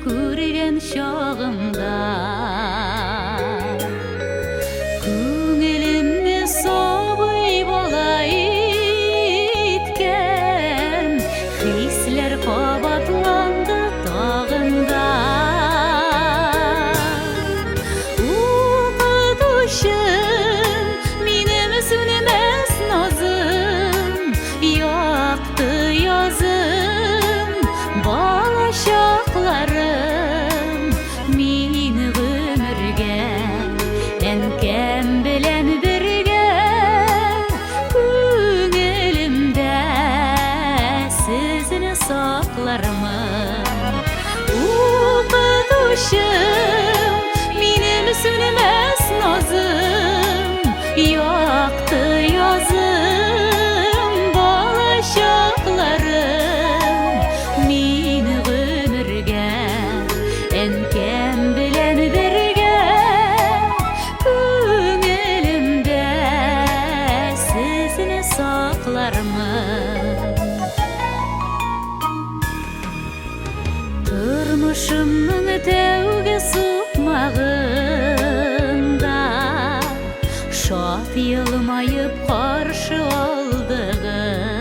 күргән чагымда. Күңелемне сабый бала иткән хисләр кабатланды тагын да. Укытучым, минем сүнмәс назым, якты язым, балачакларым. Мин гомергә әнкәм белән бергә күңелемдә сезне саклармын. Укытучым, минем сүнмәс назым, якты язым, балачакларым. Мин гомергә әнкәм белән бергә күңелемдә сезне саклармын. Тормышымның тәүге сукмагында шат елмаеп каршы алдыгыз.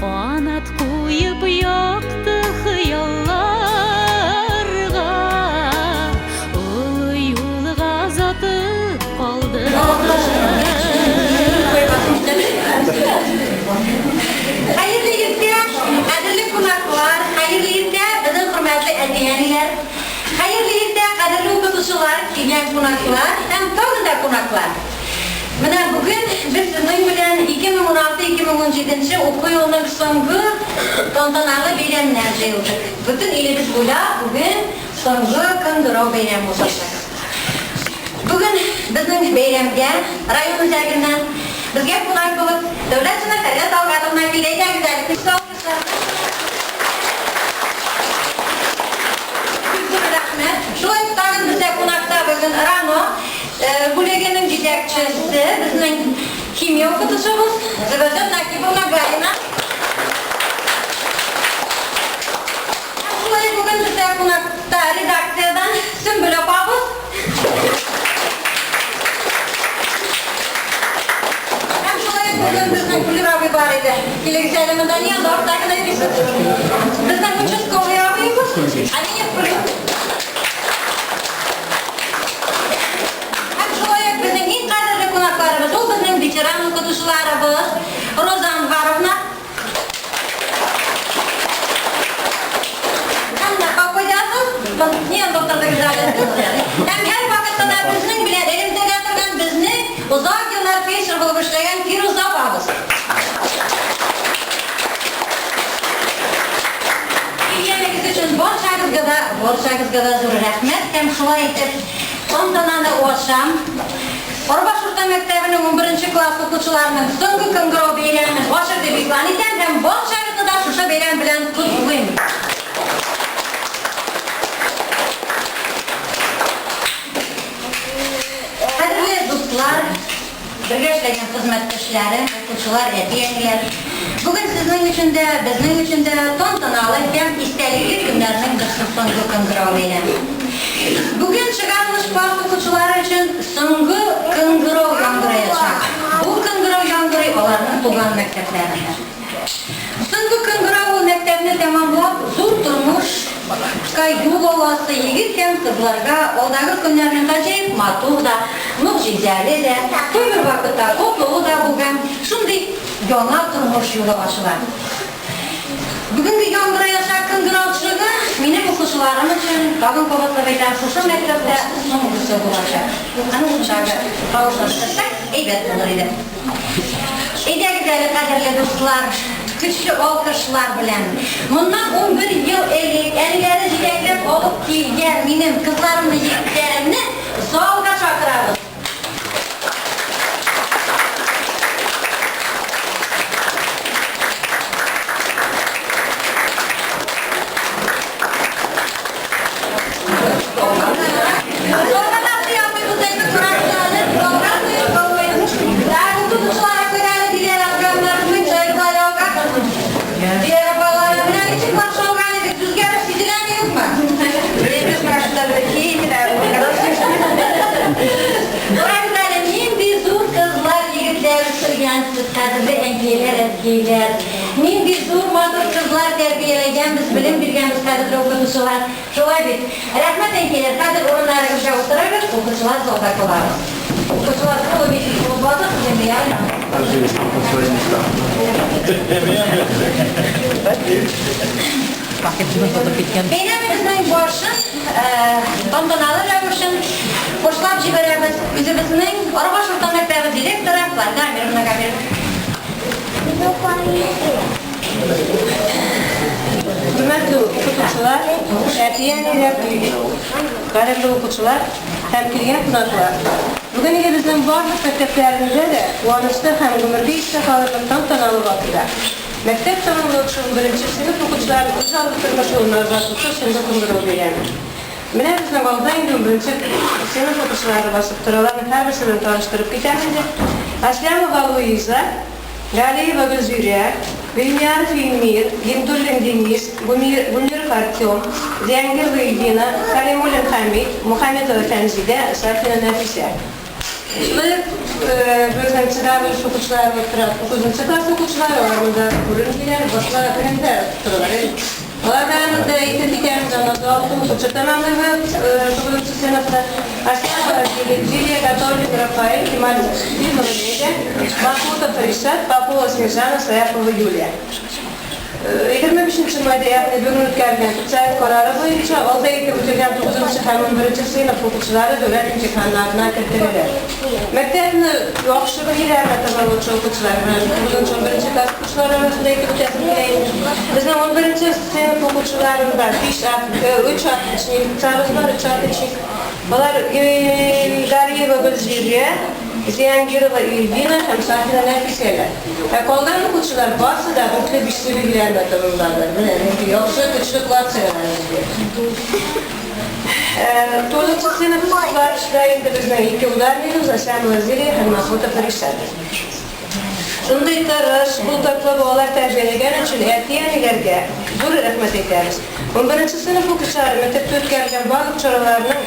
Канат куеп якты хыялларга, Олы юлга озатып калдыгыз. Хәерле иртә, кадерле кунаклар, хәерле иртә, безнең хөрмәтле әти-әниләр, хәерле иртә, кадерле укытучылар, килгән кунаклар һәм тагын да кунаклар. Менә бүген без сезнең белән 2016-2017 уку елының соңгы тантаналы бәйрәменә җыелдык. Бөтен илебез буйлап бүген соңгы кыңгырау бәйрәме узачак. Бүген безнең бәйрәмгә район үзәгеннән безгә кунак булып Дәүләтшина Фәридә Талгатовна килде. Әйдәгез әле, көчле алкышлар. Бик зур рәхмәт. Шулай ук тагын бездә кунакта бүген РАНО бүлегенең җитәкчесе, безнең химия укытучыбыз Зөбәрҗәт Накиповна Гарина. Һәм шулай ук бүген бездә кунакта редакциядән Сөмбел апабыз. Һәм шулай ук бүген безнең Флүр абый бар иде. Килегез әле монда, ни анда артта гына йөрисез? Безнең участковый абыебыз, Аминев Флүр. Һәм шулай ук безнең иң кадерле кунакларыбыз, ул безнең ветеран укытучыларыбыз Роза Анваровна. Һәм дә покойдасыз, ни анда утырдыгыз әле сез? Һәм һәрвакытта да безнең белән элемтәдә торган безнең озак еллар фельдшер булып эшләгән Фируза апабыз. Килгәнегез өчен барчагызга да, барчагызга да зур рәхмәт һәм шулай итеп тантананы ачам. Орбаш урта мәктәбенең унберенче класс укучыларының соңгы кыңгырау бәйрәмен ачык дип игълан итәм һәм барчагызны да шушы бәйрәм белән котлыйм. Кадерле дуслар, бергә эшләгән хезмәттәшләрем, укучылар, әти-әниләр! Бүген сезнең өчен дә, безнең өчен дә тантаналы һәм истәлекле көннәрнең берсе соңгы кыңгырау бәйрәме. Бүген чыгарылыш класс укучылары өчен соңгы кыңгырау яңгыраячак. Бу кыңгырау яңгырый аларның туган мәктәпләрендә. Соңгы кыңгырау ул мәктәпне тәмамлап, зур тормыш ка юл аласы егет һәм кызларга алдагы көннәрнең гаҗәеп матур да, могҗизәле дә, кайбер вакытта котлылы да булган шундый яңа тормыш юлы ачыла. Бүгенге яңгыраячак кыңгыраучылыгы минем укучыларым өчен, тагын кабатлап әйтәм, шушы мәктәптә соңгысы булачак. Аның шагы тавышын кыссак, әйбәт булыр иде. Әйдәгез әле, кадерле дуслар, көчле алкышлар белән, моннан 11 ел элек әниләре җитәкләп алып килгән минем кызларымны, егетләремне залга чакырабыз. әнкәйләр! Нинди зур матур кызлар тәрбияләгәнбез, белем биргәнбез, кадерле укытучылар. Шулай бит. Рәхмәт, әнкәйләр, хәзер урыннарыгызга утырыгыз, укучылар залда калабыз. Укучылар тулы булып басыгыз инде, ярыймы? Бәйрәмебезнең башын, тантаналы рәвешен башлап җибәрәбез. Үзебезнең Арбаш урта мәктәбе директоры Флайда Амировна Габирова. Хөрмәтле укытучылар, әти-әниләр, кадерле укучылар һәм килгән кунаклар! Бүген илебезнең барлык мәктәпләрендә дә куанычлы һәм гомергә истә калырлык тантаналы вакыйга. Мәктәп тәмамлаучы унберенче сыйныф укучыларын үз алды тормыш юлына озатучы соңгы кыңгырау бәйрәме. Менә безнең алда инде унберенче сыйныф укучылары басып тора. Аларның һәрберсе белән таныштырып китәм инде. Аслямова Луиза, Галиева Гөлзирә, Гыйльмияров Илмир, Гиндуллин Денис, Гумеров Артем, Зиангирова Ильвина, Калимуллин Хәмит, Мухаметова Фәнзидә, Сафина Нәфисә. Шулай ук безнең чыгарылыш укучылары булып тора. Тугызынчы класс укучылары, алар монда күренмиләр, башка белемдә торалар. Алар белән дә әйтеп китәбез, аннан соң алты укучы тәмамлыйбыз тугызынчы сыйныфны. Асямова Лилия, Гатауллин Рафаэль, Кемалетдинова Леля, Махмутов Ришат, Попова Снежана, Саяпова Юлия. 25 нче майда, ягъни бүген үткәрелгән социаль карары буенча, алда әйтеп үтелгән тугызынчы һәм унберенче сыйныф укучылары дәүләт имтиханнарына кертеләләр. Мәктәпне яхшы белгәләргә тәмамлаучы укучылар белән тугызынчы, унберенче класс укучылары арасында әйтеп үтәсем килә инде. Безнең унберенче сыйныф укучыларында биш өч отличницабыз бар, өч отличник. Алар Галиева Гөлзирә, Зиангирова Ильвина һәм Сафина Нәфисәләр. Ә калган укучылар барсы да дүртле, бишле билгеләрне тәмамладылар. Менә нинди яхшы, көчле класс чыгара безгә. Тугызынчы сыйныфлар эшләр инде безнең ике ударнигыбыз, Асямова Зилия һәм Махмутов Ришат. Шундый тырыш, булдыклы балалар тәрбияләгән өчен әти-әниләргә зур рәхмәт әйтәбез. Унберенче сыйныф укучылары мәктәптә үткәрелгән барлык чараларның,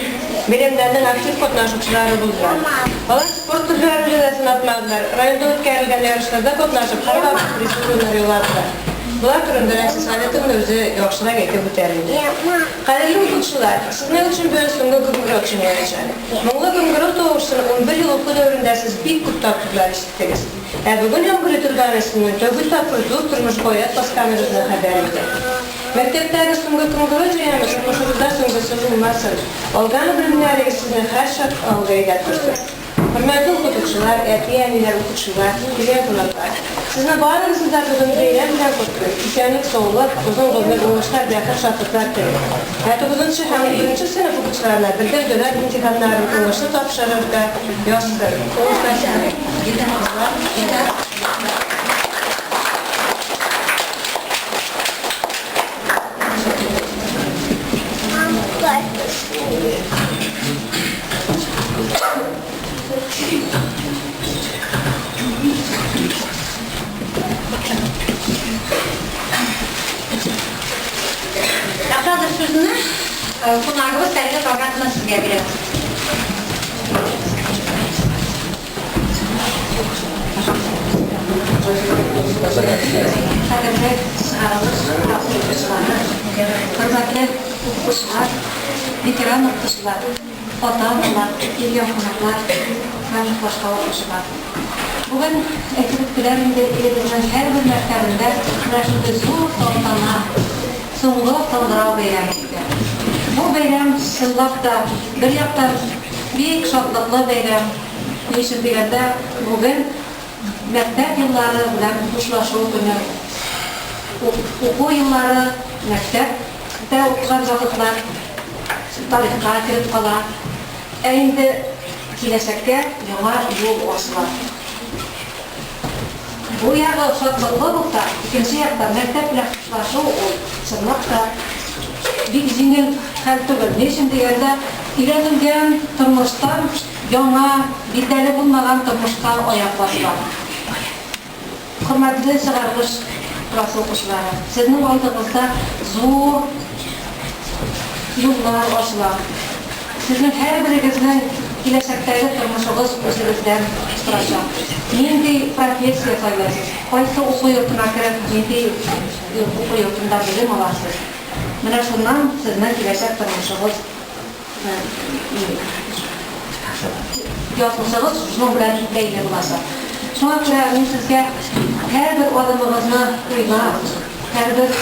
бәйрәмнәрнең актив катнашучылары булдылар. Алар спорт төрләрендә дә сынатмадылар, районда үткәрелгән ярышларда катнашып, һәрвакыт призлы урыннар яуладылар. Болар турында Рәйсә Советовна үзе яхшырак әйтеп үтәр инде. Кадерле укучылар, сезнең өчен бүген соңгы кыңгырау чыңлаячак. Моңлы кыңгырау тавышын унбер ел уку дәверендә сез бик күп тапкырлар ишеттегез. Ә бүген яңгырый торган исемнең тәүге тапкыр зур тормышка аяк басканыгызны хәбәр итә. Мәктәптәге соңгы кыңгырау җыямы тормышыгызда соңгысы булмасын. Алган белемнәрегез сезне һәрчак алга әйдәп торсын. Хөрмәтле укытучылар, әти-әниләр, укучылар, килгән кунаклар! Сезне барыгызны да бүген бәйрәм белән котлыйм. Исәнлек-саулык, озын гомер, уңышлар, бәхет-шатлыклар телим. Ә тугызынчы һәм унберенче сыйныф укучыларына бердәм дәүләт имтиханнарын уңышлы тапшырырга язсын. Уңышлар сезгә! Ә хәзер сүзне кунагыбыз Фәридә Талгатовна сезгә бирәбез. Кадерле чыгарылыш укучылары, хөрмәтле укучылар, ветеран укытучылар, ата-аналар, килгән кунаклар һәм башка укучылар. Бүген әйтеп үттеләр инде, илебезнең һәрбер мәктәбендә менә шундый зур тантана, соңгы кыңгырау бәйрәме үтә. Бу бәйрәм, чынлап та, бер яктан бик шатлыклы бәйрәм. Ни өчен дигәндә, бүген мәктәп еллары белән хушлашу көне. Уку еллары, мәктәптә укыган вакытлар тарихка кереп кала. Ә инде киләчәккә яңа юл ачыла. Бу ягы шатлыклы булса, икенче яктан мәктәп белән хушлашу ул, чынлап та, бик җиңел хәл түгел. Ни өчен дигәндә, өйрәнелгән тормыштан яңа, билдәле булмаган тормышка аяк басыла. Хөрмәтле чыгарылыш классы укучылары, сезнең алдыгызда зур юллар ачыла. Сезнең һәрберегезнең киләчәктәге тормышыгыз үзегездә. үзегездән торачак. Нинди профессия сайлыйсыз, кайсы уку йортына кереп, нинди уку йортында белем аласыз. Менә шуннан сезнең киләчәк тормышыгыз, язмышыгыз шуның белән бәйле булачак. Шуңа күрә мин сезгә һәрбер адымыгызны уйлап, һәрбер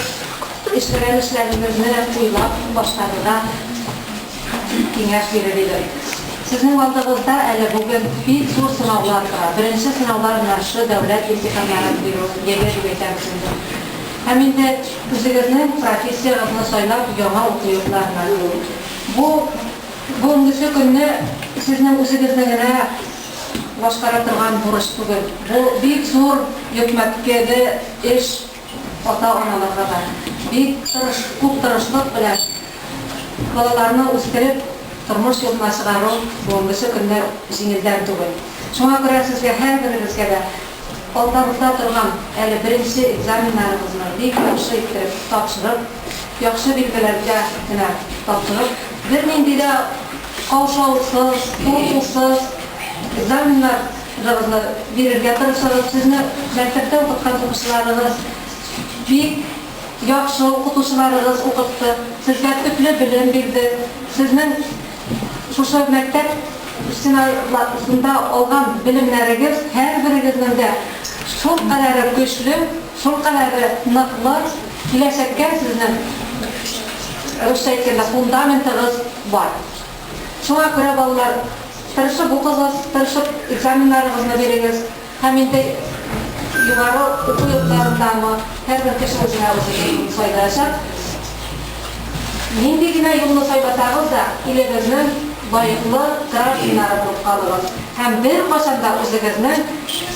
эшләгән эшләрегезне уйлап башкарырга киңәш бирер идем. Сезнең алдыгызда әле бүген бик зур сынаулар тора. Беренче сынаулар менә шушы дәүләт имтиханнарын бирү, ЕГЭ дип әйтәбез инде. Һәм инде үзегезнең профессиягезне сайлап, яңа уку йортларына керү. Бу бүгенгесе көнне сезнең үзегезне генә башкара торган бурыч түгел. Бу бик зур йөкмәткеле эш ата-аналарга да. Бик тырыш, күп тырышлык белән балаларны үстереп, тормыш юлына чыгару бүгенгесе көндә җиңелдән түгел. Шуңа күрә сезгә һәрберегезгә дә алдагызда торган әле беренче экзаменнарыгызны бик яхшы иттереп тапшырып, яхшы билгеләргә генә тапшырып, бернинди дә каушаусыз, куркусыз экзаменнарыгызны бирергә тырышыгыз. Сезне мәктәптә укыткан укучыларыгыз бик яхшы укытучыларыгыз укытты, сезгә төпле белем бирде. Сезнең шушы мәктәп стеналарында алган белемнәрегез һәрберегезнең дә шулкадәре көчле, шулкадәре ныклы, киләчәккә сезнең, русча әйткәндә, фундаментыгыз бар. Шуңа күрә, балалар, тырышып укыгыз, тырышып экзаменнарыгызны бирегез һәм инде югары уку йортларындамы, һәрбер кеше үзенә үзе юлын сайлаячак. Нинди генә юлны сайласагыз да, илебезнең лаеклы гражданнары булып калыгыз һәм беркайчан да үзегезнең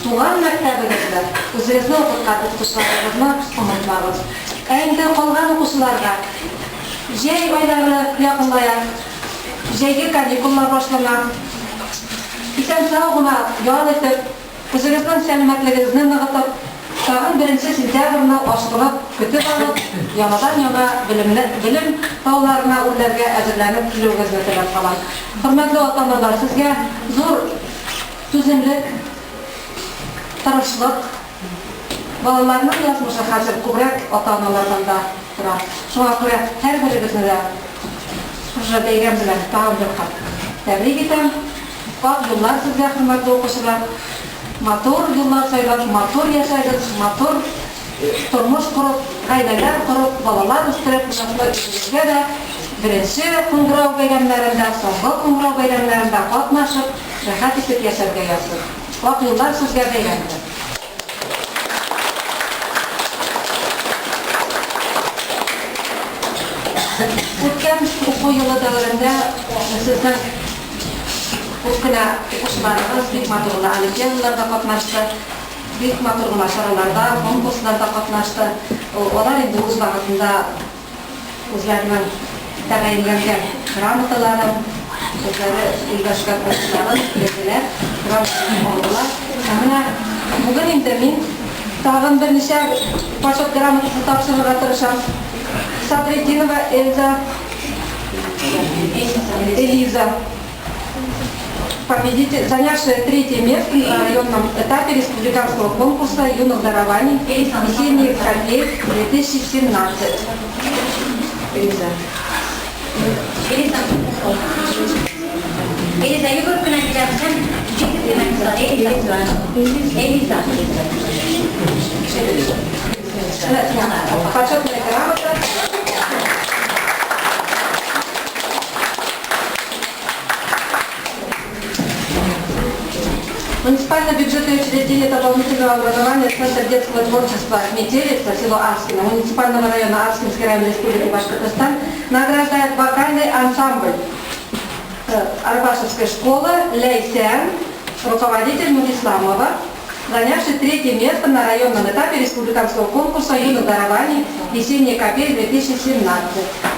туган мәктәбегезне, үзегезне укыткан укытучыларыгызны онытмагыз. Ә инде калган укучыларга җәй айлары якынлая, җәйге каникуллар башлана. Исән-сау гына ял итеп, Үзегезнең сәламәтлегегезне ныгытып, тагын беренче сентябрьне ашкынып көтеп алып, яңадан-яңа белемне, белем тауларына үрләргә әзерләнеп килүегезне теләп калам. Хөрмәтле ата-аналар, сезгә зур түземлек, тырышлык, балаларның язмышы хәзер күбрәк ата-аналардан да тора. Шуңа күрә һәрберегезне дә шушы бәйрәм белән тагын бер кат тәбрик итәм. Ак юллар сезгә, хөрмәтле укучылар! Матур юллар сайлап, матур яшәгез, матур тормыш корып, гаиләләр корып, балалар үстереп, менә шулай үзегезгә дә беренче кыңгырау бәйрәмнәрендә, соңгы кыңгырау бәйрәмнәрендә катнашып, рәхәт итеп яшәргә язсын. Ак юллар сезгә бәйрәм белән! Үткән уку елы дәверендә сезнең Күп кенә укучыларыбыз бик матур гына олимпиадаларда катнашты, бик матур гына чараларда, конкурсларда катнашты. Алар инде үз вакытында үзләренең тәгаенләнгән грамоталарын, үзләре өлгәшкән уңышларын бирделәр, грамоталарын алдылар. Ә менә бүген инде мин тагын берничә Почет грамотасы тапшырырга тырышам. Садретдинова Эльза Элиза, победитель, занявшая третье место на районном этапе республиканского конкурса юных дарований «Весенний хоккей 2017». Элиза. Элиза. Элиза, йөгереп кенә киләбез һәм җитеп кенә Элиза. Элиза. Почетная грамота. Муниципальное бюджетное учреждение дополнительного образования Центр детского творчества «Метелица», село Аскино, муниципального района Аскинский район Республики Башкортостан награждает вокальный ансамбль Арбашевской школы «Ляйсян», руководитель Нурисламова, занявший третье место на районном этапе республиканского конкурса юных дарований «Весенняя капель-2017».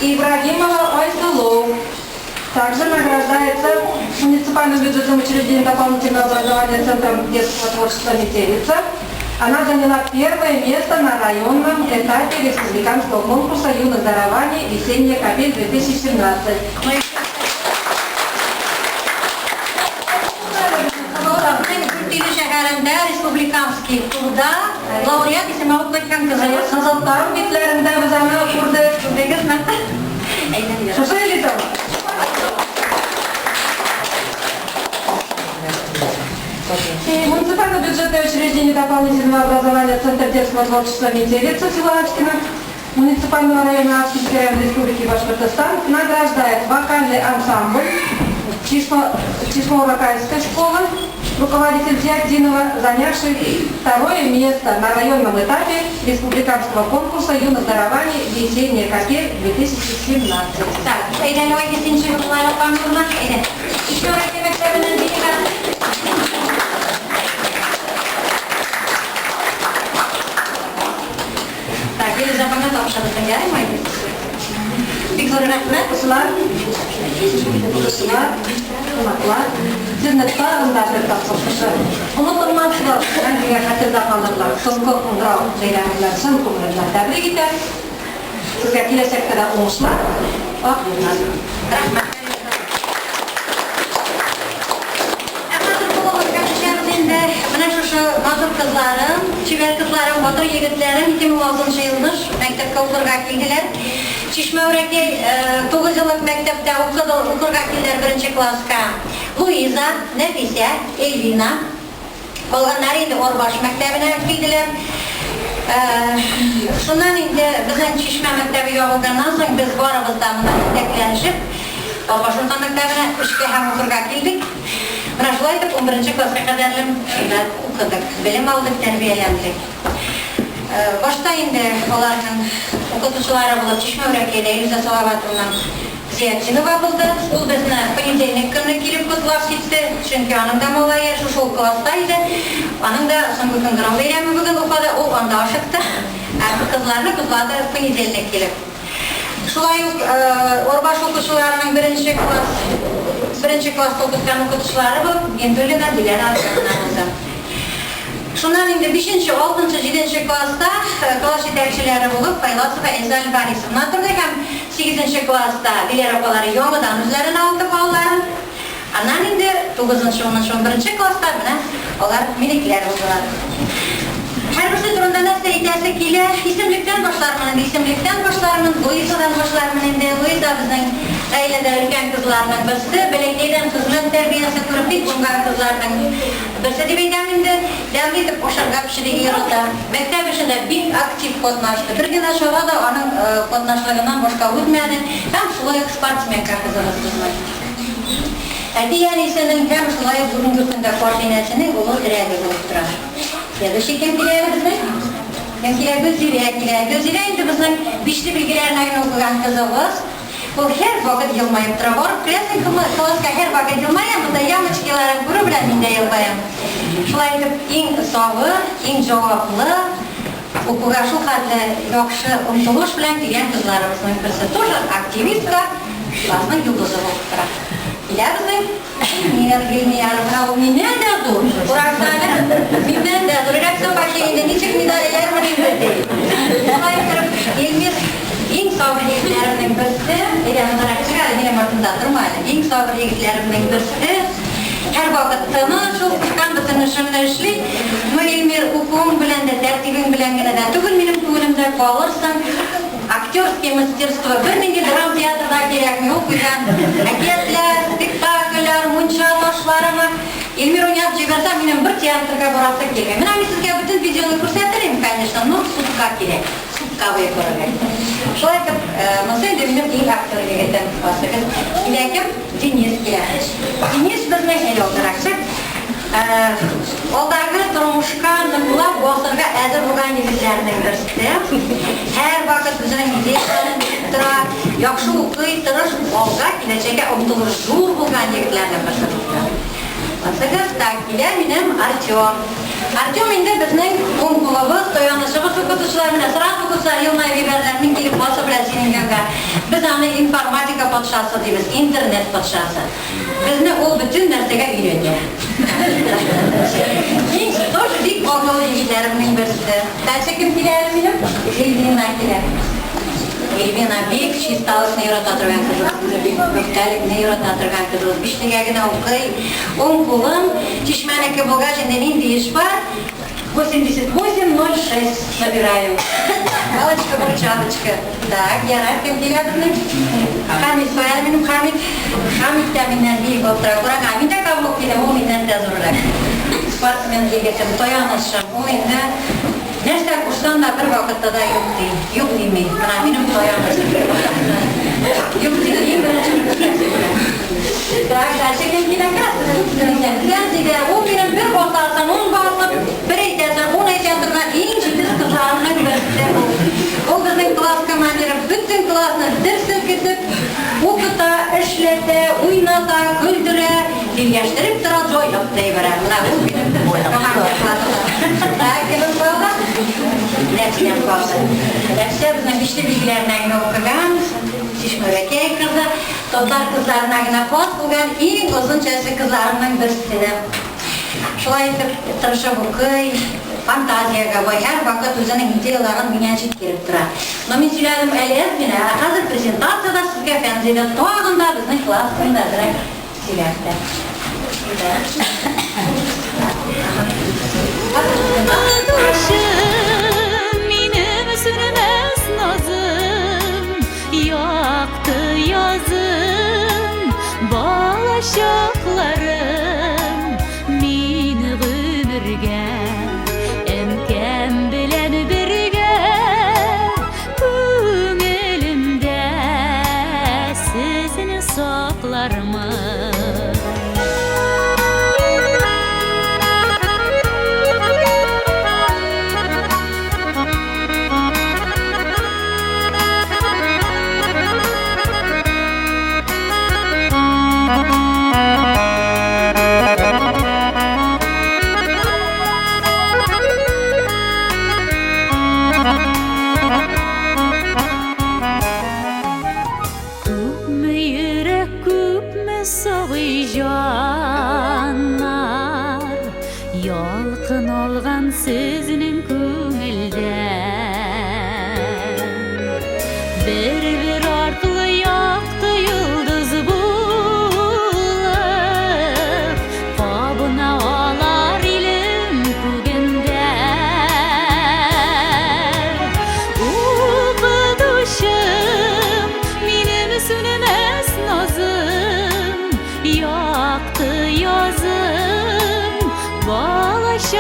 Ибрагимова Айсулу. Также награждается муниципальным бюджетным учреждением дополнительного образования Центром детского творчества «Метелица». Она заняла первое место на районном этапе республиканского конкурса юных дарований «Весенняя капель-2017». Казахның Дүртөйле шәһәрендә республиканский турда лауреат исеме алып кайткан кызыбыз. Кызыл таң битләрендә без аны күрдек. Күрдегезме? Әйдәгез. Шушы элитамы? И муниципально-бюджетное учреждение дополнительного образования Центр детского творчества «Метелица» села Ачкино муниципального района Ачкинский район Республики Башкортостан награждает вокальный ансамбль Число-Уракайской школы, руководитель Зиатдинова, занявший второе место на районном этапе республиканского конкурса юных дарований «Весенняя капель-2017». Так, әйдә, давайте син чыгып апаңны. Әйдә. Еще раз мәктәбенең делегаты. Так, Елиза апаңа тапшырдың, ярыймы? Бик зур рәхмәт. Укучылар, укучылар, кунаклар, сезне тагын да бер тапкыр шушы онытылмаслык, мәңгегә хәтердә калырлык соңгы кыңгырау бәйрәме белән чын күңелемнән тәбрик итәм. Сезгә киләчәктә дә уңышлар, ак юллар. Рәхмәт. Ә хәзер кулыбызга төшәбез инде. Менә шушы матур кызларым, чибәр кызларым, батыр егетләрем 2006 елны мәктәпкә укырга килделәр. Чишмә Үрәкәй 9 еллык мәктәптә укыды, укырга килделәр беренче класска. Луиза, Нәфисә, Эльвина. Калганнары инде Орбаш мәктәбенә килделәр. Шуннан инде безнең Чишмә мәктәбе ябылганнан соң без барыбыз да монда җитәкләнешеп Орбаш урта мәктәбенә эшкә һәм укырга килдек. Менә шулай итеп 11 класска кадәрле шунда укыдык, белем алдык, тәрбияләндек. Башта инде аларның укытучылары булып Чишмә Үрәкәйдә Илүзә Салаватовна Зиятдинова булды. Ул безне понедельник көнне килеп котлап китте, чөнки аның да малае шушы ук класста иде. Аның да соңгы кыңгырау бәйрәме бүген Уфада, ул анда ашыкты. Ә кызларны котлады понедельник килеп. Шулай ук Орбаш укучыларының беренче класс беренче класста укыткан укытучылары булып Гиндуллина Диләрә Арсеновна булды. Шуннан инде 5, 6, 7 класста класс җитәкчеләре булып Файласова Эльза Альбарисовна торды һәм 8 класста Диләрә апалары яңадан үзләрен алды балаларын. Аннан инде 9, 10, 11 класста менә алар минекеләр булдылар. Һәрберсе турында нәрсә әйтәсе килә? Исемлектән башлармын инде, исемлектән башлармын, Луизадан башлармын инде. Луиза безнең гаиләдә өлкән кызларның берсе, бәләкәйдән хезмәт тәрбиясе күреп бик уңган кызларның берсе дип әйтәм инде. Тәмле итеп ашарга пешерергә ярата. Мәктәп эшендә бик актив катнашты. Бер генә чара да аның катнашлыгыннан башка үтмәде. Һәм шулай ук спортсменка кызыбыз безнең. Әти-әнисенең һәм шулай ук бүгенге көндә картинәсенең олы терәге булып тора. Следующий кем килә әле безнең? Кем килә? Гөлзирә килә. Гөлзирә инде безнең бишле билгеләренә генә укыган кызыбыз. Ул һәр вакыт елмаеп тора. Барып керәсең класска, һәр вакыт елмая, монда ямочкаларын күрү белән мин дә елмаям. Шулай итеп, иң сабыр, иң җаваплы, укуга шул хәтле яхшы омтылыш белән килгән кызларыбызның берсе. Тоже активистка, классның йолдызы булып тора. Килә безнең Эльмира Гыйльмияров. Менә ул миннән дә зур. Уракта әле миннән дә зур. Рәксә башы инде ничек медаль эләрмен инде ди. Шулай итеп, Эльмир иң сабыр егетләремнең берсе. Әйдә, мондарак чык әле, минем артымда торма әле. Иң сабыр егетләремнең берсе. Һәрвакыт тыныч, ул кушкан бөтен эшемне эшли. Ну, Эльмир, укуың белән дә, тәртибең белән генә дә түгел минем күңелемдә калырсың. Актерский мастерство бернинди драм театрда кирәкми, ул куйган әкиятләр, спектакльләр, мунча ташларымы. Эльмир уйнап җибәрсә, минем бер театрга барасы килми. Менә мин сезгә бөтен видеоны күрсәтер идем, конечно, но судка кирәк. Судка буе күрергә. Шулай итеп, монысы инде минем иң актер егетем. Басыгыз. Килә кем? Денис килә. Денис безнең әле алдыракчы. Алдагы тормышка ныклап басырга әзер булган егетләрнең берсе. Һәрвакыт үзенең идеяләрен биреп тора, яхшы укый, тырыш, алга киләчәккә омтылыш зур булган егетләрнең берсе булып тора. Басыгыз, так, килә минем Артем. Артем инде безнең уң кулыбыз, таянычыбыз укытучылар менә сразу укытучылар елмаеп җибәрделәр, мин килеп басу белән синең янга. Без аны информатика патшасы дибез, интернет патшасы. Безне ул бөтен нәрсәгә өйрәтә. Мин тоже бик акыллы егетләремнең берсе. Дальше кем килә әле минем? Эльвина килә. Эльвина бик чисталыкны ярата торган кызыбыз, үзе бик пөхтәлекне ярата торган кызыбыз. Бишлегә генә укый. Уң кулым Чишмәнеке булгач, инде нинди эш бар? 88,06 набираю. Галочка, бурчалочка. Так, ярар, кем килә безнең? Хамит, кая әле минем Хамит? Хамит тә миннән биек булып тора. Күрәң, ә мин дә каблук кидем, ул миннән дә зуррак. Спортсмен егетем, таянычым. Ул инде нәрсә кушсаң да бер вакытта да юк ди. Юк дими. Менә минем таянычым. Юк ди, иң беренче күрсәтү белән. Так, дальше кем килә? Фәнзилә, ул минем бер басарсың, ун басып, бер әйтәсең, ун әйтә торган иң җитез кызларымның берсе ул. Ул безнең класс командиры, бөтен классны дер селкетеп, укыта, эшләтә, уйната, көлдерә, тиңләштереп тора, җайлап та җибәрә. Менә ул минем командир класста. Так, кемем калды? Нәфисәм калды. Нәфисә безнең бишле билгеләренә генә укыган, Чишмәбәкәй кызы, татар кызларына гына хас булган иң озын чәчле кызларымның берсе. Шулай итеп, тырышып укый, фантазиягә бай, һәрвакыт үзенең идеяләрен миңа җиткереп тора. Но мин сөйләдем әле әз генә, ә хәзер презентациядә сезгә Фәнзилә тагын да безнең класс турында әзрәк сөйләр дә. Укытучым, минем сүнмәс назым, якты язым, балачакларым, мин гомергә әнкәм белән бергә күңелемдә сезне саклармын. Күпме йөрәк, күпме сабый җаннар Ялкын алган сезнең күңелдән. Бер-бер артлы якты йолдыз булып Кабына алар илем күгендә. Укытучым, минем сүнмәс назым, якты язым, балачакларым,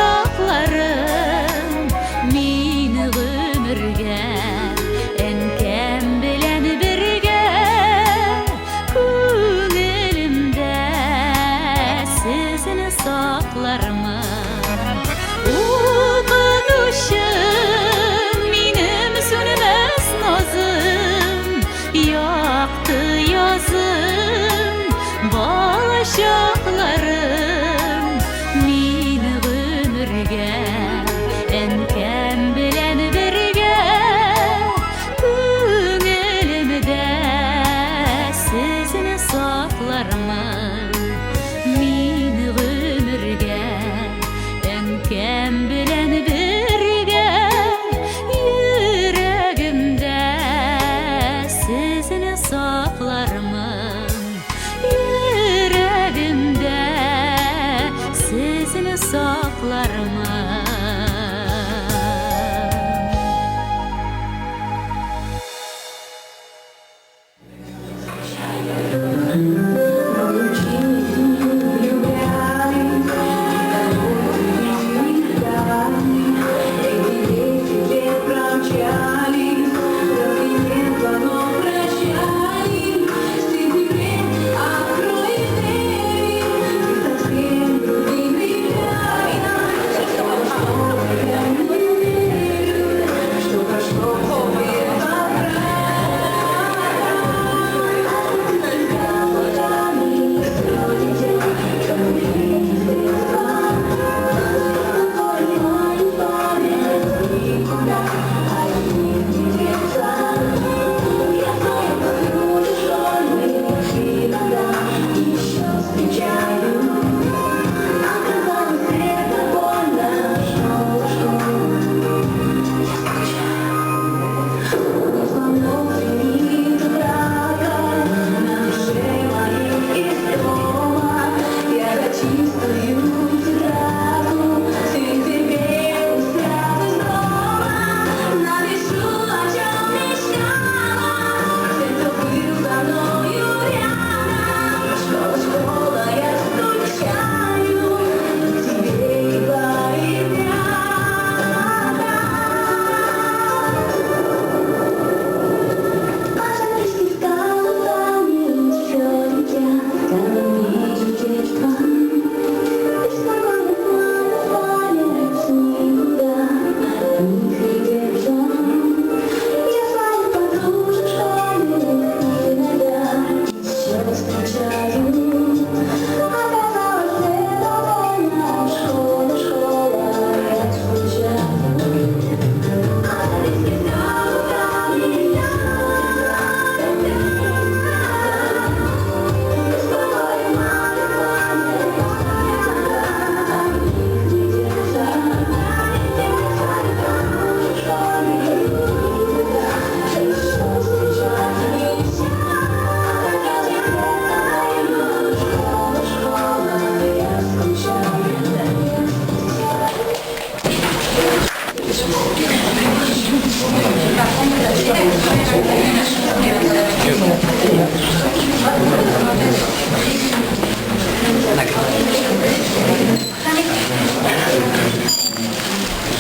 мин гомергә әнкәм белән бергә күңелемдә сезне саклармын. Укытучым, минем сүнмәс назым, якты язым, балачакларым, мин гомергә әнкәм белән бергә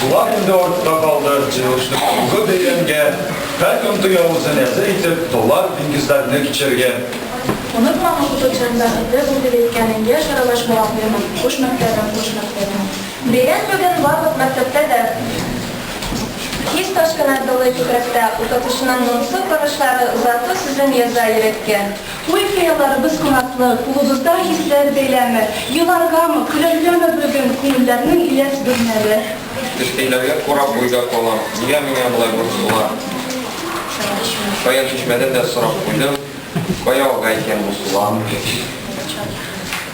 Болар инде артта калды, җыелышны соңгы бәйрәмгә һәркем тоя үзен әзер итеп, таулар, диңгезләрне кичәргә. Онытмам укытучым, бәхетле бул дип әйткәнен, яшь аралаш балаклыймын, хуш мәктәбем, хуш мәктәбем. Бәйрәм бүген барлык мәктәптә дә. Хис ташкыны дулый күкрәктә, укытучының моңсу карашлары озату сүзен яза йөрәккә. Уй-хыялларыбыз канатлы, кулыбызда хисләр бәйләме, Еларгамы, көләргәме бүген, күңелләрнең иләс бер мәле. Төскәйләргә карап уйга калам, Нигә миңа болай борчыла? Шаян чишмәдән дә сорап куйдым, Кая ага икән бу сулар?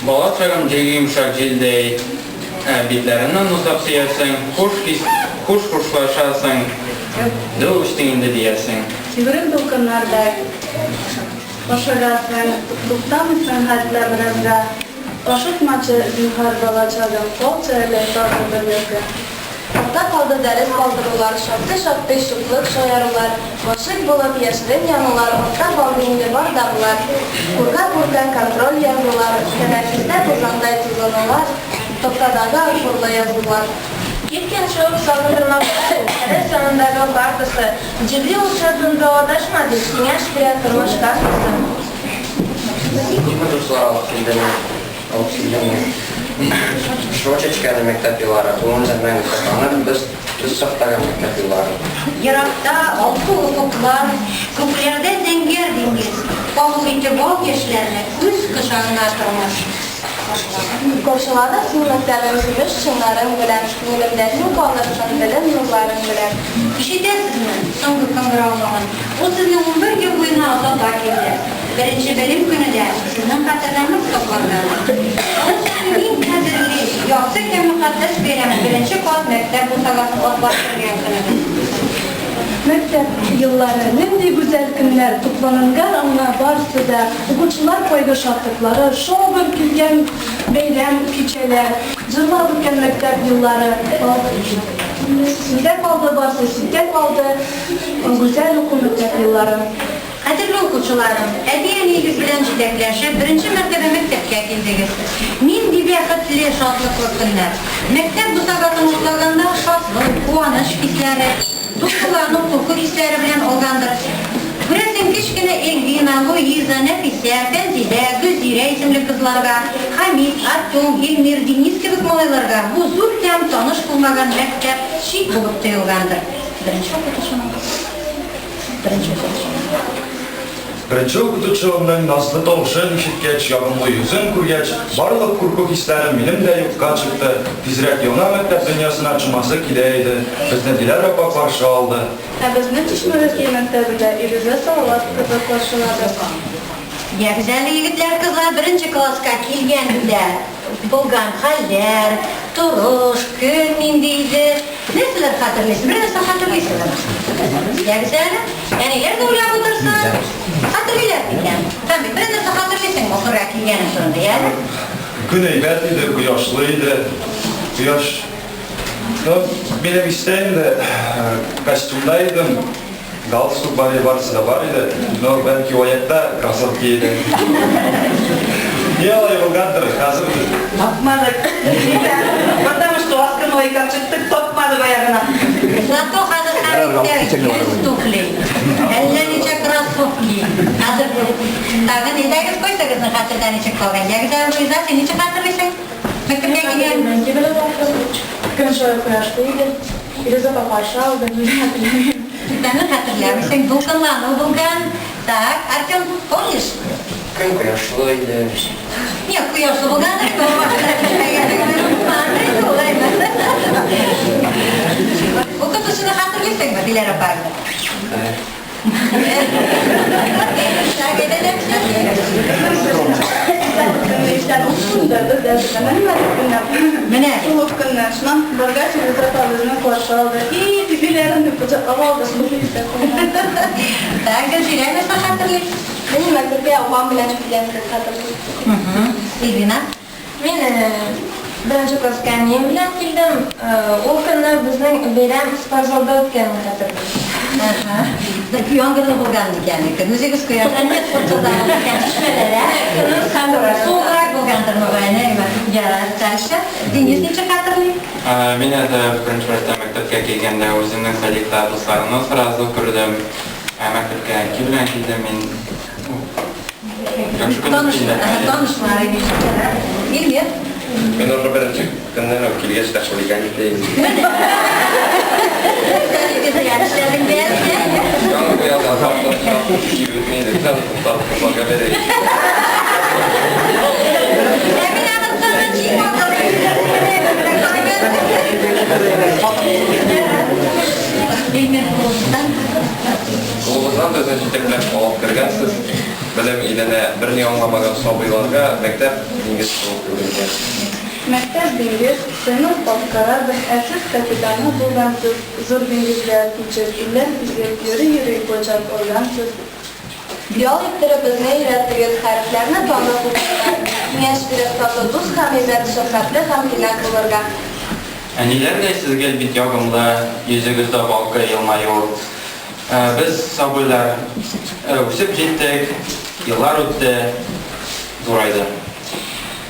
Бала чагым җәйге йомшак җилдәй, Битләреннән усап сөясең, Хуш хис, хуш хушлашасың, Дәү үстең инде диярсең. Йөгерек дулкыннардай ашыгасың, Туктамыйсың хәтта беразга. Ашыкмачы, зинһар, балачагым, Калчы әле тагын бер мәлгә. Артта калды дәрес калдырулар, Шактый-шактый шуклык, шаярулар, Гашыйк булып яшерен янулар, Артта калды инде бар да болар. Курка-курка контроль язулар, Тәнәфестә тузандай тузынулар, Тактадагы акбурлы язулар. Киткәнче үк сагындырма башы, Тәрәз янындагы партасы, Җибри ул чатында адашма, дип киңәш бирә тормыш картасы. Күпме дуслар алып килдеме, алып килдеңме? Шушы чәчкәле мәктәп еллары күңелдә мәңге сакланыр, без без чактагы мәктәп еллары. Еракта алсу офыклар, күкләрдә зәңгәр диңгез, Кабул итеп ал яшьләрне үз кочагына тормыш. Каршылады син, мәктәбем, көмеш чыңнарың белән, Күңелемдә син калырсың, белем нурларың белән. Ишетәсезме соңгы кыңгырау моңын? Ул сезне 11 ел буена озата килде. Беренче белем көне дә сезнең хәтердә нык саклангандыр. Ул сезнең иң кадерле, якты һәм мөкатдәс бәйрәме, беренче кат мәктәп бусагасын атлап кергән көнегез. Мәктәп еллары, нинди гүзәл көннәр, Туплананган аңа барсы да, Укучылар кайгы-шатлыклары, Шау-гөр килгән бәйрәм, кичәләр, Җырлап үткән мәктәп еллары. Синдә калды барсы, синдә калды Гүзәл уку мәктәп еллары. Кадерле укучыларым, әти-әниегез белән җитәкләшеп, беренче мәртәбә мәктәпкә килдегез. Нинди бәхетле, шатлыклы көннәр! Мәктәп бусагасын атлаганда шатлык, куаныч хисләре, дулкынлану, курку хисләре белән алгандыр. Күрәсең, кечкенә Эльвина, Луиза, Нәфисә, Фәнзилә, Гөлзирә исемле кызларга, Хамит, Артем, Эльмир, Денис кебек малайларга бу зур һәм таныш булмаган мәктәп чит булып тоелгандыр. Беренче укытучының. Беренче укытучының. Беренче укытучымның назлы тавышын ишеткәч, ягымлы йөзен күргәч, барлык курку хисләрем минем дә юкка чыкты. Тизрәк яңа мәктәп дөньясына чумасы килә иде. Безне Диләр апа каршы алды. Ә безне Чишмәбезкәй мәктәбендә Илүзә Салават кызы каршылады. Ягез әле, егетләр, кызлар, беренче класска килгәндә булган хәлләр, торыш, көн нинди иде? Нәрсәләр хәтерлисез? Берәр нәрсә хәтерлисезме? Ягез әле, әниләр дә уйлап утырсын. Хәтерлиләр микән? Хәмит, берәр нәрсә хәтерлисеңме укырга килгәнең турында, яле? Көн әйбәт иде, кояшлы иде. Кояш Ну, минем истә инде, костюмда идем, галстук бар иде, барысы да бар иде, но бәлки аякта кроссовки иде. Ни алай булгандыр, хәзер Тапмадык. Потому что аскын ойка чыктык, тапмадык аягына. Зато хәзер Хәмиттә 100 туфли, әллә ничә кроссовки. Хәзер тагын әйдәгез, кайсыгызның хәтердә ничек калган? Ягез әле, Луиза, син ничек хәтерлисең? Мәктәпкә килгән? Мәңге белән бардым. Көн шулай кояшлы иде. Илүзә апа каршы алды, мин хәтерләмим. Күптәнне хәтерләмисең, дулкынлану булган. Так, Артем, помнишь? Көн кояшлы иде. Юк, кояшлы булгандыр инде, ул вакытта төшмәгән инде, улаймы? Укытучыны хәтерлисеңме, Диләр апаңны? Так, әйдә, Көнне укуында без дә әзерләнмәдек. Менә. Шул ук көнне. Шуннан баргач, Илүзә апа безне каршы алды. И, пипиләрен дип кочаклап алды. Шуны истә калган. Так, Гөлзирә нәрсә хәтерли? Мин мәктәпкә апам белән килгәнне хәтерлим. Эльвина? Мин беренче класска әнием белән килдем. Ул көнне безнең бәйрәм спортзалда үткәнен хәтерлим. Яңгырлы булган микән? Үзегез кояш, әлбәт, форсада булган чишмәләр, һәм суыграк булгандыр мөгаен, әйме? Ярар, дальше. Денис ничек хәтерли? Мин әле беренче мәртәбә мәктәпкә килгәндә үземнең садикта дусларымны сразу күрдем. Ә мәктәпкә әнки белән килдем мин. Яхшы көн үтте инде. Танышлар иде, ярар. Илмир? Мин уже беренче көннән үк килгәч тә хулиган итә идем. Кулыгыздан безне җитәкләп алып кергәнсез, белем иленә берни аңламаган сабыйларга мәктәп нигез булып күренгән. Мәктәп диңгез, сыйныф ат корабль, ә сез капитаны булгансыз, зур диңгезләр кичеп, илләр гизеп, йөри-йөри почерк алгансыз. Ял иттереп безне өйрәттегез, хәрефләрне танып укырга, киңәш биреп тату дус һәм әйбәт, шәфкатьле һәм тыйнак булырга. Әниләр дә сез гел бик ягымлы, йөзегездә балкый елмаю. Без, сабыйлар, үсеп җиттек, еллар үтте, зурайды.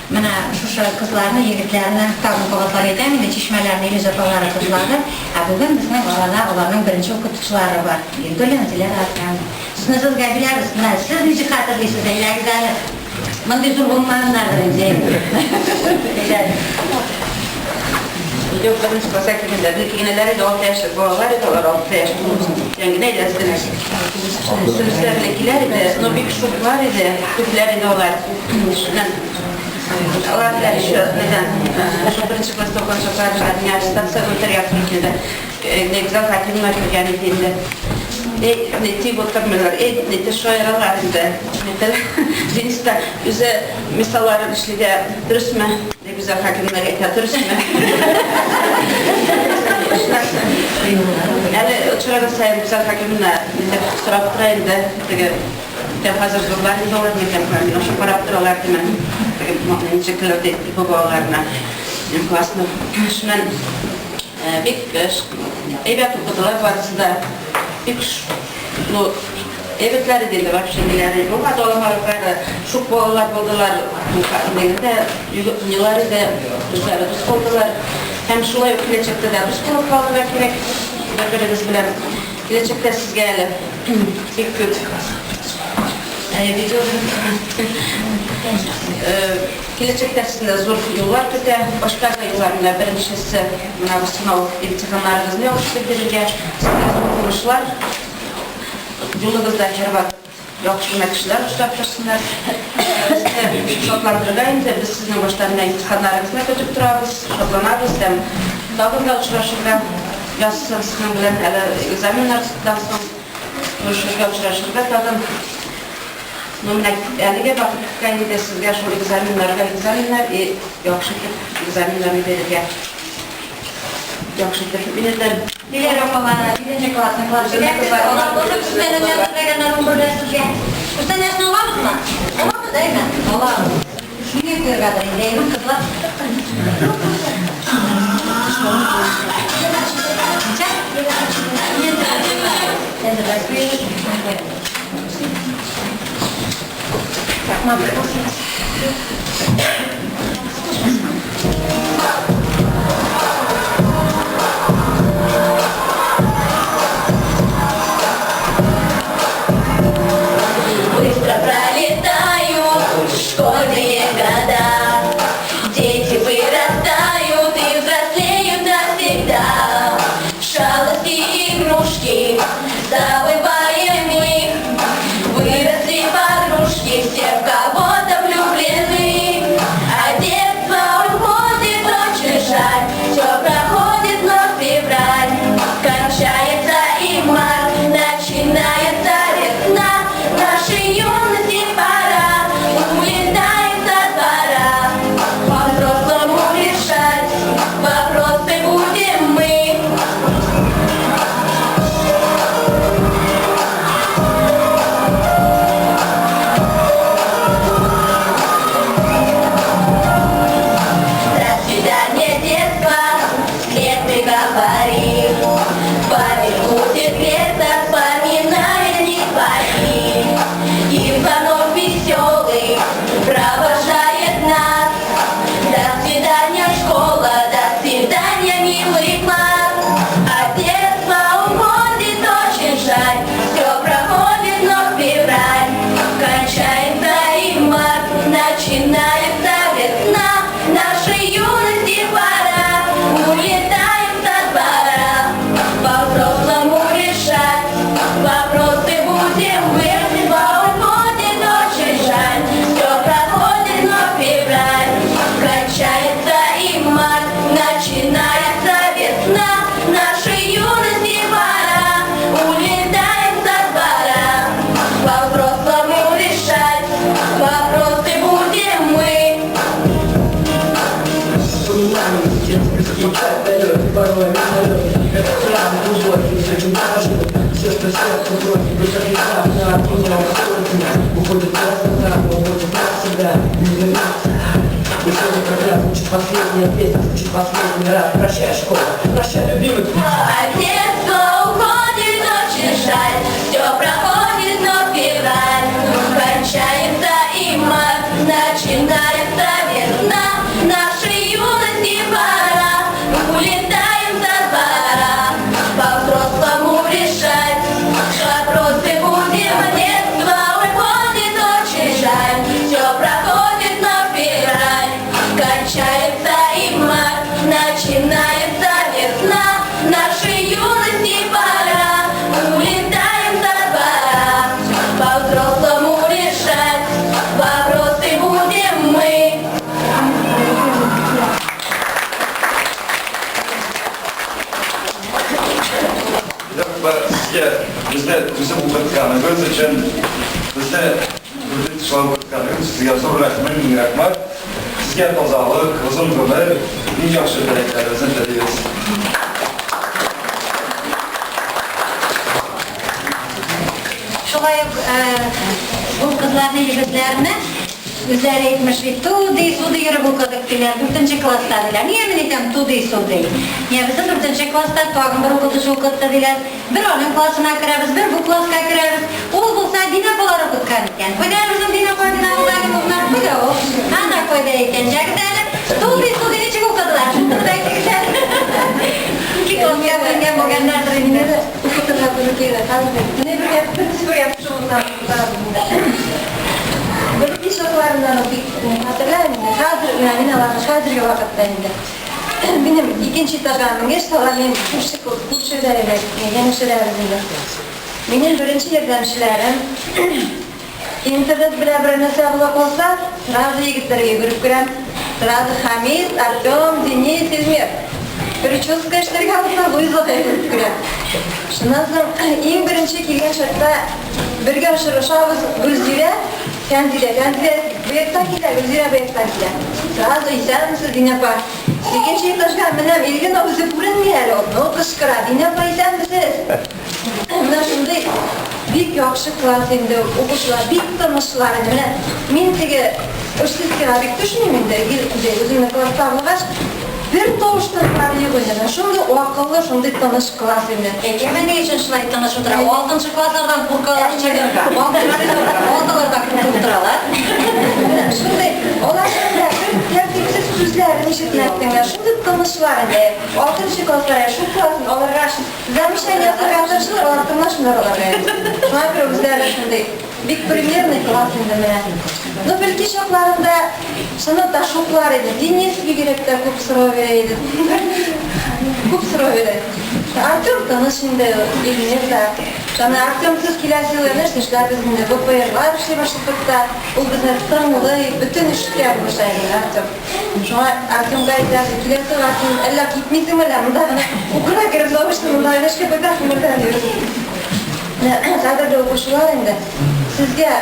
Менә шушы кызларны, егетләрне тагын кабатлап әйтәм инде, чишмәләрне Илүзә апалары котлады. Ә бүген безнең арада аларның беренче укытучылары бар. Гиндуллина Диләрә Әхтәмовна. Сезне сезгә бирәбез. Менә сез ничек хәтерлисез, әйдәгез әле. Мондый зур булмаганнардыр инде. Әйдәгез. Юк, беренче класска кергәндә безнеке генәләр иде, алты яшьлек балалар иде, алар алты яшь тулып генә иде, әз генә. Сүзләр белән киләр иде, но бик шуклар иде, күпләр иде алар. Шуннан алар белән еще нидән, шул беренче класста укыган чакларыбызда миңа аттестация үтәргә туры килде. Гүзәл Хәкимова килгән иде инде. Эй, ни тик утырмыйлар, эй, ни шаяралар инде. Денис та үзе мисалларын эшли дә, дөресме? Гүзәл Хәкимовна әйтә, дөресме? Әле очраган саен Гүзәл Хәкимовна сорап тора инде, теге Тә хәзер зурлар инде алар, мәктәп мин аша карап торалар димән. Теге ничек ди бу балаларына. Классно. Шуннан бик әйбәт укыдылар барысы да. Бик ну әйбәтләр иде инде вообще ниләре булмады алар шук балалар булдылар. Дигәндә ниләр иде, үзләре дус булдылар. Һәм шулай ук киләчәктә дә дус булып калырга кирәк бер-берегез белән. Киләчәктә сезгә әле бик күп видео киләчәктә сезне зур юллар көтә. Баштагы юллар менә беренчесе менә бу сынау имтиханнарыгызны яхшы бирергә, сезгә зур уңышлар. Юлыгызда һәрвакыт яхшы гына кешеләр очрап торсыннар. Безне шатландырырга инде без сезнең башта менә имтиханнарыгызны көтеп торабыз, шатланабыз һәм тагын да очрашырга язсын сезнең белән әле экзаменнардан соң күрешергә, очрашырга тагын. Ну, менә әлеге вакытка инде сезгә шул экзаменнарга экзаменнар и яхшы итеп экзаменнарны бирергә. Яхшы итеп. Мин инде Диләрә апалары, җиденче классны класс җитәкчесе, алар тоже күчтәнәчләр әзерләгәннәр унбердә сезгә. Күчтәнәчне алабызмы? Алабыз, әйме? Алабыз. Нигә куяргадыр инде, әйме, кызлар? Ничә? Рәхмәт. Быстро пролетают школьные года, Дети вырастают и взрослеют навсегда. Шалости игрушки, забываем их. Выросли подружки, все в кого-то влюблены. А детство уходит прочь и жаль, все проходит вновь февраль. Кончается и март, начинается весна, нашей юности пора, улетает со двора. По-взрослому решать вопросы будем мы. Это храм глубокий, с очень положено. Все, что сердце против, душа внезапно от меня уходит, уходит навсегда, уходит навсегда, не вернется. Еще никогда звучит последняя песня, звучит последний раз. Прощай, школа, прощай, любимый. А детство уходит, очень жаль, все проходит, но февраль. Кончается и март, начинается весна, нашей юности пора, улетаем со двора, по-взрослому решать вопросы будем. Детство уходит, очень жаль, все проходит, но февраль. Кончается и март, начинается весна, нашей юности пора, улетаем со двора, по-взрослому решать вопросы будем мы. Сезгә безне түзеп укытканыгыз өчен, безне үтеп шулай укытканыгыз сезгә зур рәхмәт, мең рәхмәт. Сезгә тазалык, озын гомер, иң яхшы теләкләребезне телибез. Шулай ук бу кызларны, егетләрне үзләре әйтмешли, туды-суды йөреп укыдык диләр, дүртенче класста диләр. Нигә мин әйтәм туды-суды? Нигә безне дүртенче класста тагын бер укытучы укытты диләр. Бер аның классына керәбез, бер бу класска керәбез. Ул булса Динә апалар укыткан икән. Кайда әле безнең Динә апа, Динә Мөгаллимовна? Кайда ул? Ана кайда икән? Җәгез әле. Туды-суды ничек укыдылар? Шуны да әйтегез әле. Ике класска бүленгән булганнардыр инде. Укытырга туры килде. Хәзер менә бергә, без бергә шугылланабыз инде. Бер чакларыннан ук бик хәтерләмим инде. Хәзер менә мин аларны хәзерге вакытта инде. Минем икенче этажга менгәч, алар минем күрше күршеләр иде, янәшәләребез инде. Минем беренче ярдәмчеләрем. Интернет белән бер нәрсә була калса, сразу егетләргә йөгереп керәм. Сразу Хамид, Артем, Денис, Эльмир. Прическа эшләргә булса, Луизага йөгереп керәм. Шуннан соң иң беренче килгән чакта бергә очрашабыз Гөлзирә, Фәнзилә. Фәнзилә бу яктан килә, Гөлзирә бу яктан килә. Сразу исәнмесез, Динә апа. Икенче этажга менәм, Эльвина үзе күренми әле ул. Ну, кычкыра, Динә апа, исәнмесез. Менә шундый бик яхшы класс инде, укучылар бик тынычлар инде. Менә мин теге эшсезгә бик төшмим инде, гел үземнең класста булгач, бер тавыш-тыннар юк инде. Менә шундый акыллы, шундый тыныч класс инде. Әйтәм, ни өчен шулай тыныч утыра? Алтынчы класслардан куркалар чыгырга. Алтыларда куркып утыралар. Менә шундый, алар турында бер тәртипсез сүзләрен ишетмәссең. Менә шундый тынычлар инде. Алтынчы класслар, шул класс, аларга замечание ясарга тырышалар, алар тыңлашмыйлар аларга инде. Шуңа күрә үзләре шундый бик примерный класс инде менә. Ну, бәлки чакларында чынлап та шуклар иде. Денис бигрәк тә күп сорау бирә иде. Күп сорау бирә. Артем тыныч инде, Эльмир да. Аны Артемсыз киләсе елны нәрсә эшләрбез инде? ВПРлар эшли башладык та, ул безне тыңлый, бөтен эшкә булыша инде Артем. Шуңа Артемга әйтәбез, киләсе елга син әллә китмисеңме әллә, монда гына укырга кереп, заочно монда гына эшкә кайтасыңмы әллә дибез. Менә кадерле укучылар инде, сезгә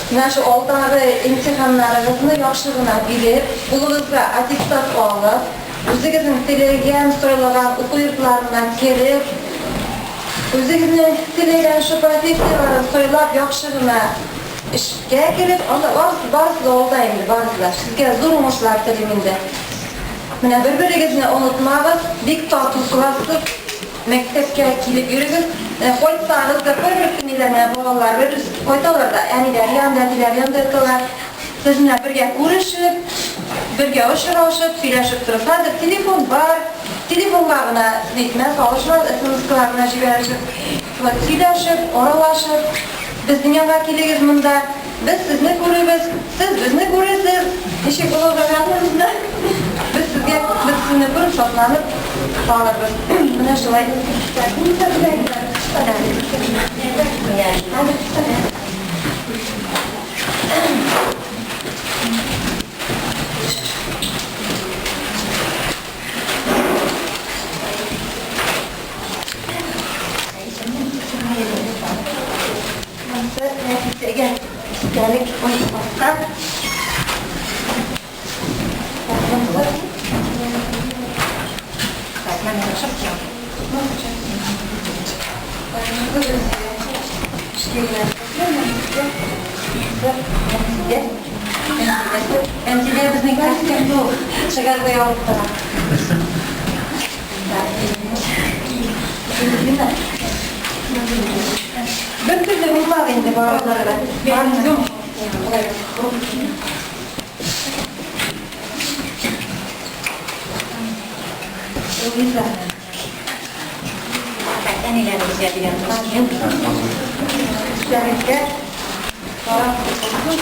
менә шу алдагы имтиханнарыгызны яхшы гына биреп, кулыгызга аттестат алып, үзегезнең теләгән, сайлаган уку йортларына кереп, үзегезнең теләгән шу профессияләрен сайлап, яхшы гына эшкә кереп, анда барысы, барысы да алда инде, барысы да. Сезгә зур уңышлар телим инде. Менә бер-берегезне онытмагыз, бик тату классыз, мәктәпкә килеп йөрегез. Кайтсагыз да, кайбер көннәр менә балалар бер кайталар да, әниләр янында, әтиләр янында яталар. Сез менә бергә күрешеп, бергә очрашып, сөйләшеп торып. Хәзер телефон бар, телефонга гына нитмә, салышмас, смс-лар гына җибәрешеп, шулай сөйләшеп, аралашып, безнең янга килегез монда. Без сезне күрербез, сез безне күрерсез. Ничек олыгайганыбызны без сезгә, без сезне күреп шатланып калырбыз. Менә шулай. Монысы Нәфисәгә истәлек онытмаска. Так, менә шып. Рәмзилә безнең костюмлы чыгарга алып тора. Бер төрле булмады инде балаларга. Луиза. Әниләребезгә дигән костюм. Шәрифкә карап булсын.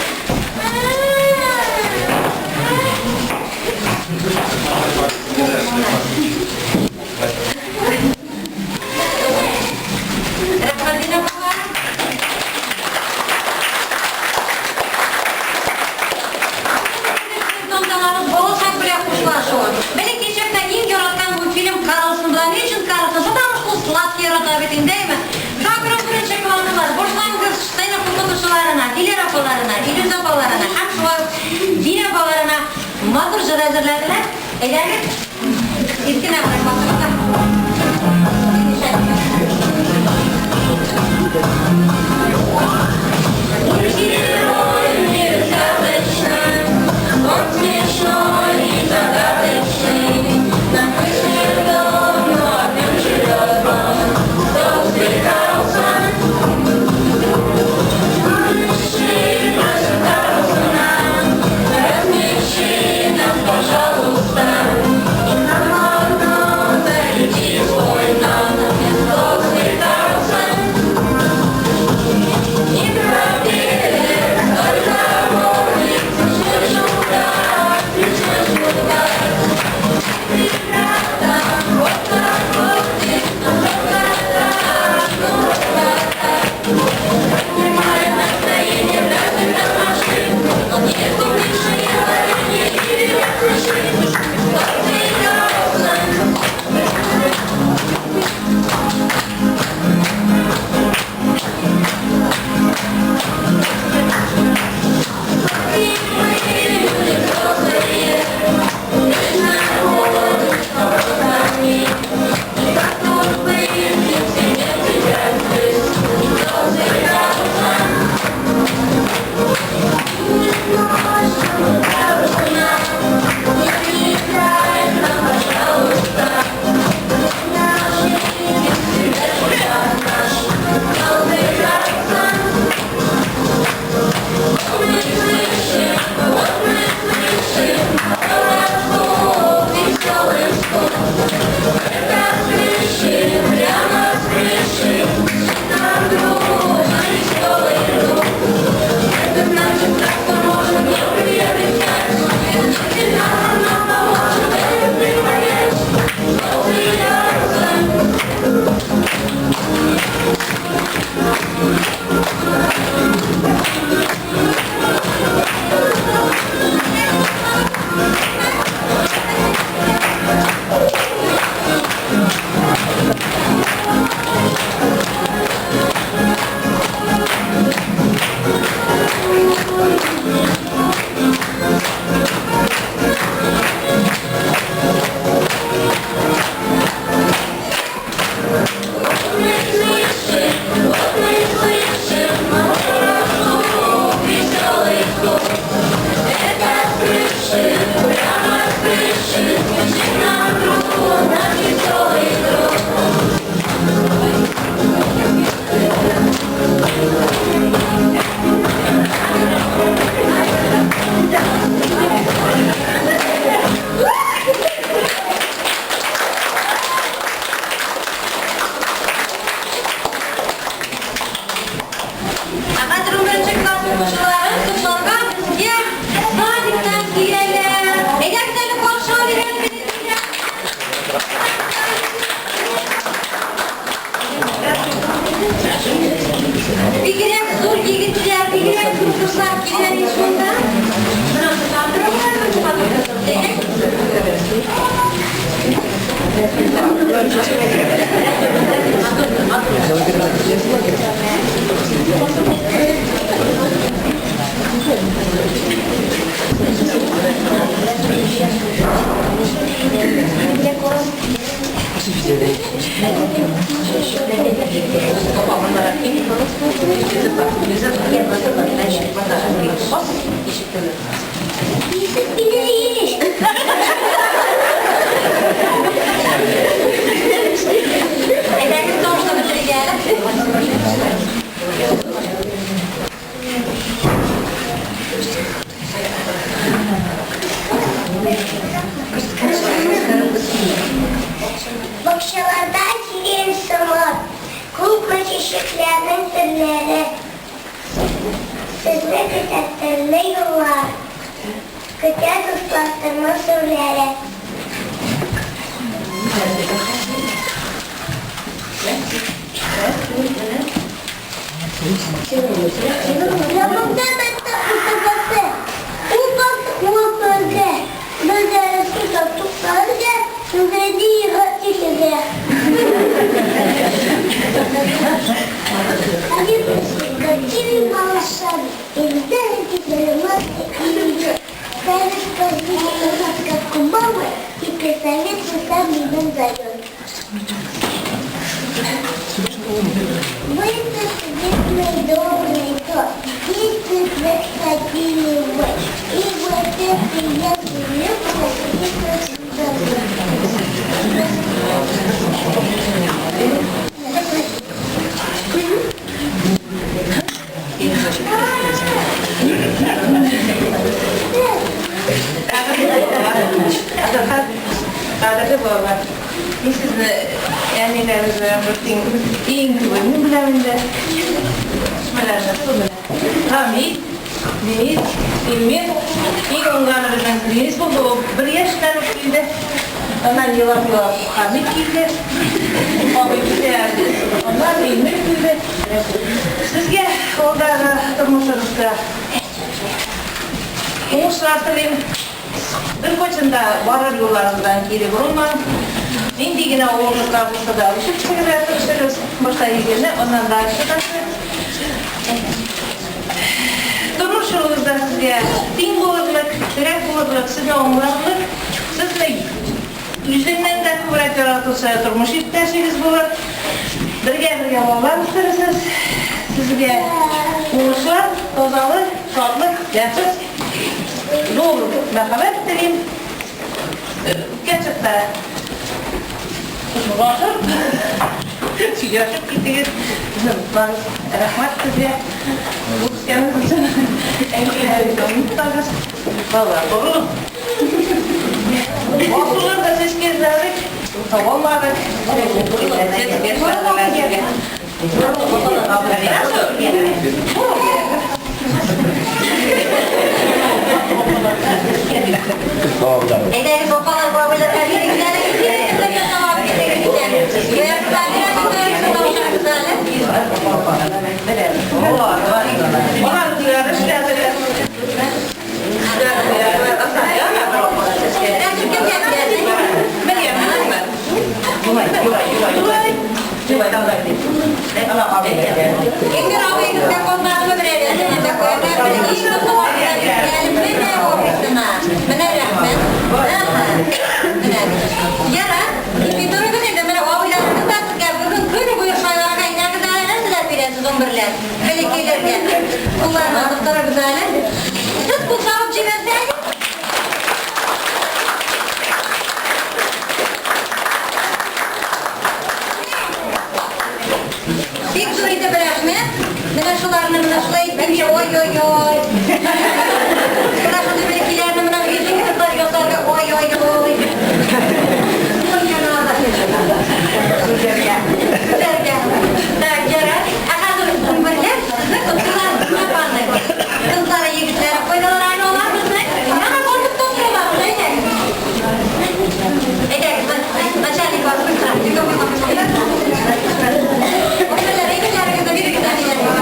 Рәхмәт, Динә апа. Тантаналы балачак белән хушлашу. Бәләкәй чакта иң яраткан мультфильм Карлсон була. Ни өчен Карлсон? Потому что ул сладкий ярата бит инде, әйме? Шуңа күрә беренче класслар башлангыч сыйныф укытучыларына, Диләр апаларына, Илүзә апаларына һәм шулай ук Динә апаларына матур җыр әзерләделәр. Әйдәгез, иркен әбрәк басып Герой мир сказочный, он смешной и загадочный. На крыше дом, но в нем живет он, толстый Карлсон. Мыши просят Карлсона, рассмеши нас, пожалуйста. И нам одно залетит больно, толстый Карлсон. Не пропеллер, только бортик, смешной удар, смешной удар. Ребята, вот так вот, ну ну Поднимает настроение даже тормошит. Он ест клубничное варенье и берет смешит. Толстый Карлсон. И мы люди взрослые, вечно ходим с вопросами. И как тут быть, если нет тебя здесь? Толстый Карлсон. Карлсона, не мешай нам, пожалуйста. Наши всегда наш толстый Карлсон. Мы слышим, вот мы слышим голосок, веселый стук. Это с крыши, прямо с крыши, нам друг, наш веселый друг. Это значит, что можем не приобретать. Учитель нам поможет это приподнять. Толстый Карлсон. Мы слышим, вот мы слышим голосок, веселый стук. Это с крыши, прямо с крыши, кричит нам друг, наш веселый друг. Ә хәзер 11 класс укучылары котларга безгә садиктан киләләр. Әйдәгез әле каршы алыйк әле. Бигрәк зур егетләр, бигрәк зур кызлар килә бит шунда. Менә Әйдәгез тавышны бетерик әле. Бакчаларда сирень сыман, Күпме чәчәкләрнең төрләре. Сезне көтә төрле юллар, Көтә дуслар тормыш үрләре. Янымда мәктәп бусагасы, Ул барлык бергә, Без дәрескә тукталырга, Сүзләрне егып китәргә. Они пришли красивыми малышами и ждали теперь ласки и любви. Дали спасибо у нас, как у мамы, теперь советы сами нам дает. Вы светлый, добрый тот, если приходили вы, и вот это я люблю, и Кадерле балалар, мин сезне әниләрегез белән бер тиң иң түбән мин беләм инде. Төшмәләрне шул менә. Хамид, Денис, Илмир, иң уңганы безнең Денис булды, ул бер яшьтән үк килде. Аннан елап-елап Хамид килде. Абый үсә, аннан Илмир килде. Сезгә алдагы тормышыгызда уңышлар телим. Беркайчан да барыр юлларыгыздан кире борылмаң. Нинди генә авырлыклар булса да, үсеп чыгарга тырышыгыз. Башта егерме, аннан дальше даже. Тормыш юлыгызда сезгә тиң булырлык, терәк булырлык, сезне аңларлык, сезне үзеннән дә күбрәк яратучы тормыш иптәшегез булыр. Бергә-бергә балалар үстерерсез. Сезгә уңышлар, тазалык, шатлык, бәхет, зур мәхәббәт телим. Үткән чакта гашып, сөйләшеп китегез. Безне онытмагыз. Рәхмәт сезгә. Үскәнегез өчен. Әниләрегезне онытмагыз. Балалар, борылып. Асыллар да чәчкә эзләдек, таба алмадык. Әйдәгез, апалар, бабайлар, әбиләргә Эльмир абыегызга калмадымы берәр Менә рәхмәт. Менә. Ярар. Торыгыз инде, менә абыйларыгыз да сезгә бүген көне буе шаярырга әйдәгез әле, нәрсәләр бирәсез унберләр? Бәләкәйләргә. Кулларны алып торыгыз әле. Сез кул чабып җибәрсәгез. Бик зур итеп рәхмәт. Менә шуларны менә шулай итеп, ой-ой-ой. Менә шундый бәләкәйләрне менә йөзең кызлар ясарга, ой-ой-ой. Так, ярар. Ә хәзер унберләр сезне котлыйлар, апаны. Кызлары, егетләре кайдалар әле алар безнең? Әнә басып та торалар, әйдәгез. Әйдәгез, начальник басып тора. Унберләр, әйберләрегезне бирегез әниләргә.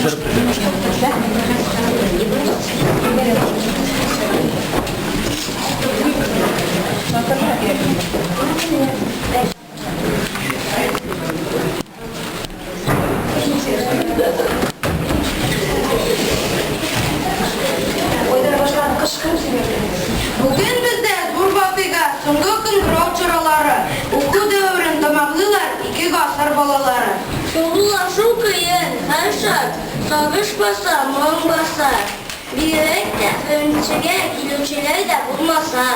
Бүген бездә зур вакыйга, соңгы кыңгырау чаралары. Уку дәверен тәмамлыйлар ике гасыр балалары. Саубуллашу кыен, һәрчак сагыш баса, моң баса. Бигрәк тә беренчегә килүчеләр дә булмаса.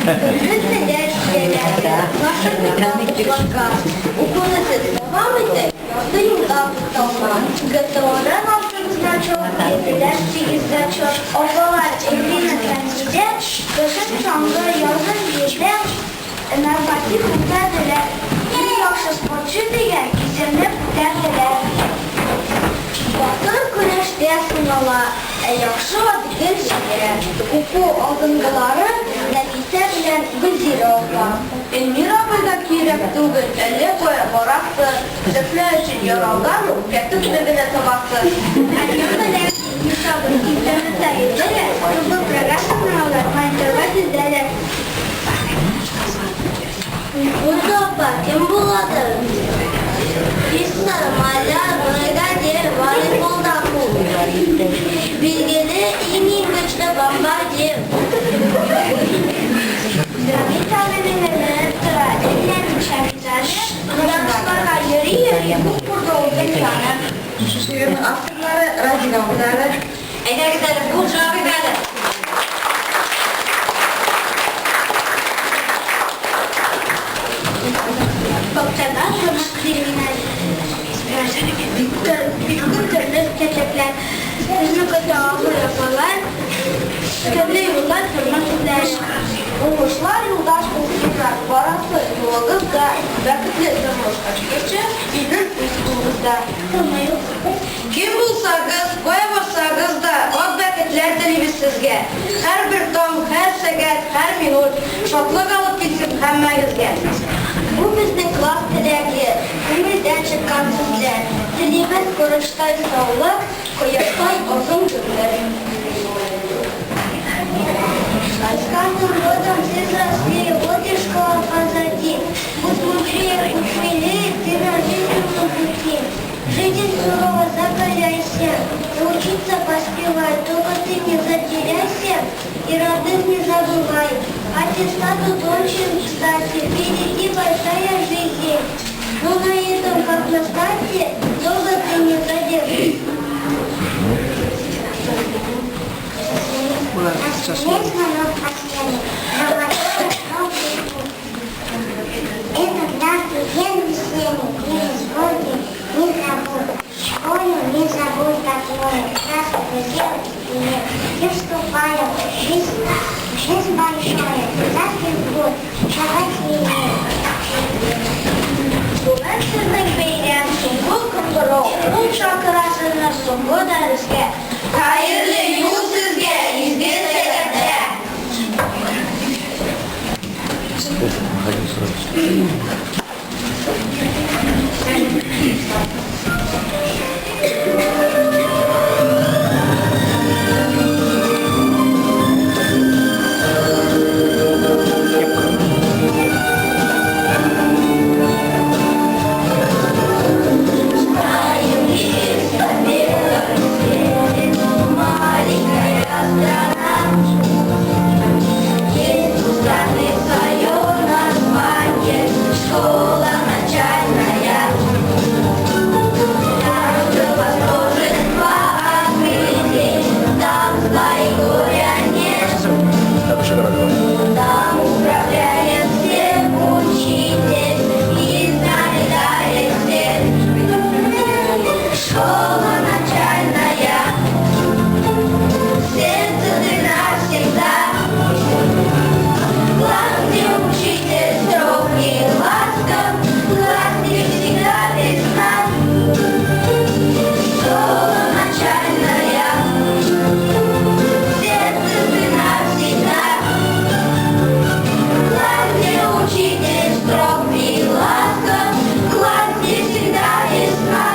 Төрле телләр сөйләгән, башын тотып Укуны сез дәвам итеп, ярты юлда тукталма. ГТОдан алтын значок, бирделәр сигез зачет. Апалар Эльвина Фәнзилә, кышын чаңгы, язын биредә норматив үтәделәр. Иң яхшы спортчы дигән исемне күтәрделәр. Батыр көрәштә сынала, ә яхшы ат гел җиңә. Уку алдынгылары Нәфисә белән Гөлзирә апа. Эльмира абый да кирәк түгел, әллә кая барасы, Сәхнә өчен яралган ул, кәтүкне генә табасы. Әнием белән Илмир абый интернетта йөрделәр, соңгы программаны алар мониторга тезделәр. Гөлфуза апа кем буладыр? Писарь, маляр, бригадир, волейболда кул. Билгеле, иң-иң көчле бомбардир. Гамил абыйның эленеп тора, әллә ничә медале, ярышларга йөри-йөри күп күрде ул дөньяны. Шушы шигырьнең авторлары Радик абыйлары. Әйдәгез әле, кул чабыйк әле. Бакчада кунак килгән бик күп төрле чәчәкләр. Безне көтә абый апалар, төрле юллар, тормыш эзләре. Уңышлар юлдаш булсыннар, барасы юлыгызда, бәхетле тормыш ачкычы илнең үз кулыгызда. Кем булсагыз, кая барсагыз да, ак бәхетләр телибез сезгә. Һәрбер таң, һәр сәгать, һәр минут шатлык алып килсен һәммәгезгә. Бу безнең класс теләге, күңелдән чыккан сүзләр. Телибез корычтай саулык, кояштай озын гомер. С каждым годом все взрослее, вот и школа позади. Будь мудрее, будь смелее, ты на жизненном пути. Жизнь сурова, закаляйся, научиться поспевай, только ты не затеряйся и родных не забывай. Аттестат тут очень кстати, впереди большая жизнь. Но на этом, как на старте, долго ты не задержишься. Этот яркий день весенний, перезвонки не забудь. Школу не забудь родную, красную девочки нет. И вступая в жизнь большая, завтра год, шагать смелее. Бүген сезнең бәйрәм, соңгы кыңгырау, ул чакыра сезне соңгы дәрескә. Хәерле юл сезгә, изге сәгатьтә! Школа начальная, Класс, где всегда весна.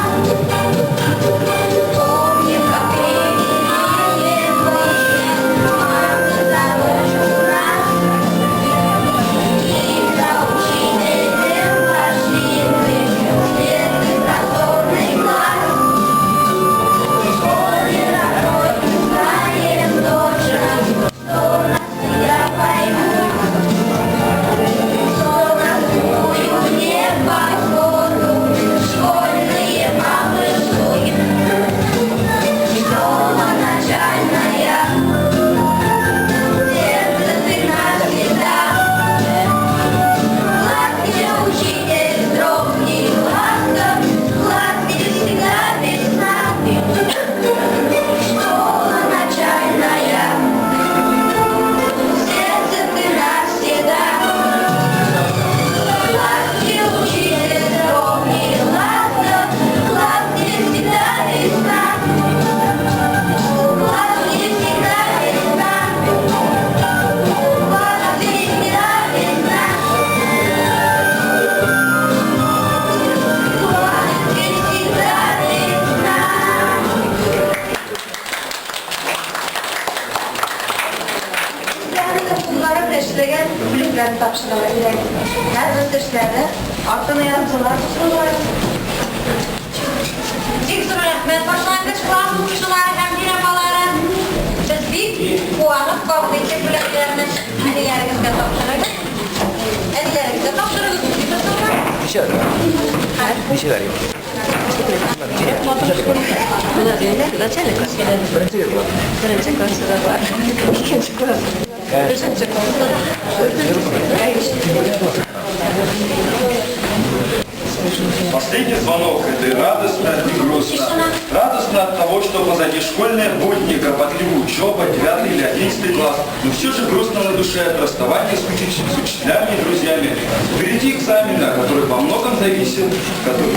тапшырырга кирәк. Һәр үсешләре артына яздылар, укучылар. Бик зур рәхмәт башлангыч класс укучылары һәм апалары. Без бик куанып кабул иттек бүләкләрне. Әниләрегезгә тапшырыгыз. Әниләрегезгә тапшырыгыз. Ничә? Ничәләр юк? Начальный класс. Беренче класс. Беренче класста бар. Икенче класс. Өченче класс. Последний звонок – это и радостно, и грустно. Радостно от того, что позади школьные будни, кропотливая учеба, 9 или 11 класс. Но все же грустно на душе от расставания с учителями и друзьями. Впереди экзамены, от которых во многом зависит, какой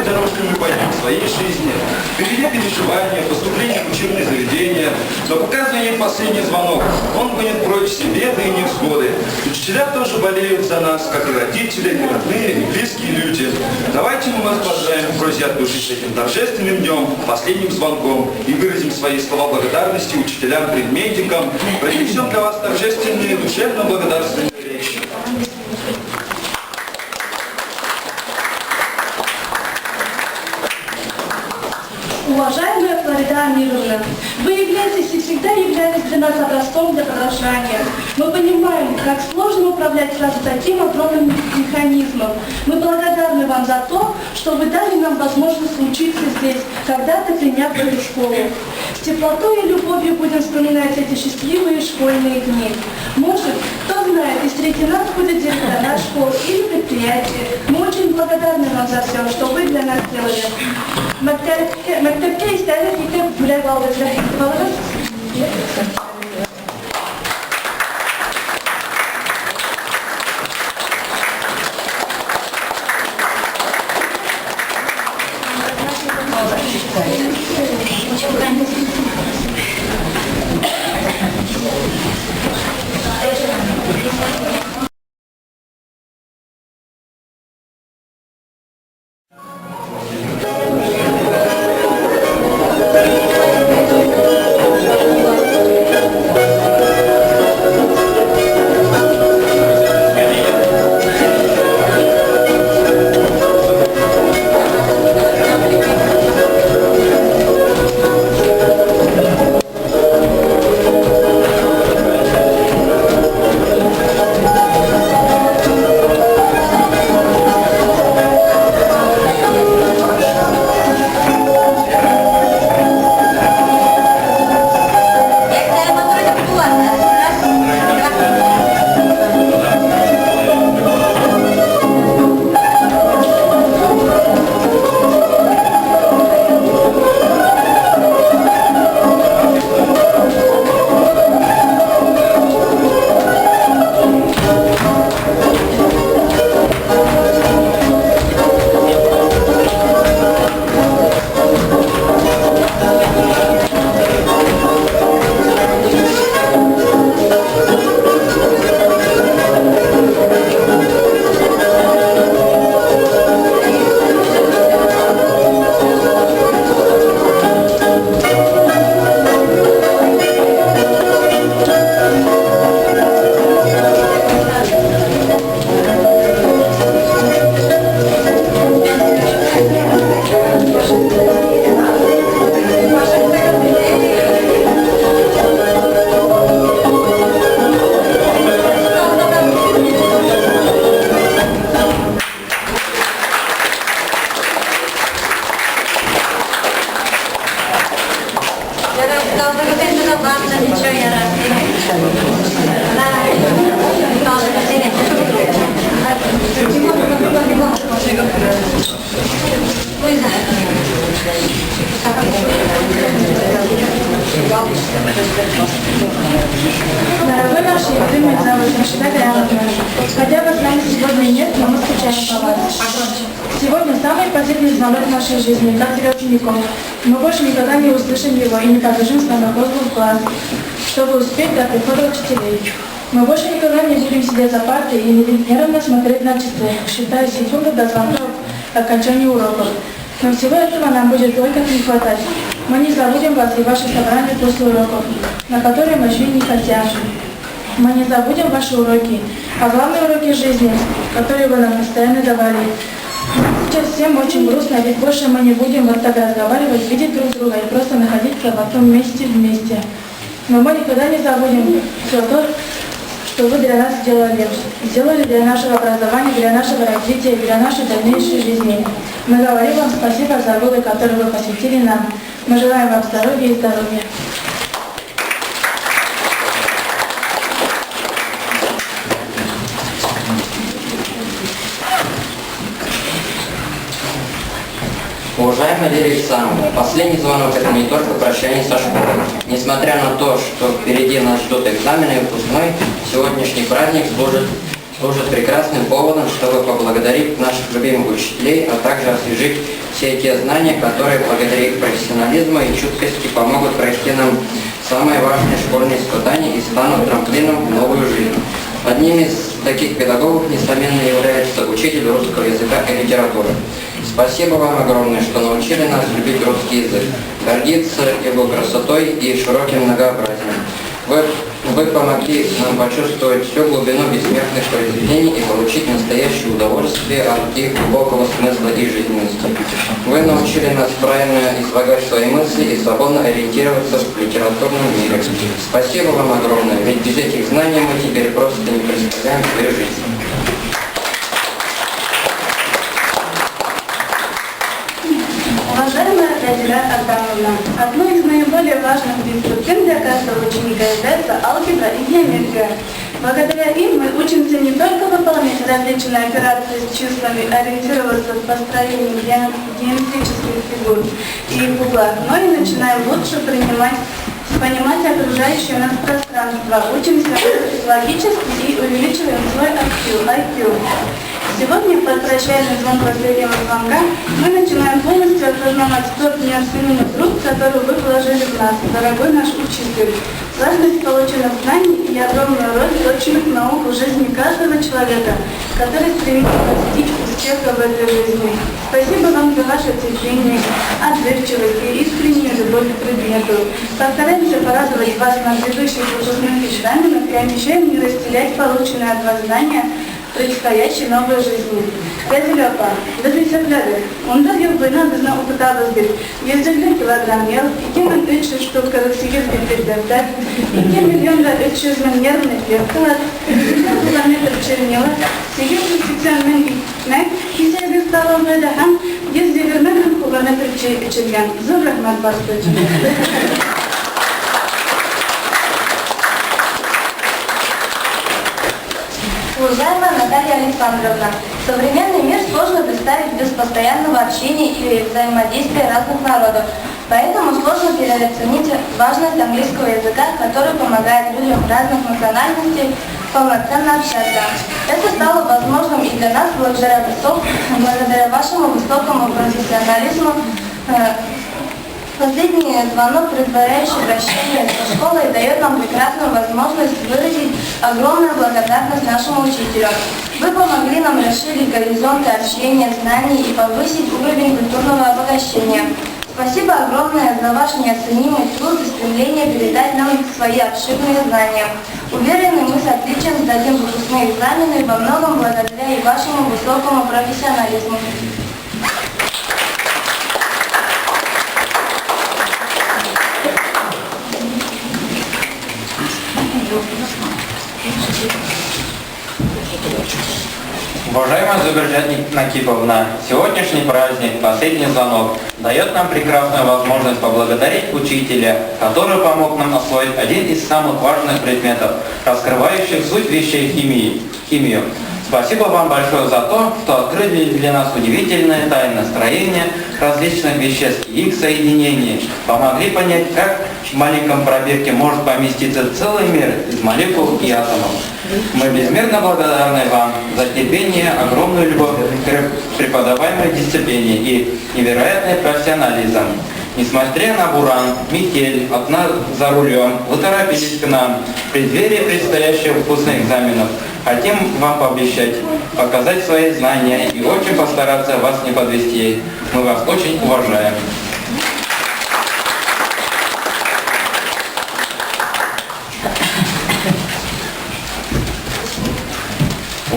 дорожкой мы пойдем в своей жизни. Впереди переживания, поступление в учебные заведения. Но пока звенит последний звонок, он гонит прочь все беды и невзгоды. Учителя тоже болеют за нас, как и родители, и родные, и близкие люди. Давайте мы вас поздравим, друзья, от души с этим торжественным днем, последним звонком, и выразим свои слова благодарности учителям, предметникам, произнесем для вас торжественные, душевно благодарственные речи. Уважаемая Флорида Амировна, вы являетесь и всегда являлись для нас образцом для подражания. Мы понимаем, как сложно управлять сразу таким огромным механизмом. Мы благодарны вам за то, что вы дали нам возможность учиться здесь, когда-то приняв эту школу. С теплотой и любовью будем вспоминать эти счастливые школьные дни. Может, кто знает, и среди нас будет директора школ или предприятий. Мы очень благодарны вам за все, что вы для нас делали. Мәктәпкә истәлек итеп бүләк алдык. Рәхмәт алыгыз. Дорогой наш любимый завуч, Рашида хотя бы с нами сегодня нет, но мы скучаем по вас. Сегодня самый последний звонок в нашей жизни, как для учеников. Мы больше никогда не услышим его и не побежим с вами в класс, чтобы успеть до прихода учителей. Мы больше никогда не будем сидеть за партой и не нервно смотреть на часы, считая секунды до звонка окончания уроков. Но всего этого нам будет только не хватать. Мы не забудем вас и ваше собрание после уроков, на которые мы шли не хотя. Мы не забудем ваши уроки, а главные уроки жизни, которые вы нам постоянно давали. Сейчас всем очень грустно, ведь больше мы не будем вот так разговаривать, видеть друг друга и просто находиться в одном месте вместе. Но мы никогда не забудем все то, что вы для нас сделали. Сделали для нашего образования, для нашего развития, для нашей дальнейшей жизни. Мы говорим вам спасибо за годы, которые вы посвятили нам. Мы желаем вам здоровья и здоровья. Уважаемая Лилия Александровна, последний звонок – это не только прощание со школой. Несмотря на то, что впереди нас ждут экзамены и выпускной, сегодняшний праздник служит прекрасным поводом, чтобы поблагодарить наших любимых учителей, а также освежить все те знания, которые благодаря их профессионализму и чуткости помогут пройти нам самые важные школьные испытания и станут трамплином в новую жизнь. Одним из таких педагогов, несомненно, является учитель русского языка и литературы. Спасибо вам огромное, что научили нас любить русский язык, гордиться его красотой и широким многообразием. Вы помогли нам почувствовать всю глубину бессмертных произведений и получить настоящее удовольствие от их глубокого смысла и жизненности. Вы научили нас правильно излагать свои мысли и свободно ориентироваться в литературном мире. Спасибо вам огромное, ведь без этих знаний мы теперь просто не представляем свою жизнь. Уважаемая Разиля Адамовна, одной из наиболее важных дисциплин для каждого ученика является алгебра и геометрия. Благодаря им мы учимся не только выполнять различные операции с числами, ориентироваться в построении геометрических фигур и их углах, но и начинаем лучше понимать окружающее нас пространство, учимся логически и увеличиваем свой IQ. Сегодня под прощальный звон последнего звонка мы начинаем полностью осознавать тот неоценимый труд, который вы вложили в нас, дорогой наш учитель. Важность полученных знаний и огромную роль точных наук в жизни каждого человека, который стремится достичь успеха в этой жизни. Спасибо вам за ваше терпение, отзывчивость и искреннюю любовь к предмету. Постараемся порадовать вас на грядущих выпускных экзаменах и обещаем не растерять полученные от вас знания в предстоящей новой жизни. Рәзилә апа, без исәпләдек. 14 ел буена безне укытабыз дип. 150 килограмм ел, 2300 штук 48 битлек дәфтәр, 2 миллион да 300 мең нервный клеткалар, 100 километр чернила, 880 мең икмәк кисәге столовыйда һәм 120 мең кубометр чәй эчелгән. Зур рәхмәт барысы өчен. Уважаемая Наталья Александровна, современный мир сложно представить без постоянного общения или взаимодействия разных народов. Поэтому сложно переоценить важность английского языка, который помогает людям разных национальностей полноценно общаться. Это стало возможным и для нас благодаря вашему высокому профессионализму. Последний звонок, предваряющий прощание со школой, дает нам прекрасную возможность выразить огромную благодарность нашему учителю. Вы помогли нам расширить горизонты общения, знаний и повысить уровень культурного обогащения. Спасибо огромное за ваш неоценимый труд и стремление передать нам свои обширные знания. Уверены, мы с отличием сдадим выпускные экзамены во многом благодаря и вашему высокому профессионализму. Уважаемая Зуберджат Накиповна, сегодняшний праздник, последний звонок, дает нам прекрасную возможность поблагодарить учителя, который помог нам освоить один из самых важных предметов, раскрывающих суть вещей химию. Спасибо вам большое за то, что открыли для нас удивительные тайны строения различных веществ и их соединений, помогли понять, как в маленьком пробирке может поместиться целый мир из молекул и атомов. Мы безмерно благодарны вам за терпение, огромную любовь к преподаваемой дисциплине и невероятный профессионализм. Несмотря на буран, метель, одна за рулем, вы торопились к нам в преддверии предстоящих выпускных экзаменов. Хотим вам пообещать, показать свои знания и очень постараться вас не подвести. Мы вас очень уважаем.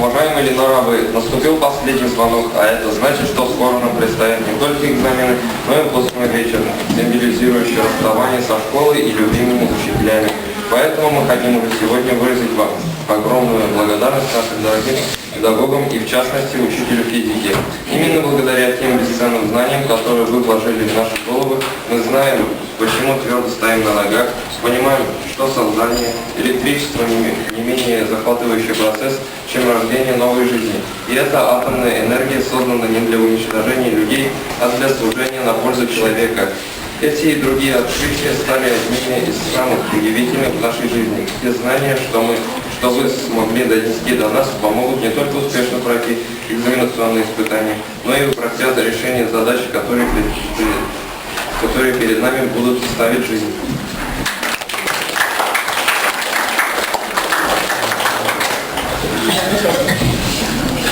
Уважаемый Ленар абый, наступил последний звонок, а это значит, что скоро нам предстоят не только экзамены, но и выпускной вечер, символизирующий расставание со школой и любимыми учителями. Поэтому мы хотим уже сегодня выразить вам огромную благодарность нашим дорогим педагогам и, в частности, учителю физики. Именно благодаря тем бесценным знаниям, которые вы вложили в наши головы, мы знаем, почему твердо стоим на ногах, понимаем, что создание электричества не менее захватывающий процесс, чем рождение новой жизни. И эта атомная энергия создана не для уничтожения людей, а для служения на пользу человека. Эти и другие открытия стали одними из самых удивительных в нашей жизни. Те знания, что вы смогли донести до нас, помогут не только успешно пройти экзаменационные испытания, но и упростят решение задач, которые перед нами будут ставить жизнь.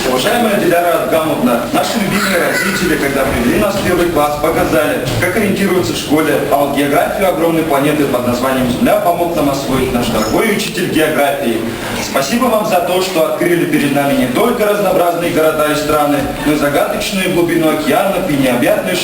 Уважаемая Диляра Адгамовна, наши любимые родители, когда привели нас в первый класс, показали, как ориентироваться в школе, а вот географию огромной планеты под названием Земля помог нам освоить наш дорогой учитель географии. Спасибо вам за то, что открыли перед нами не только разнообразные города и страны, но и загадочную глубину океанов и необъятную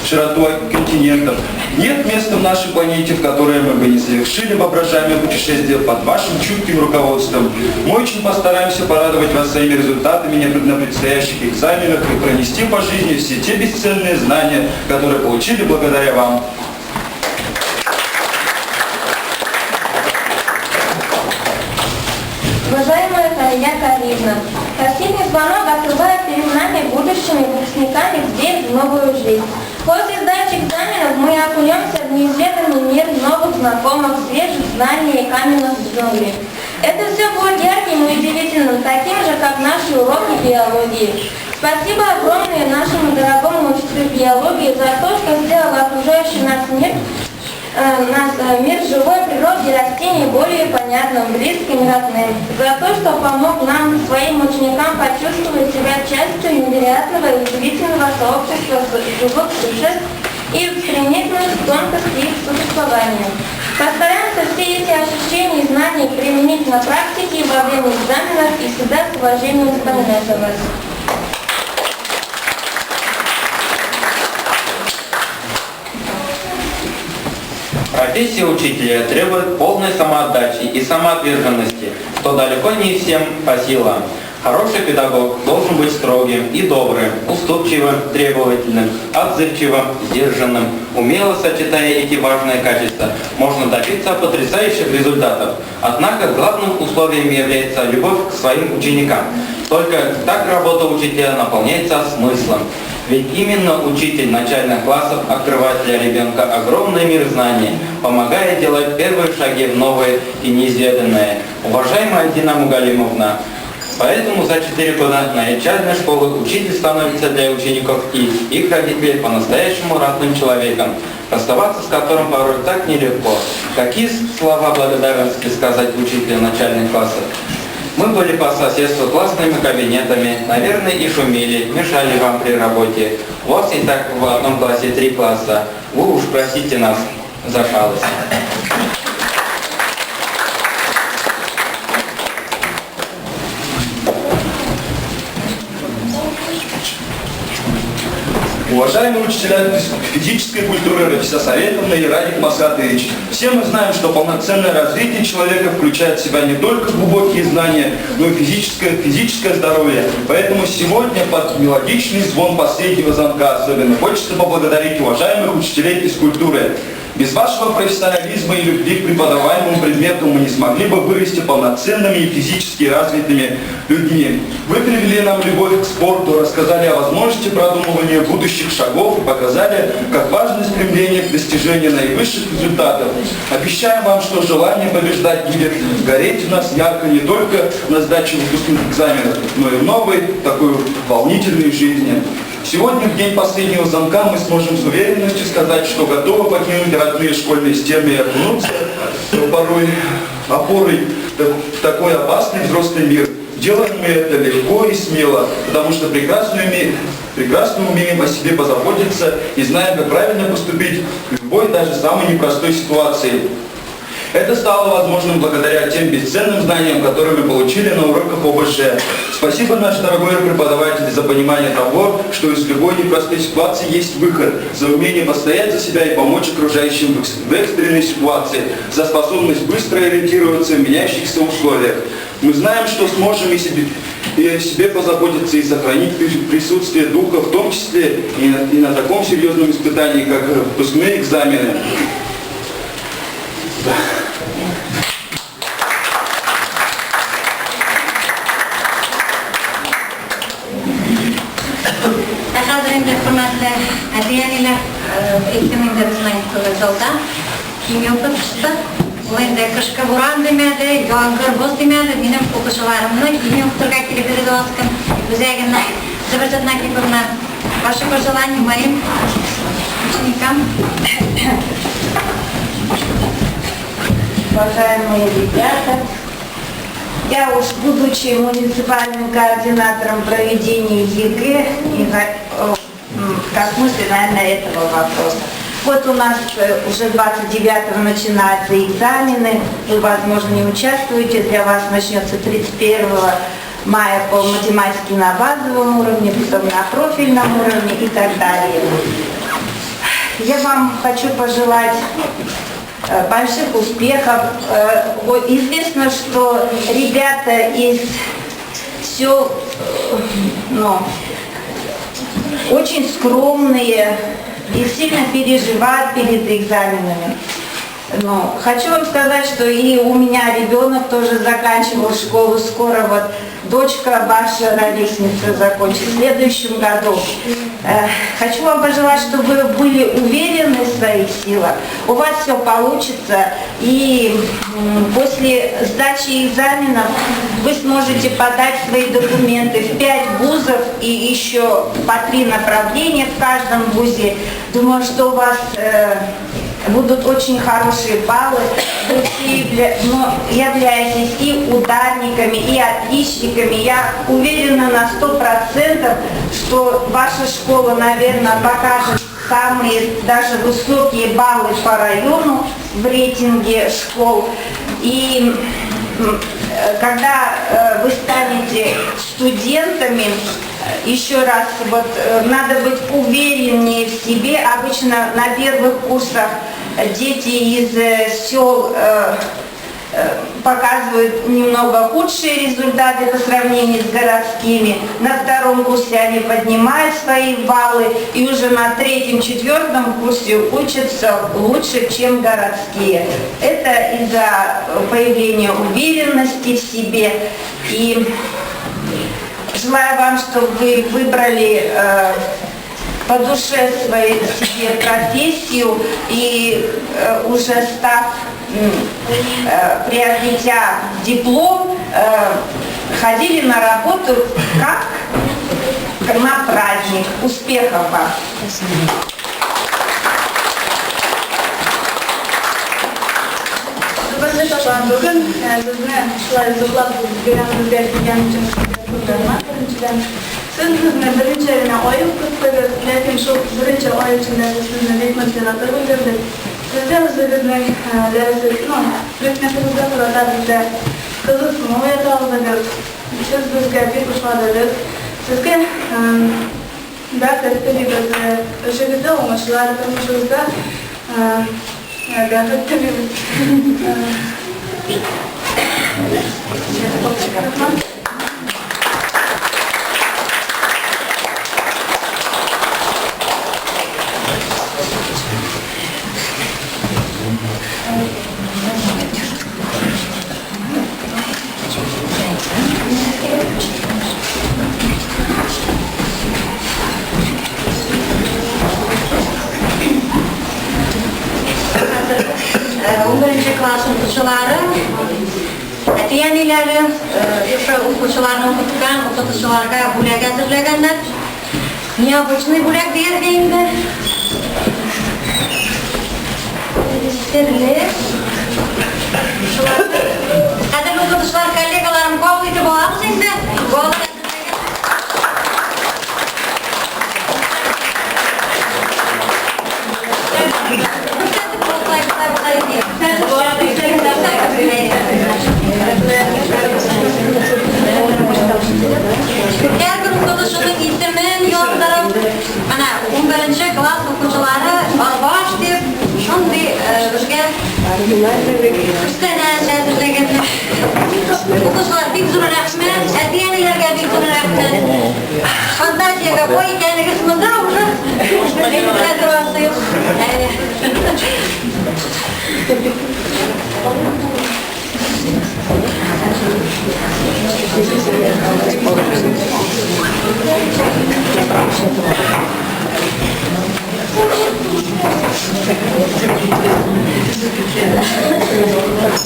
широту континентов. Нет места в нашей планете, в которой мы бы не совершили воображаемое путешествие под вашим чутким руководством. Мы очень постараемся порадовать вас своими результатами на предстоящих экзаменах и пронести по жизни все те бесценные знания, которые получили благодаря вам. Уважаемая Хария Каримовна, последний звонок открывает перед нами будущими выпускниками дверь в новую жизнь. После сдачи экзаменов мы окунемся в неизведанный мир новых знакомых, свежих знаний и каменных джунглей. Это все будет ярким и удивительным, таким же, как наши уроки биологии. Спасибо огромное нашему дорогому учителю биологии за то, что сделал окружающий нас мир живой природы и растений более понятным, близким и родным. За то, что помог нам, своим ученикам, почувствовать себя частью невероятного и удивительного сообщества живых существ и проникнуть в тонкости их существования. Постараемся все эти ощущения и знания применить на практике во время экзаменов и всегда с уважением вспоминать о вас. Профессия учителя требует полной самоотдачи и самоотверженности, что далеко не всем по силам. Хороший педагог должен быть строгим и добрым, уступчивым, требовательным, отзывчивым, сдержанным. Умело сочетая эти важные качества, можно добиться потрясающих результатов. Однако главным условием является любовь к своим ученикам. Только так работа учителя наполняется смыслом. Ведь именно учитель начальных классов открывает для ребенка огромный мир знаний, помогая делать первые шаги в новое и неизведанное. Уважаемая Дина Мугалимовна, поэтому за 4 года начальной школы учитель становится для учеников и их родителей по-настоящему родным человеком, расставаться с которым порой так нелегко. Какие слова благодарности сказать учителю начальных классов? Мы были по соседству классными кабинетами, наверное, и шумели, мешали вам при работе. У вас и так в одном классе 3 класса. Вы уж простите нас за шалость. Уважаемые учителя физической культуры Рафиса Советовна и Радик Масхатович, все мы знаем, что полноценное развитие человека включает в себя не только глубокие знания, но и физическое здоровье. Поэтому сегодня под мелодичный звон последнего звонка особенно хочется поблагодарить уважаемых учителей физкультуры. Без вашего профессионализма и любви к преподаваемому предмету мы не смогли бы вырасти полноценными и физически развитыми людьми. Вы привели нам любовь к спорту, рассказали о возможности продумывания будущих шагов и показали, как важно стремление к достижению наивысших результатов. Обещаем вам, что желание побеждать будет гореть в нас ярко не только на сдаче выпускных экзаменов, но и в новой, такой волнительной жизни. Сегодня, в день последнего звонка, мы сможем с уверенностью сказать, что готовы покинуть родные школьные стены и окунуться порой опорой в такой опасный взрослый мир. Делаем мы это легко и смело, потому что прекрасно умеем о себе позаботиться и знаем, как правильно поступить в любой, даже самой непростой ситуации. Это стало возможным благодаря тем бесценным знаниям, которые мы получили на уроках ОБЖ. Спасибо, наш дорогой преподаватель, за понимание того, что из любой непростой ситуации есть выход, за умение постоять за себя и помочь окружающим в экстренной ситуации, за способность быстро ориентироваться в меняющихся условиях. Мы знаем, что сможем и о себе позаботиться и сохранить присутствие духа, в том числе и на таком серьезном испытании, как выпускные экзамены. Да. Ә хәзер инде, хөрмәтле әти-әниләр, әйтем инде безнең түгел залда химия укытучысы. Ул инде кышкы буран димәде, яңгыр, боз димәде, минем укучыларымны химия укытырга килеп йөрде Аскын үзәгенә. Зөбәрҗәт Накиповна, ваши пожелания моим ученикам. Уважаемые ребята, я уж, будучи муниципальным координатором проведения ЕГЭ, не коснусь, наверное, этого вопроса. Вот у нас уже 29-го начинаются экзамены, вы, возможно, не участвуете, для вас начнется 31 мая по математике на базовом уровне, потом на профильном уровне и так далее. Я вам хочу пожелать больших успехов. Известно, что ребята из сел, ну, очень скромные и сильно переживают перед экзаменами. Но хочу вам сказать, что и у меня ребенок тоже заканчивал школу, скоро вот дочка ваша ровесница закончит в следующем году. Хочу вам пожелать, чтобы вы были уверены в своих силах, у вас все получится, и после сдачи экзаменов вы сможете подать свои документы в 5 вузов и еще по 3 направления в каждом вузе. Думаю, что у вас будут очень хорошие баллы, вы все являетесь и ударниками, и отличниками. Я уверена на 100%, что ваша школа, наверное, покажет самые даже высокие баллы по району в рейтинге школ. И когда вы станете студентами, еще раз, вот, надо быть увереннее в себе. Обычно на первых курсах дети из сел показывают немного худшие результаты по сравнению с городскими. На втором курсе они поднимают свои баллы и уже на третьем, четвертом курсе учатся лучше, чем городские. Это из-за появления уверенности в себе. И желаю вам, чтобы вы выбрали по душе своей себе профессию и уже став, приобретя диплом, ходили на работу как на праздник. Успехов вам! Бүген безне шулай зурлап бәйрәмебезгә килгән өчен рәхмәт беренчедән. Сез безне беренче генә ай укыттыгыз, ләкин шул беренче ай эчендә без сезне бик нык яратып өлгердек. Сездә үзегезнең дәресе, ну, предметыгызга карата бездә кызыксыну уята алдыгыз. Сез безгә бик ошадыгыз. Сезгә бәхет телибез, эшегездә уңышлар, тормышыгызда бәхет телибез. Рәхмәт. Унберенче класс укучылары, әти-әниләре, шушы укучыларны укыткан укытучыларга бүләк әзерләгәннәр. Необычный бүләк дияргә инде. Серле. Кадерле укытучылар, коллегаларым, кабул итеп алабыз инде. Балалар Күчтәнәч әзерләгәннәр. Укучылар, бик зур рәхмәт. Әти-әниләргә бик зур рәхмәт. Фантазиягә бай икәнегез монда уже. Мин белә торасы юк. Әйе.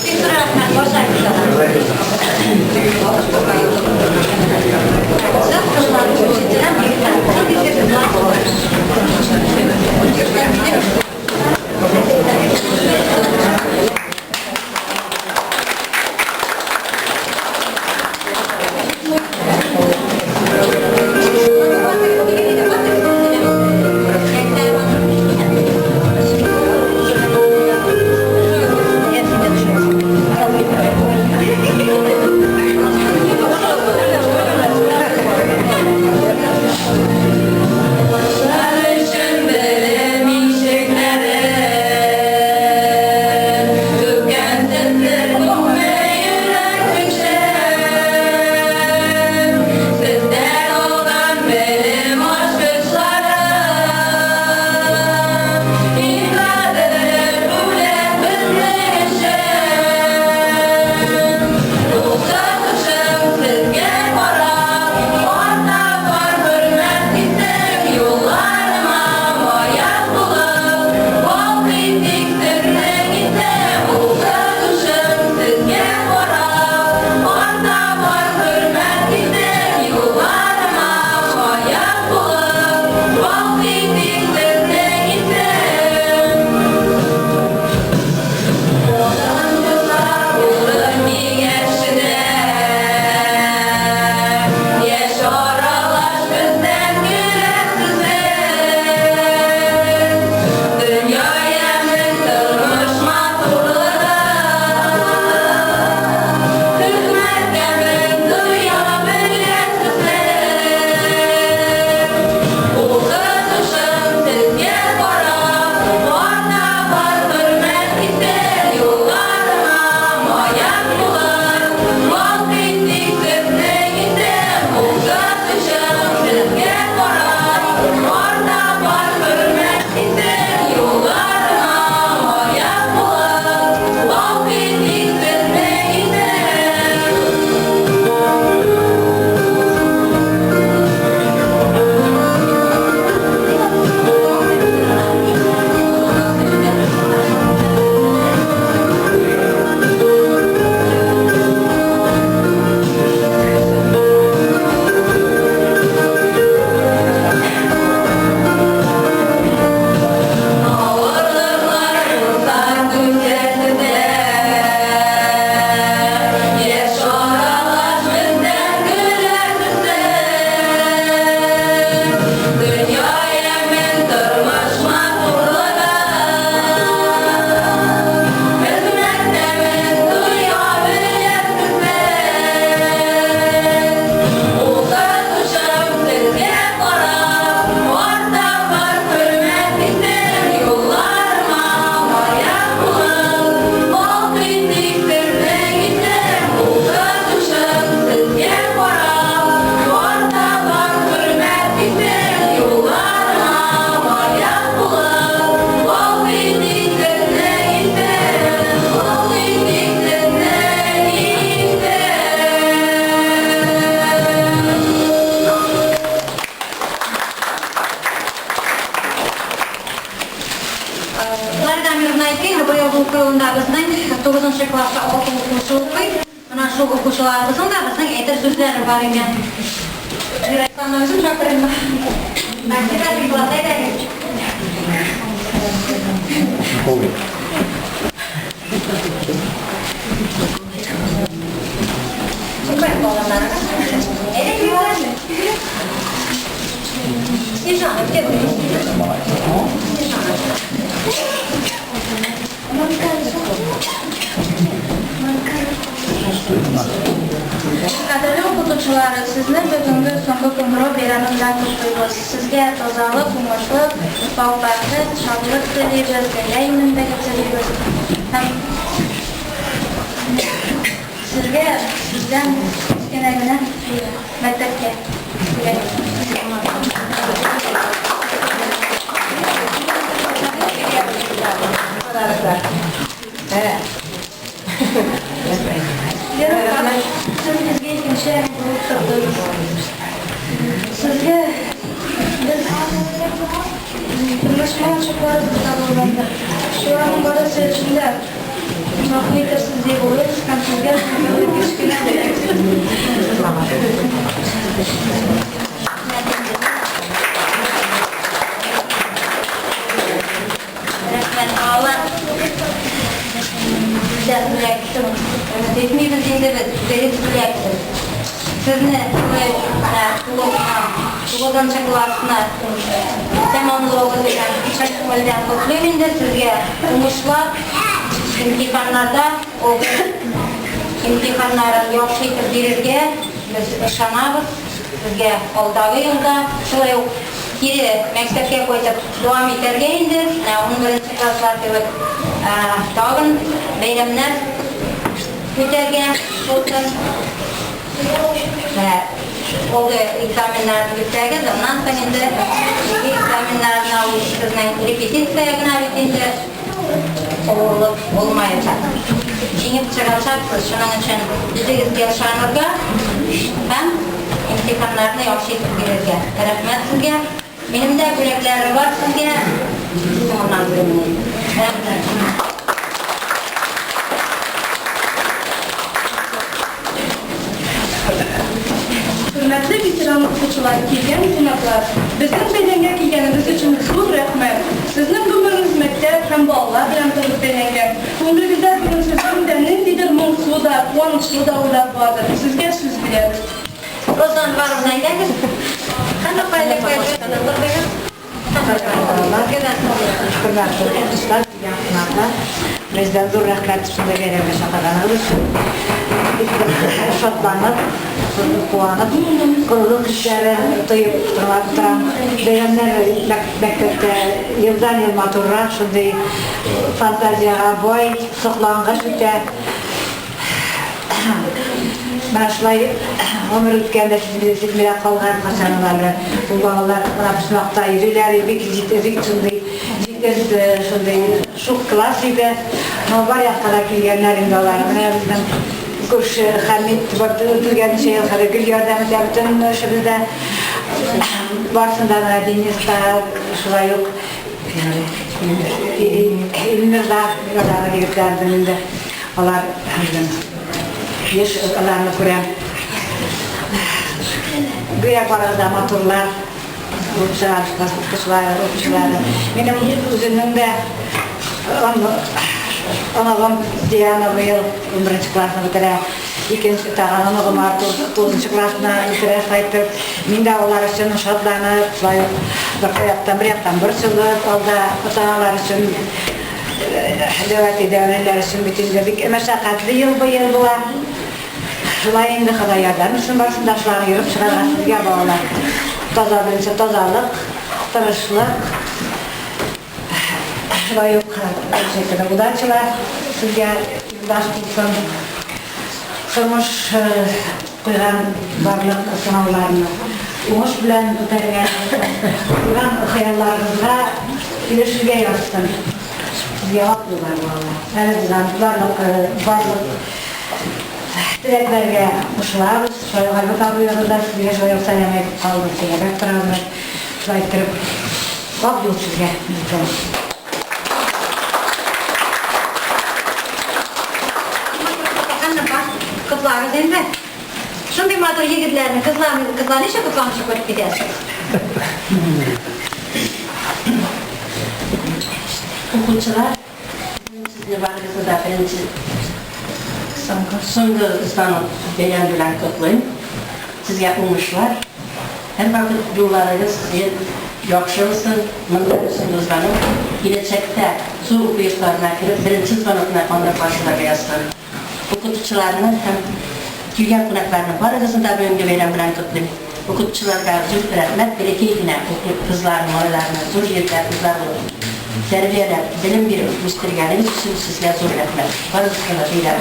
Бик зур рәхмәт, Флорида Амировна әйткәйне, быел бу уку елында безнең тугызынчы класста алты укучы укый. Менә шул укучыларыбызның да безнең әйтер сүзләре бар икән. Зирәктан үзем чакырыйм. Мәктәптә приклад әйдәгез. Чыкмыйк балаларга. Әйдә, Снежана, где вы? Снежана. Кадерле укытучылар, сезне бүгенге соңгы кыңгырау бәйрәме белән котлыйбыз. Сезгә тазалык, уңышлык, бау бәхет, шатлык телибез, дөнья иминлеге телибез. Һәм сезгә бездән кечкенә генә мәктәпкә бүләк. Лера, сез безгә икенче әни булып тордыгыз. Сезгә без тормыш чакларыбыз да булгандыр. Шуларның барысы өчен дә гафу итәрсез дип уйлыйбыз һәм сезгә шундый кечкенә бүләк. Рәхмәт, балалар. Гүзәл бүләк. Өмет итмибез инде без, үзегез бүләксез. Сезне шулай ук менә тулы тугызынчы классны тәмамлавыгыз белән чын күңелдән котлыйм инде. Сезгә уңышлар, имтиханнарда имтиханнарын яхшы итеп бирергә без ышанабыз. Сезгә алдагы елда шулай ук кире мәктәпкә кайтып дәвам итәргә инде. Менә 11 класслар кебек тагын бәйрәмнәр үтәргә булсын. Менә алгы экзаменнарны бетсәгез, аннан соң инде экзаменнарны алу сезнең репетиция генә бит инде авырлык булмаячак. Җиңеп чыгачаксыз, шуның өчен үзегезгә ышанырга һәм имтиханнарны яхшы итеп бирергә. Рәхмәт сезгә. Минем дә бүләкләрем бар сезгә. Соңыннан бирермен. Рәхмәт. Хөрмәтле ветеран укытучылар, килгән кунаклар, безнең бәйрәмгә килгәнегез өчен зур рәхмәт. Сезнең гомерегез мәктәп һәм балалар белән тыгыз бәйләнгән. Күңелегездә бүген сезнең дә ниндидер моңсу да, куанычлы да уйлар бардыр. Сезгә сүз бирәбез. Роза Анваровна, әйдәгез. Хәзер Хөрмәтле укытучылар, килгән кунаклар, бездән зур рәхмәт шундый бәйрәмгә чакырганыгыз өчен. Бик шатланып, куанып, горурлык хисләре тоеп тыңлап утырам. Бәйрәмнәр мәктәптә елдан-ел матуррак, шундый фантазиягә бай, соклангыч үтә. Менә шулай гомер үткәндә сизелми дә калган, кайчан алар ул балалар менә почмакта йөриләр, бик бик шундый җитез, шундый шук класс иде. Но бар якка да килгәннәр инде алар. Менә безнең күрше Хәмит үтелгән ничә ел хәзер гел ярдәм итә бөтен эшебездә. Барысын да менә Денис та шулай ук Илмир да ягы егетләрдән инде. Алар безнең еш аларны күрәм. Гүя барыгыз да матурлар, укучылар, укучылары. Минем үземнең дә оныгым Диана быел 11 классны бетерә. Икенче тагын оныгым Артур 9 классны бетерә кайтып. Мин дә алар өчен шатланып, шулай ук бер яктан бер яктан борчылып, алда ата-аналар өчен Дәүләт идарәләр өчен бит инде бик мәшәкатьле ел быел була. Шулай инде Ходай ярдәм итсен барысын да шуларны ерып чыгарга сезгә, балалар. Таза беренче тазалык, тырышлык, шулай ук ничек удачалар сезгә юлдаш булсын. Тормыш куйган барлык сынауларны уңыш белән үтәргә, куйган хыялларыгызга ирешергә язсын. Сезгә ак юллар, балалар. Әле без аны барлык барлык теләкләргә кушылабыз. Шулай ук Альберт абыегыз да сезгә шулай ук сәлам әйтеп калды, сәламәт торабыз. Шулай иттереп, ак юл сезгә, бездән. Котлагыз инде. Шундый матур егетләрне, кызларны, кызлар ничек котламыйча кайтып китәсез? Укучылар, мин сезне барыгызны да беренче соңгы звонок бәйрәм белән котлыйм. Сезгә уңышлар, һәрвакыт юлларыгыз гел яхшы булсын. Монда соңгы звонок, киләчәктә зур уку йортларына кереп, беренче звонокны анда каршыларга язсын. Укытучыларны һәм килгән кунакларны барыгызны да бүгенге бәйрәм белән котлыйм. Укытучыларга зур рәхмәт, бәләкәй генә кызлар, малайларны зур егетләр, кызлар булып. тәрбияләп, белем биреп үстергәнегез өчен сезгә зур рәхмәт. Барыгызга да бәйрәм.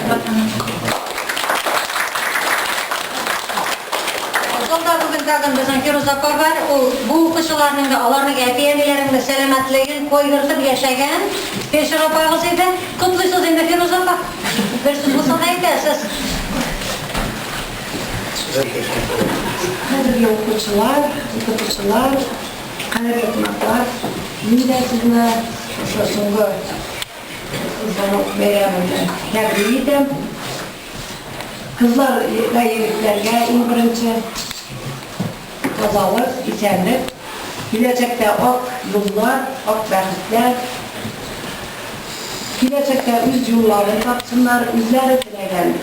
Залда бүген тагын безнең Фируза апа бар. Ул бу укучыларның да, аларның әти-әниләренең дә сәламәтлеген кайгыртып яшәгән фельдшер апагыз иде. Котлыйсыз инде, Фируза апа. Бер сүз булса да әйтәсез. Кадерле укучылар, укытучылар, кадерле кунаклар, мин дә сезне шушы соңгы звонок бәйрәме белән тәбрик итәм. Кызлар вә егетләргә иң беренче тазалык, исәнлек, киләчәктә ак юллар, ак бәхетләр, киләчәктә үз юлларын тапсыннар, үзләре теләгән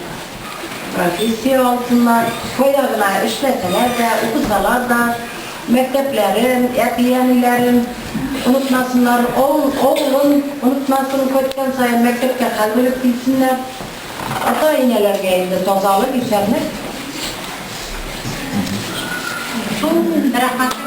профессия алсыннар, кайда гына эшләсәләр дә, укысалар да, мәктәпләрен, әти-әниләрен онытмасыннар, авыл, авылын онытмасын, кайткан саен мәктәпкә хәл белеп килсеннәр. Ата-инәләргә инде тазалык, исәнлек. Шул, рәхмәт.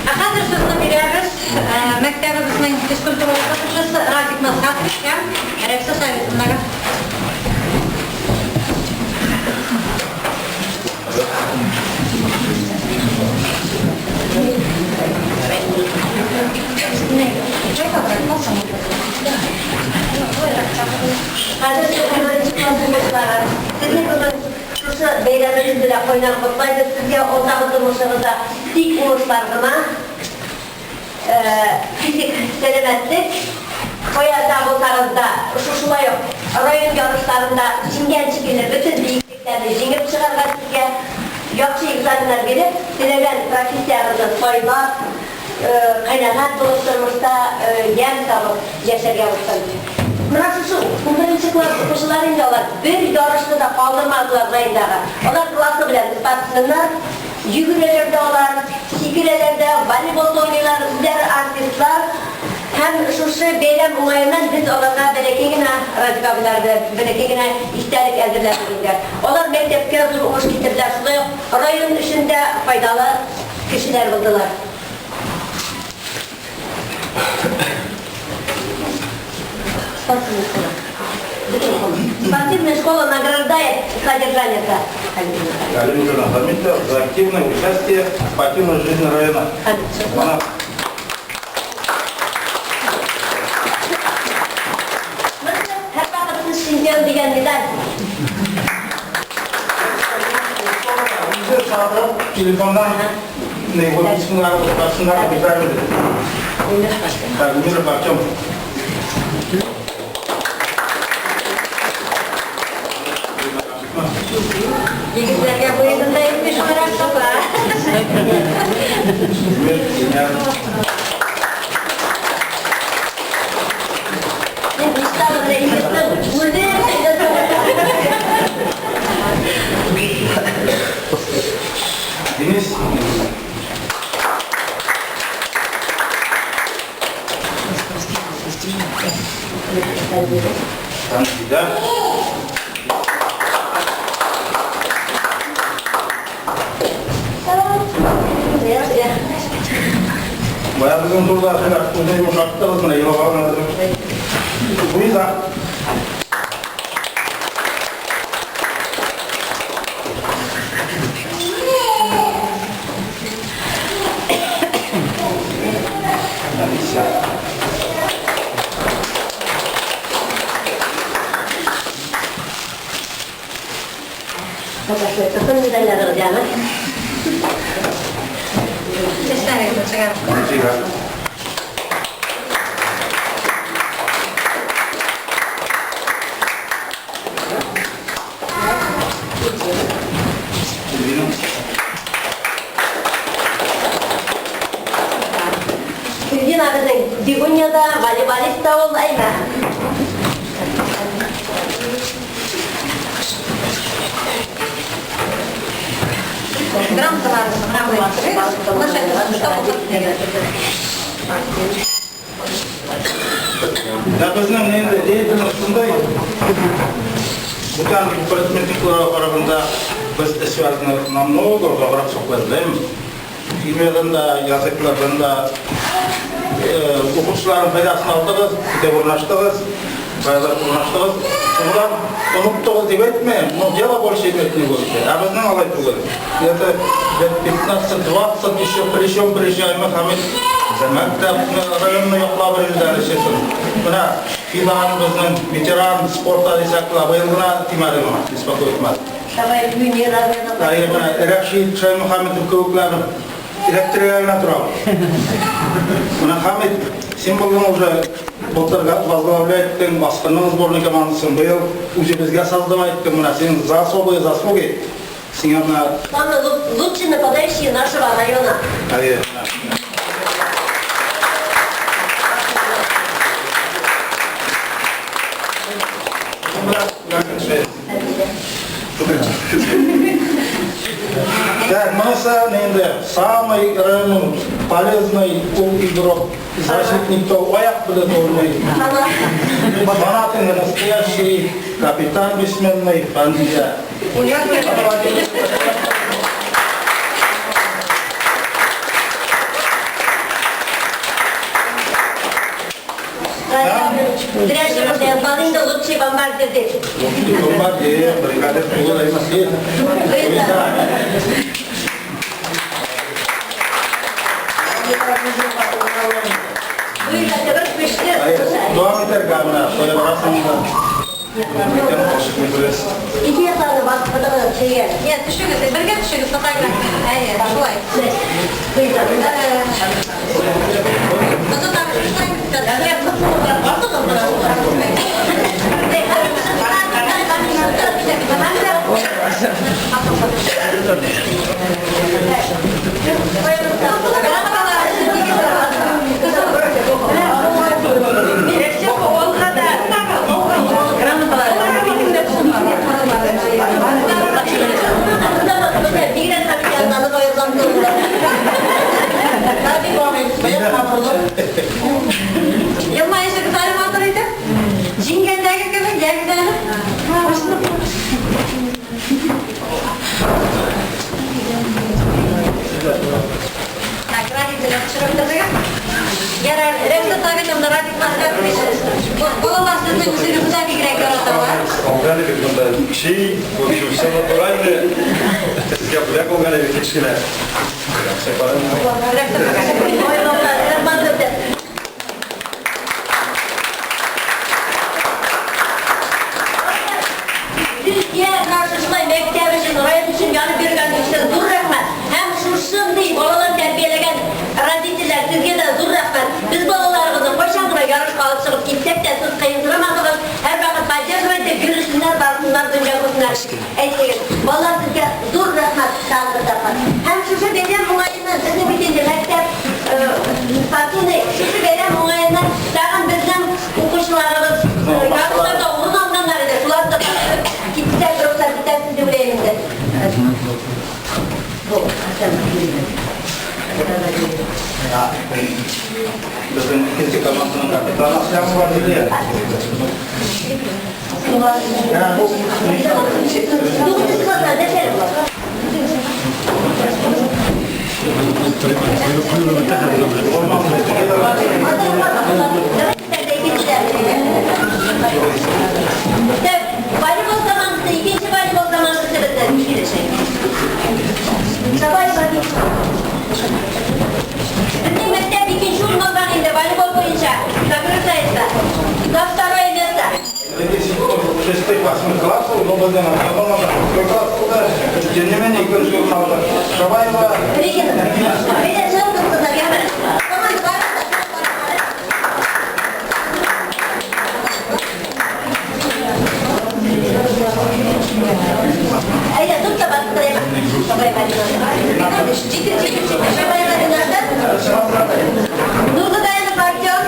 Ә хәзер сүзне бирәбез мәктәбебезнең физкультура укытучысы Рафик Мәсхәтович һәм Рәфисә Сабитовнага. Кадерле унберенче класс укучылары, сезне бүген шушы бәйрәмегез белән кайнар котлайбыз. Сезгә алдагы тормышыгызда тик уңышлар гына, физик сәламәтлек, кая да булсагыз да, шушылай ук район ярышларында җиңгән шикелле бөтен биеклекләрне җиңеп чыгарга сезгә, яхшы экзаменнар биреп, теләгән профессиягезне сайлап, канәгать булып тормышта ямь табып яшәргә булсын. Менә шушы унберенче класс укучылары инде алар бер ярышны да калдырмадылар райондагы. Алар классы белән спортсменнар, йөгерәләр дә алар, сикерәләр дә, волейбол да уйныйлар, үзләре артистлар. Һәм шушы бәйрәм уңаеннан без аларга бәләкәй генә Радик абыйлар белән бәләкәй генә истәлек әзерләдек инде. Алар мәктәпкә зур уңыш китерделәр, шулай ук район өчен дә файдалы кешеләр булдылар. Спортивная школа. Спортивная школа награждает содержание. Галимҗан Хамитов за активное участие в спортивной жизни района. Она Һәрвакыт чемпион дигән медаль. Үзе чакырып, телефоннан не вот исемнәрен башыннан бирде. Так, Миров Артем. Егетләргә бу егында инде шуңарак тапа. Мин мечтала менә егетнең үзе Денис. Танзида. Бая безнең турда хәләр үзен йомшарттыгыз менә елаган Луиза. Алиса. Тотын медальләрегез яме. Чәчләрегезне чыгарып. Зульфира. Эльвина. Эльвина безнең бегунья да, волейболист та ул, әйме. Грамоталарыгызны кабул иттерегез. Да безнең инде деятельность шундай. Бүтән предметникларга караганда без эшләрне намного озаграк саклайбыз. Химиядан да, языклардан да укучыларның файдасын алдыгыз, китап урнаштыгыз, байлар урнаштыгыз. Шуннан оныттыгыз дип әйтмәйм, но дело больше иметь не будете. А безнең алай түгел. Это лет 15-20 еще плечом приезжаем, Хамид мәктәпне, районны яклап йөрделәр эшесен. Менә Фидан безнең ветеран спорта дисәк, быел гына тимәде моңа, беспокоить итмәде. Давай Мюнир. Әйе, менә Рәшид Шаймөхәммәтов кебекләр эләктерергә генә тора. Менә Хамид, син булдың уже былтыр возглавлять иттең Баскынның сборный командасын, быел үзебезгә создавать иттең, менә син за особые заслуги сиңа менә Самый лучший нападающий нашего района. Әйе. Так, монысы инде самый районның полезный ул игрок, защитник то аяк белән уйный. Фанат инде настоящий капитан бессменный Фанзия. Зря же язмады инде лучший бомбардир дип. Лучший бомбардир, бригадир түгел, әймәсе. Луиза, кебек көчле. Дәвам итәргә менә, шулай барасың да. Икән ашыкмый беләсез. Ике якларны басып кытыгыз чөйгә. Я, төшегез, бергә төшегез фотография. Әйе, шулай. Кызыл Елмаешыгыз әле матур итеп. Җиңгәндәге кебек, ягез. Так, родителя төшереп тордыгыз. Ярар, Рәмзә Сабитовна, Радик Махматович. Балалар сезнең үзегезне бигрәк яраталар. Алган идек монда чәй, в общем, все натурально. Сезгә бүләк алган идек кечкенә. Сезгә каршы шулай мәктәп өчен, район өчен янып йөргән өчен зур рәхмәт. Һәм шушындый балалар тәрбияләгән родительләр, сезгә дә зур рәхмәт. Без балаларыбызны кайчан гына ярышка алып чыгып китсәк тә, сез кыенсырамадыгыз, һәрвакыт поддерживать итеп йөресеннәр, барсыннар, дөнья күрсеннәр. Әйтегез, балалар, сезгә зур рәхмәт тагын бер тапкыр. Һәм шушы бәйрәм уңаеннан сезнең бит инде мәктәп спортивный, шушы бәйрәм уңаеннан тагын безнең укучыларыбыз ярышларда урын алганнар иде. Шулар да китсәк, рөхсәт итәрсез дип уйлыйм инде. Бу, Безнең икенче команданың капитаны Аслямова Лилия. Тугызынчы класста дәшәр була. Волейбол командасы, икенче волейбол командасы безнең. Давай, Безнең мәктәп икенче урын алган инде волейбол буенча. Закрытается. За второе место. Среди шестых, восьмых классов, но безнең команда шестой класс булды. Тем не менее, икенче урын алды. Шабаева. Регина. Әйдә, чыгып кызлар, яме. Команда бар. Әйдә, тут та бастырайм. Шабаева Регина. Җитер, җитер, җитер. Шабаева Регина. Нурлыдаев Артем.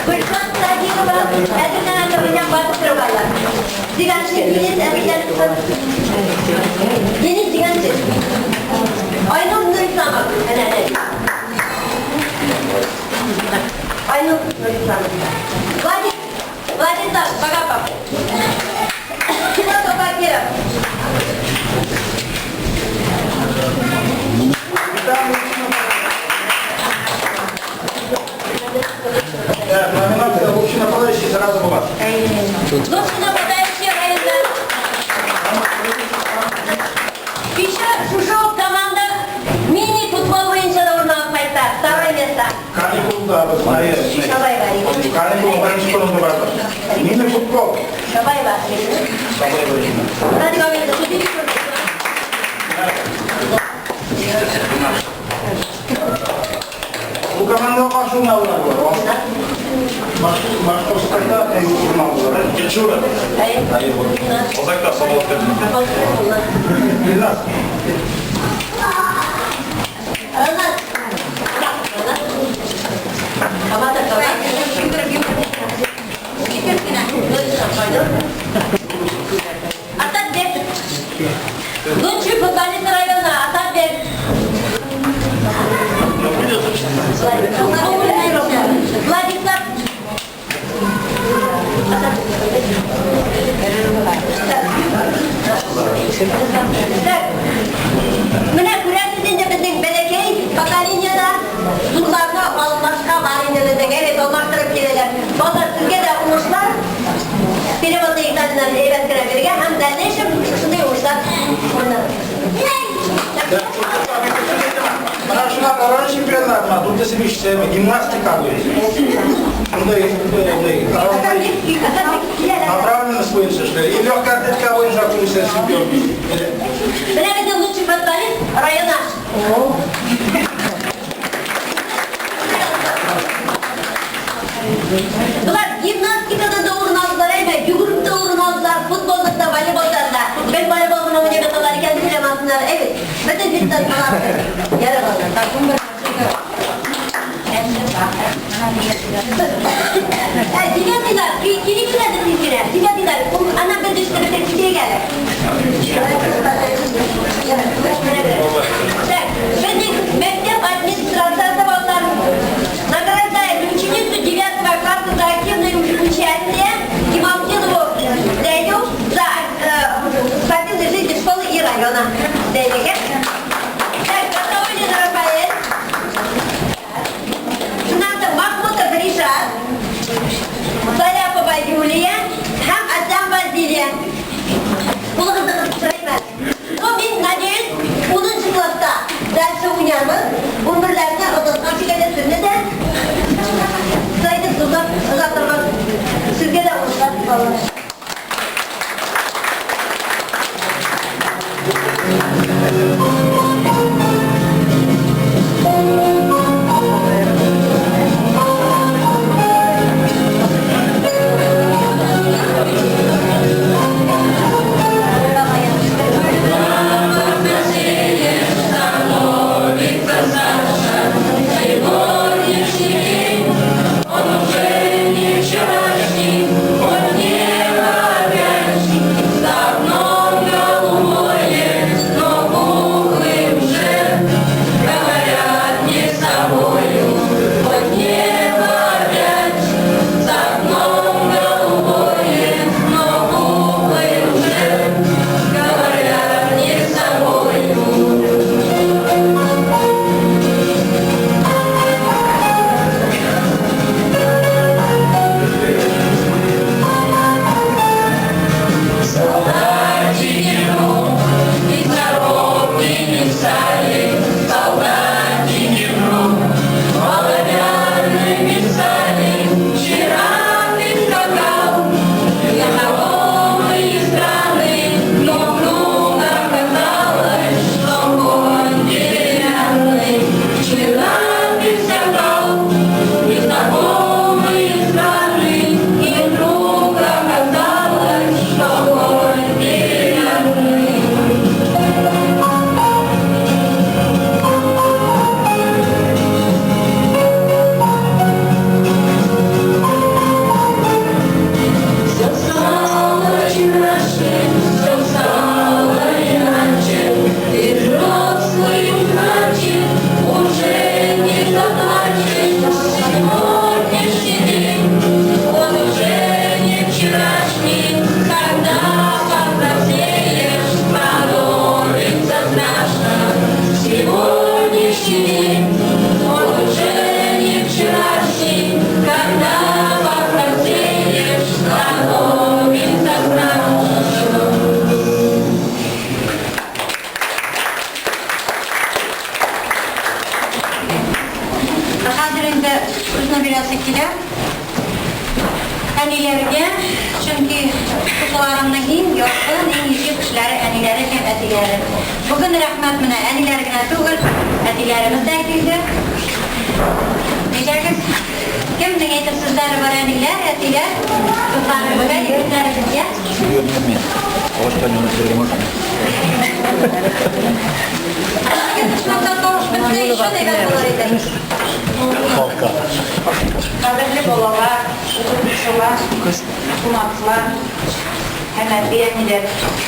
Гөлшат Садикова, әзерләнә торган басып торганнар. Дигәнче, Денис Әбиләнов. Денис дигәнче. Айнур Нурисламов. Әнә, әнә. Айнур Нурисламов. Владик, Владислав Багапов. Филат Абакиров. Номинация «Лучший нападающий» сразу была. Лучший нападающий районда. Кичә шушы команда мини-футбол буенча да урын алып кайтты. Второе место. Каникулда без Шабаева. Каникул беренче көнендә барды. Мини футбол. Шабаева. Шабаева Регина. Радик абый, судить. Бу командага каршы урын алдылар. Башкортстанда урын алдылар. Икенче урын. Әйе. Озакта Салават Илназ. Ранат. Ранат. Камата, камата. Китер кенә. Ататбек. Лучший футболист района Ататбек. Владислав. Так. Менә күрәсез инде безнең бәләкәй поколениеда зурларны алмашка бар инде безнең, әйбәт алмаштырып киләләр. Балалар, сезгә дә уңышлар. Переводный экзаменнар әйбәт кенә бирергә һәм дальнейшем шушындый уңышлар. Менә шулар район чемпионатына, дүртесе, бишесе, гимнастика буенча. Шундай направленность буенча эшләр. И легкая атлетика буенча күбесе чемпион. Менә безнең лучший футболист района. Болар гимнастикадан да урын алдылар, әйме, йөгереп тә урын алдылар, футболдан да, волейболдан да. Бер волейбол гына уйнап яталар икән, беләм ансыннар. Әйбәт. Бөтен биттән алар. Ярар алар. Девятыйлар, килегез әле тиз генә. Девятыйлар, ул аннан бер төште бетер китик әле. Так, безнең мәктәп администрациясе балалар награждает ученицу 9 класса за активное участие Имамдинову Лею за спортивной жизни школы и района. Лея. Так, Гатауллин Рафаэль. Шуннан соң Махмутов Ришат, Саляпова Юлия һәм Аслямова Зилия. Кулыгызны кысып сорыйм әле. Ну, мин надеюсь, 10 класста дальше уйнарбыз. 11-ләрне озаткан шикелле сезне дә. Шулай итеп озатырбыз. Сезгә дә уңышлар, балалар. Хәзер инде сүзне бирәсе килә. Әниләргә, чөнки укучыларымның иң якын, иң изге кешеләре әниләре һәм әтиләре. Бүген рәхмәт менә әниләр генә түгел, әтиләребез дә килде. Әйдәгез, кемнең әйтер сүзләре бар әниләр, әтиләр, кызларыбызга, егетләребезгә? Шунда тавыш бетсә, еще әйбәт булыр иде. Кадерле балалар, укытучылар, кунаклар һәм әти-әниләр,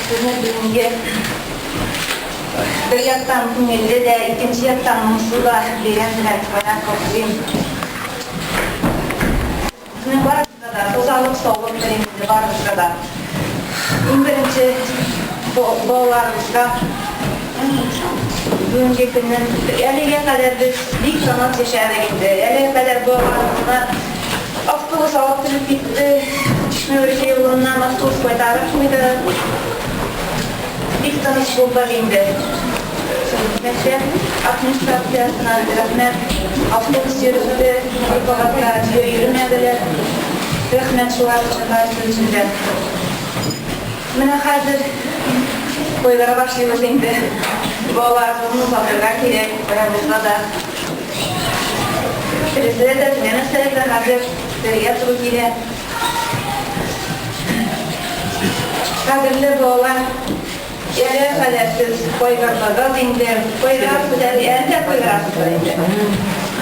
сезне бүгенге бер яктан күңелле дә, икенче яктан моңсу да бәйрәм белән кайнар котлыйм. Сезнең барыгызга да тазалык, саулык телим инде барыгызга да. Иң беренче балаларыбызга бүгенге көннән әлегә кадәр без бик тыныч яшәдек инде. Әлегә кадәр балаларыбызны автобус алып килеп китте. Чишмә юлыннан автобус кайтарып куйды. Бик тыныч булдык инде. Мәктәп администрациясенә рәхмәт. Автобус йөртте, группага йөрмәделәр. Рәхмәт шулар өчен, барысы өчен дә. Менә хәзер кайгыра башлыйбыз инде. Балаларыбызны озатырга кирәк, кая булса да. Теләсәләр дә, теләмәсәләр дә хәзер бергә туры килә. Кадерле балалар, әле кадәр сез кайгырдыгыз инде, кайгырасыз әле, әле дә кайгырасыз инде.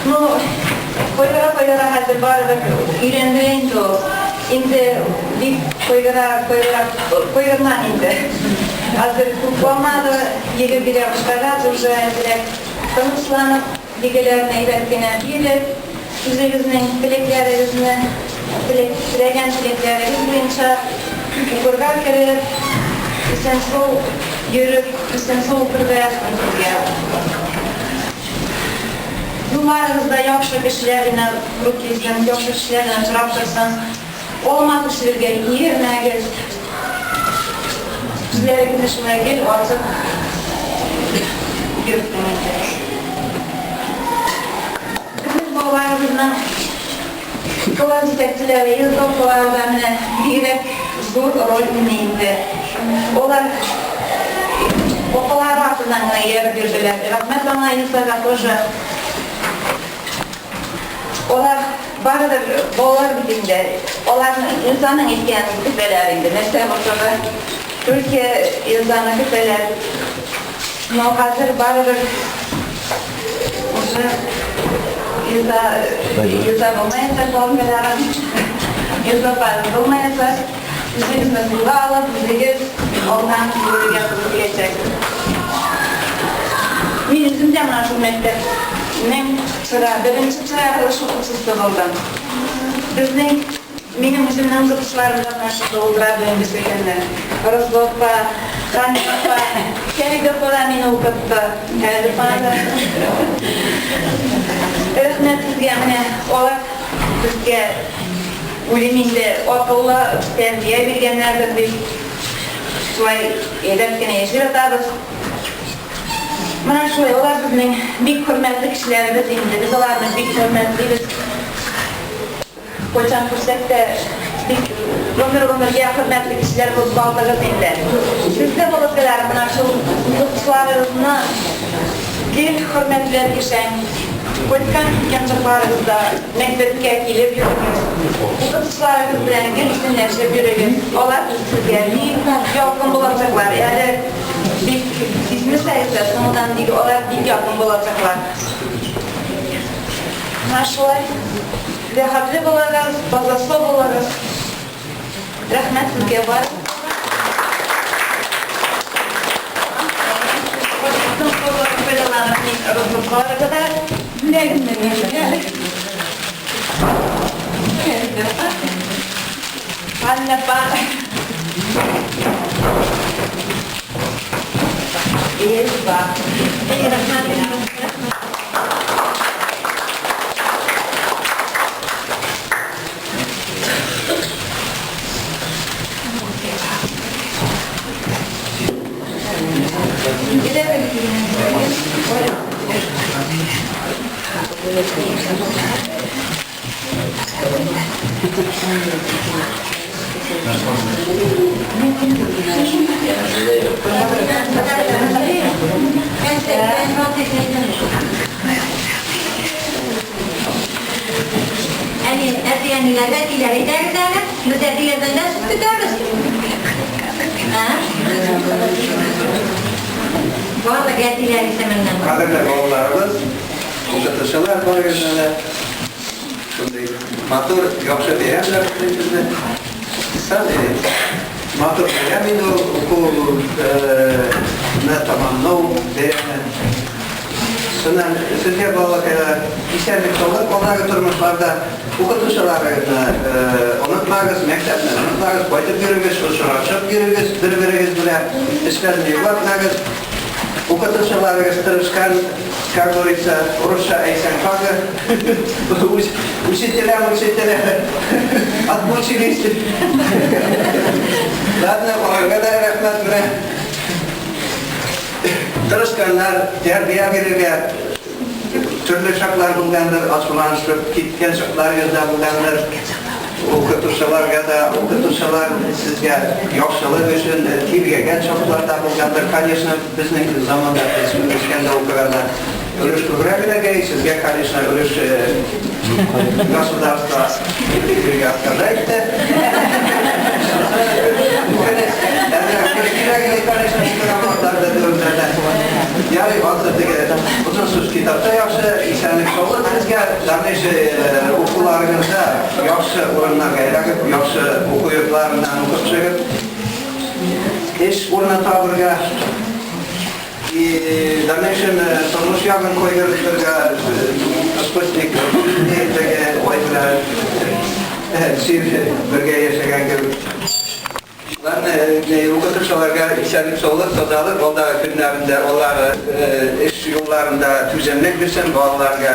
Ну, кайгыра-кайгыра хәзер барыбер өйрәнде инде ул. Инде бик кайгыра, кайгыра, кайгырман инде. Хәзер күп калмады, егет бирә башлагач, уже әзрәк тынычланып, билгеләрне әйбәт кенә биреп, үзегезнең теләкләрегезне, теләк, теләгән теләкләрегез буенча укырга кереп, исән-сау йөреп, исән-сау укырга язсын сезгә. Юлларыгызда яхшы кешеләр генә туры килсен, яхшы кешеләр генә очрап торсын. Алма төшерергә иермәгез. Сүзләрегезне шулай гел артык йөртмәгез. Безнең балаларыбызның класс җитәкчеләре, Илза да менә бигрәк зур роль уйный инде. Алар апалары артыннан гына ияреп йөрделәр. Рәхмәт аңа, Илзага тоже. Алар барыбер балалар бит инде. Аларның Илзаның әйткәнен көтәләр инде. Нәрсә булса да, только Илзаны көтәләр. Но хәзер барыбер уже Илза, Илза булмаячак балаларым. Илза апа булмаячак. Үзегезне кулга алып, үзегез алдан йөрергә туры киләчәк. Мин үзем дә менә шул мәктәпнең чыра, беренче чыгарылыш укучысы булдым. Безнең, минем үземнең укытучыларым да менә шунда утыра бүгенге көнне. Роза апа, Ханна апа, Фәридә апа да мине укытты. Фәридә апа да. Рәхмәт сезгә, менә алар безгә уйлыйм инде, акыллы тәрбия биргәннәрдер дип. Шулай әйбәт кенә яшәп ятабыз. Менә шулай, алар безнең бик хөрмәтле кешеләребез инде. Без аларны бик хөрмәтлибез. Кайчан күрсәк тә, бик гомер-гомергә хөрмәтле кешеләр булып калдыгыз инде. Сез дә, балакайлар, менә шул укытучыларыгызны гел хөрмәтләп яшәң. Кайткан-киткән чакларыгызда мәктәпкә килеп йөрегез. Укытучыларыгыз белән гел исәнләшеп йөрегез. Алар сезгә бик якын булачаклар. Әле бик сизмәсәгез дә, соңыннан бик алар бик якын булачаклар. Менә шулай. Рәхәтле булыгыз, таза-сау булыгыз. Рәхмәт сезгә барыгызга да. Файдаланып мин розовкаларга да бүләгемне бирдем әле. Анна апа. Эльва. Рәхмәт. Әни, әти-әниләр, әтиләр әйдәгез әле. Без әтиләрдән дә сүз көтәбез. Ә? Барлык әтиләр исеменнән. Кадерле балаларыбыз, укытучылар барыгызны да шундый матур, яхшы бәйрәм белән котлыйм сезне. Самый матур бәйрәм инде ул укуны тәмамлау бәйрәме. Шуннан сезгә, балакайлар, исәнлек-саулык, алдагы тормышларда укытучыларыгызны онытмагыз, мәктәпне онытмагыз, кайтып йөрегез, очрашып йөрегез бер-берегез белән, эшләрне югалтмагыз. Укытучыларыгыз тырышкан, как говорится, урысча әйтсәң тагы, учителя, учителя, отмучились. Ладно, аларга да рәхмәт менә. Тырышканнар, тәрбия бирергә төрле чаклар булгандыр, ачуланышып киткән чакларыгыз да булгандыр. Укытучыларга да, укытучылар сезгә яхшылык өчен тиргәгән чаклар да булгандыр. Конечно, безнең заманда без үскәндә укыганда өлеш күбрәк эләгә, сезгә, конечно, өлеш государство бирергә отказа итте. Ярый, хәзер теге озын сүз китапта яхшы, исәнлек саулык сезгә, дальнейший укуларыгызда яхшы урыннарга эләгеп, яхшы уку йортларыннан укып чыгып, эш урыны табырга и дальнейшем тормыш ягын кайгыртырга спутник теге ой белән сөеп бергә яшәгән кебек. Ладно, укытучыларга исәнлек, саулык, тазалык, алдагы көннәрендә алар эш юлларында түземлек бирсен, балаларга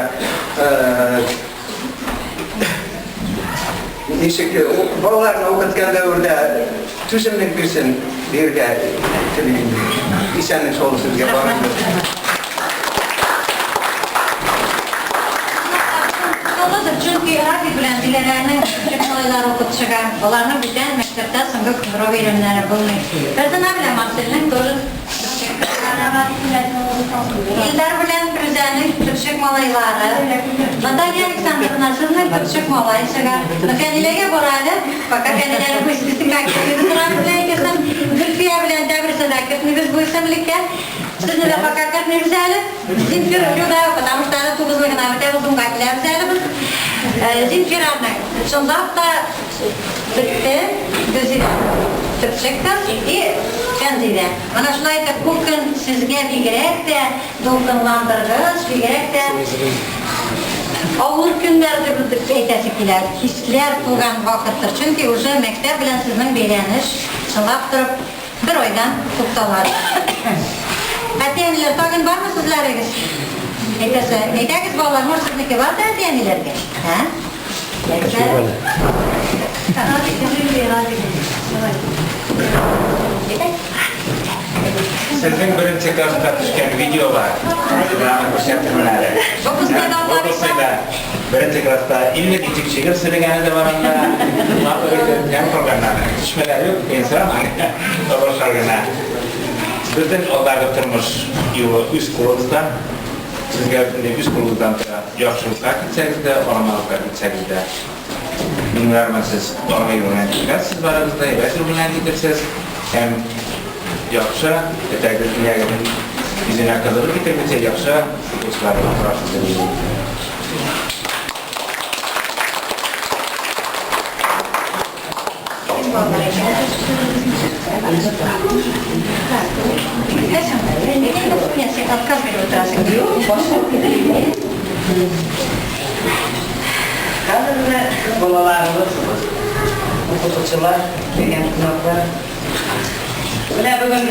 ничек балаларны укыткан дәвердә түземлек бирсен дияргә телим. Исәнлек, саулык сезгә барыгызга. Шулыдыр, чөнки Рафик белән Диләрәнең төпчек малайлары укып чыга. Аларның бүтән мәктәптә соңгы кыңгырау бәйрәмнәре булмый. Фәрзана белән Марсельнең тоже төпчек кызлары бар. Илдар белән Фрүзәнең төпчек малайлары. Наталья Александровна, сезнең төпчек малай чыга. Но Фәниләгә бара әле. Пока Фәниләне бу исемлеккә кертмибез Рафик белән икесен. Гөлфия белән Тәбрисне дә кертмибез бу исемлеккә. Сезне дә пока кертмибез әле. Земфира да, потому что әле тугызны гына үтәбез, унга киләбез әле без. Земфираның чынлап та бетте, Гөлзилә төпчек кыз и Фәнзилә. Менә шулай итеп бу көн сезгә бигрәк тә дулкынландыргыч, бигрәк тә авыр көннәр дип әйтәсе килә. Хисләр туган вакыттыр. Чөнки уже мәктәп белән сезнең бәйләнеш чынлап торып бер айдан туктала. Әти-әниләр, тагын бармы сүзләрегез? Әйтәсе, әйдәгез балалар, может сезнеке бар да әти-әниләргә? Ә? Радик, Радик, давай. Сезнең беренче класста төшкән видеолар, мин аны күрсәтермен әле. Выпускныйда беренче класста Илмир ничек шигырь сөйләгәне дә бар анда. Матур итеп һәм калганнары. Төшмәләр юк, мин сорамам. Табышлар гына. Безнең алдагы тормыш юлы үз кулыгызда. Сезгә бөтенләй үз кулыгыздан тора. Яхшылыкка китсәгез дә, арамалыкка китсәгез дә. Мин уйлармын, сез аңа юл белән китмәссез барыгыз да, әйбәт юл белән китерсез. Һәм яхшы, әтәгез инәгезнең йөзенә кызыллык китермичә, яхшы укучылар булып торасыз дип уйлыйм. Хәзер балаларыбыз, укытучылар, килгән кунаклар. Менә бүген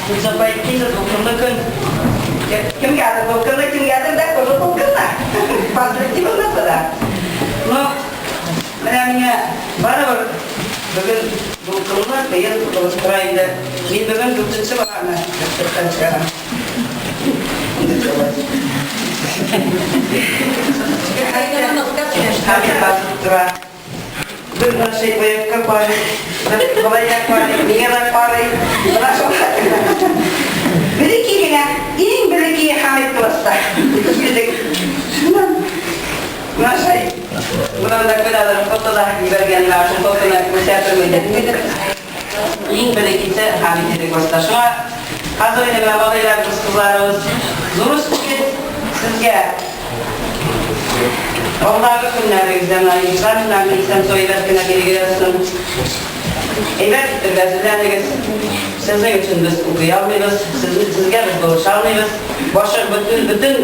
Гөлзапа апа әйтте инде, дулкынлы көн. Кемгәдер дулкынлы, кемгәдер дә тоже дулкынлы. Поздравьте булмаса да. Но менә миңа барыбер бүген дулкынлы, кыен булып тора инде. Мин бүген дүртенче баланы мәктәптән чыгарам. Хәмит басып тора. Бер нашей боекка карый, бер болай да карый, миңа да карый. Менә шулай. Бер-ике генә, иң бер-ике Хәмит класста. Килдек. Шуннан нашей Моннан да кайдадыр фото да җибәргәннәр, шул фотоны күрсәтермен дип. Иң бер-икесе Хәмит иде класста. Шуңа хәзер инде менә малайларыбыз, кызларыбыз зур үсеп сезгә алдагы көннәрегездә менә экзаменнарны исән-сау әйбәт кенә бирергә язсын. Әйбәт итеп әзерләнегез. Сезнең өчен без укый алмыйбыз, сезгә без булыша алмыйбыз. Башы бөтен бөтен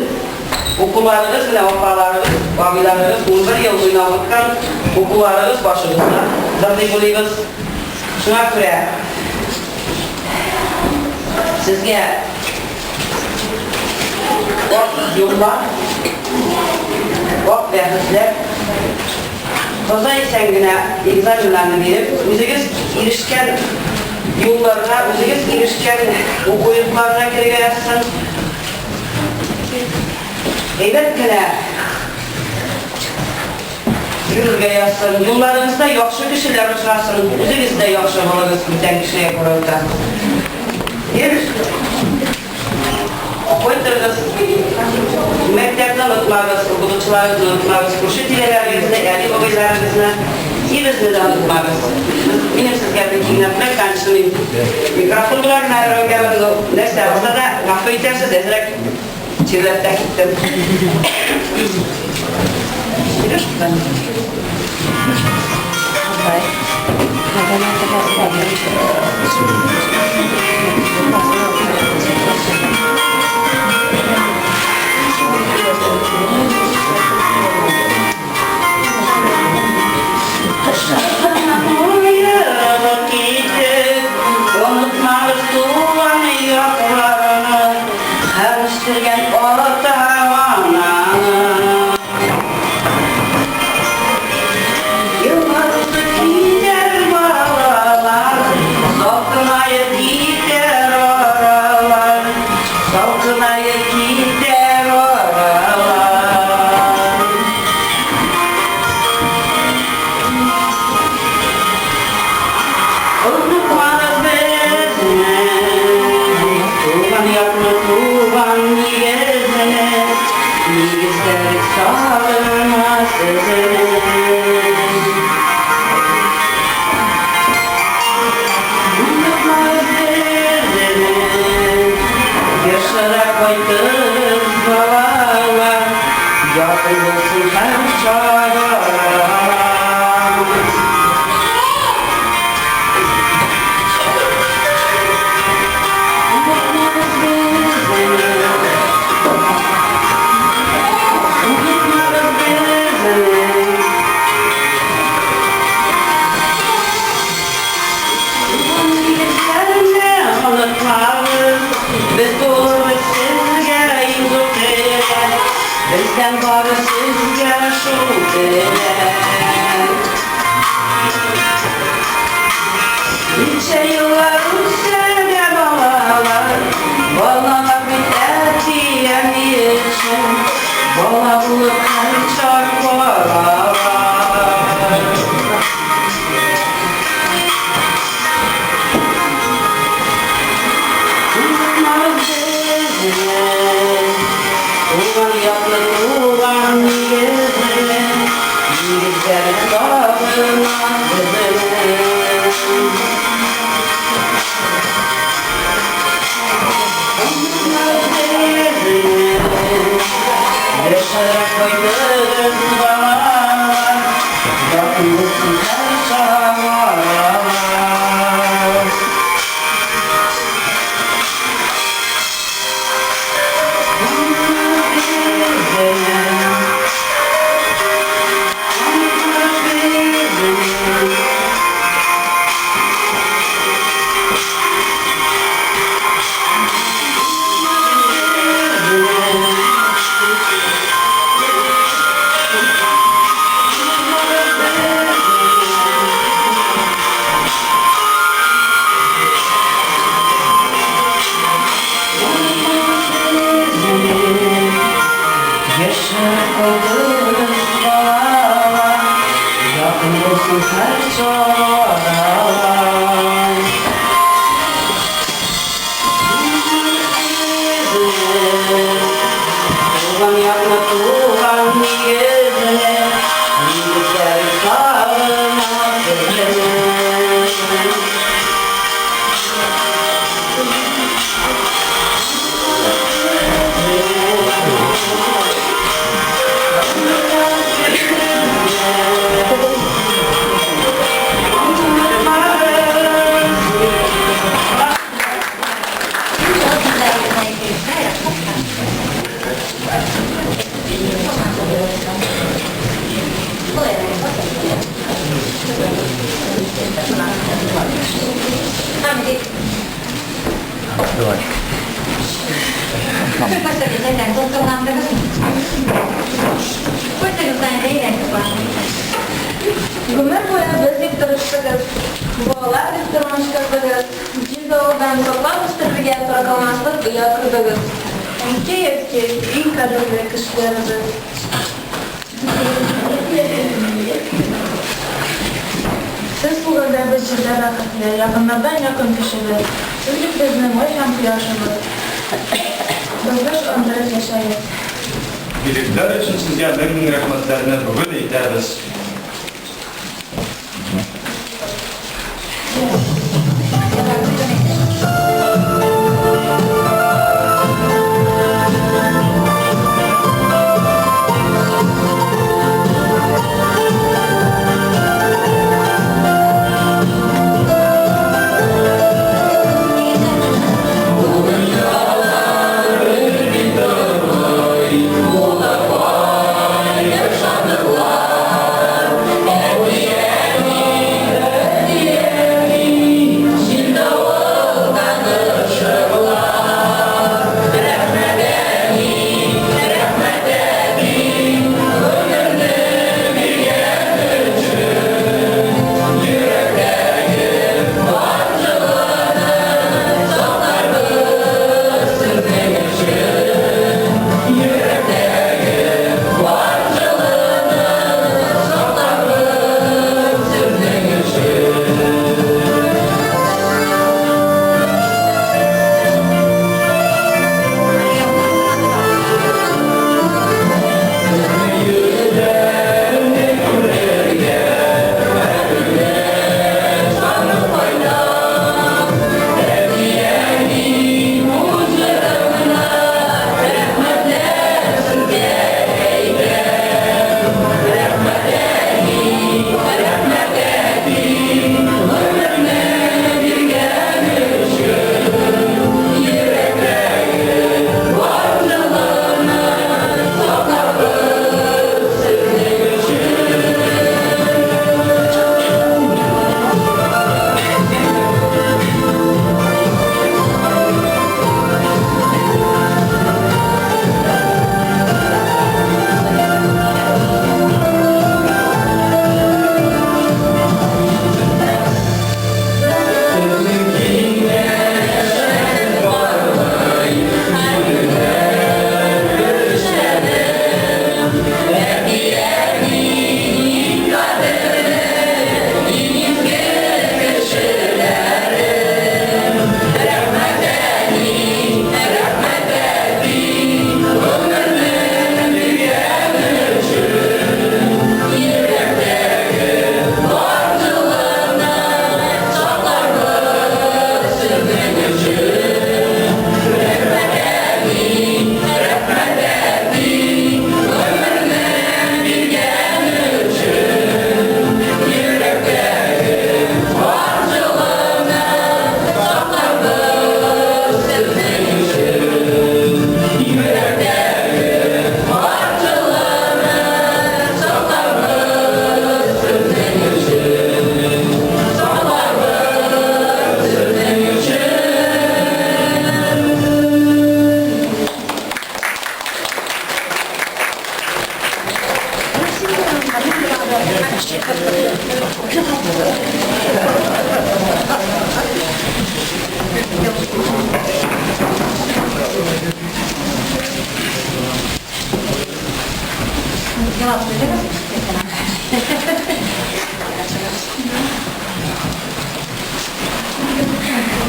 укуларыгыз менә апаларыгыз, абыйларыгыз 11 ел буена укыткан укуларыгыз башыгызда дип уйлыйбыз. Шуңа күрә сезгә ак юллар, ак бәхетләр, таза исән генә экзаменнарны биреп, үзегез ирешкән юлларга, үзегез ирешкән уку йортларына керергә язсын. Әйбәт кенә йөрергә язсын. Юлларыгызда яхшы кешеләр очрасын, үзегез дә яхшы булыгыз бүтән кешегә карата. Кайтыгыз, мәктәпне онытмагыз, укытучыларыгызны онытмагыз, күрше-тирәләрегезне, әби-бабайларыгызны, и безне дә онытмагыз. Минем сезгә бик иң рәхмәт, конечно, мин микрофон белән генә өйрәнгәнмен, но нәрсә булса да, гафу итәрсез, әзрәк чирләп тә киттем. Сережка, Онытмагыз туган якларны һәм үстергән ата-ананы. Еллар узып китәр, балалар, салкынаеп китәр аралар, салкынаеп китәр аралар. Онытмагыз безне, туган якны, туган нигезне, нигезләр сагына сезне. Онытмагыз безне, ешрак кайтыгыз, балалар, якын булсын һәрчак аралар. Онытмагыз безне, онытмагыз безне. Туган нигезләрне онытмагыз, без булырбыз сезгә иң зур терәк, бездән бары сезгә шул теләк. Ничә еллар үтсә дә, балалар, балалар бит әти-әни өчен, бала булып һәрчак калалар. Онытмагыз безне, туган якны, туган нигезне, нигезләр сагына сезне. Онытмагыз безне, ешрак кайтыгыз, балалар, якын булсын һәрчак аралар. Онытмагыз безне, онытмагыз безне. Ешрак кайтыгыз, балалар, якын булсын һәрчак аралар. Туган якны, туган нигезне, нигезләр сагына сезне. Давай. Нәрсә дулкынландыгызмы? Кайтыгыз да әйләнеп. Гомер буе без дип тырыштыгыз, балалар дип тормыш кордыгыз, җил-давылдан саклап үстерергә таркалмаслык оя кордыгыз. Әнкәй-әткәй, иң кадерле кешеләребез. Сез булганда без җирдә бәхетле, якыннардан якын кешебез. Сез бит безнең ай һәм кояшыбыз. Безне ышандырып яшәгез. Игелекләр өчен сезгә мең-мең рәхмәтләрне бүген әйтәбез.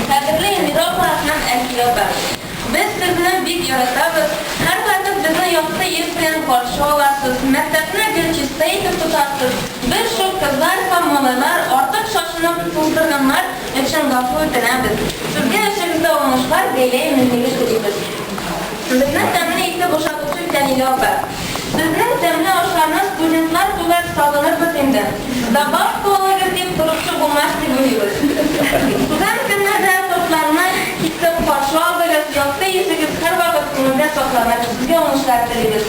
Кадерле Эльмира апа һәм Әлфия апа! Без сезне бик яратабыз. Һәрвакыт безне якты йөз белән каршы аласыз, мәктәпне гел чиста итеп тотасыз. Без шул кызлар һәм малайлар артык шашынып туздырганнар өчен гафу үтенәбез. Сезгә эшегездә уңышлар, гаилә иминлеге телибез. Безне тәмле итеп ашатучы Тәнилә апа. Сезнең тәмле ашларны студентлар күбрәк сагынырбыз инде. Добавка алыгыз дип торучы булмас дип уйлыйбыз. Узган көннәрдә тортларны кисеп каршы алдыгыз, якты йөзегез һәрвакыт күңелдә сакланыр, сезгә уңышлар телибез.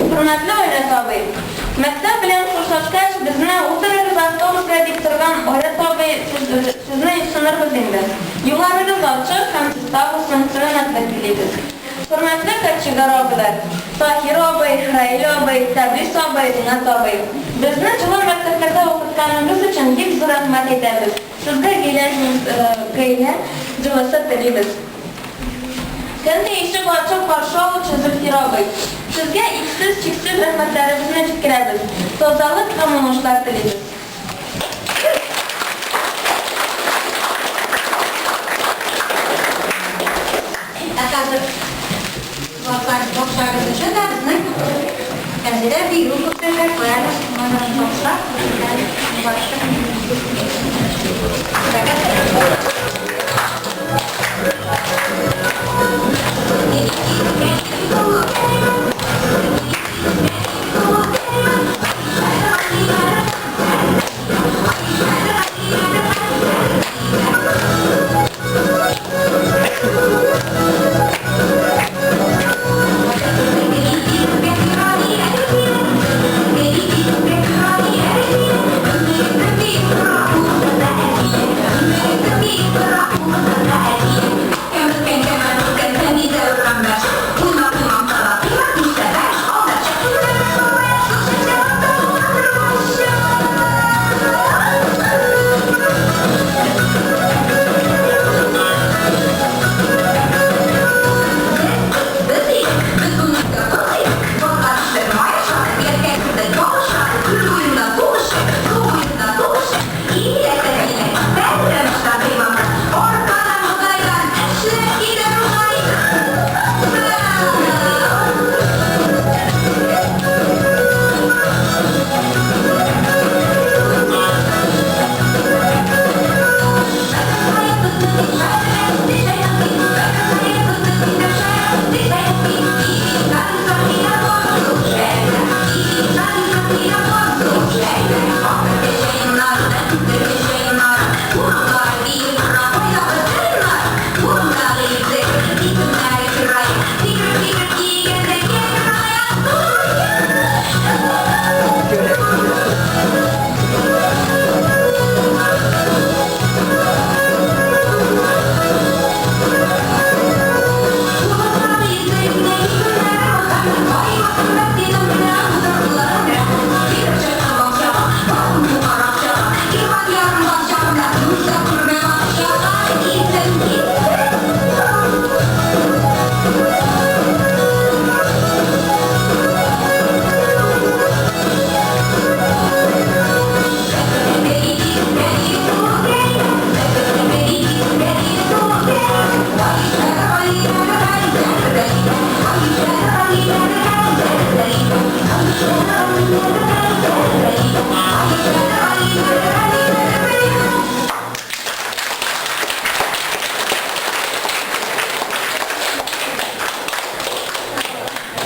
Хөрмәтле Айрат абый! Мәктәп белән хушлашкач, безне утырыгыз автобуска дип торган Айрат абый, сезне юксынырбыз инде. Юлларыгыз ачык һәм чиста булсын, сәламәтлек телибез. Хөрмәтле кочегар абыйлар, Таһир абый, Раил абый, Тәбрис абый, Ринат абый! Безне җылы мәктәпләрдә укытканыгыз өчен бик зур рәхмәт әйтәбез. Сезгә гаилә гаилә җылысы телибез. Көнне ишек ачып каршы алучы Зөлфир абый! Сезгә иксез-чиксез рәхмәтләребезне җиткерәбез. Тазалык һәм уңышлар телибез. Ә хәзер класслар бакчагыз өчен дә безнең Тәнзилә бию күрсәтә, куялы бакча,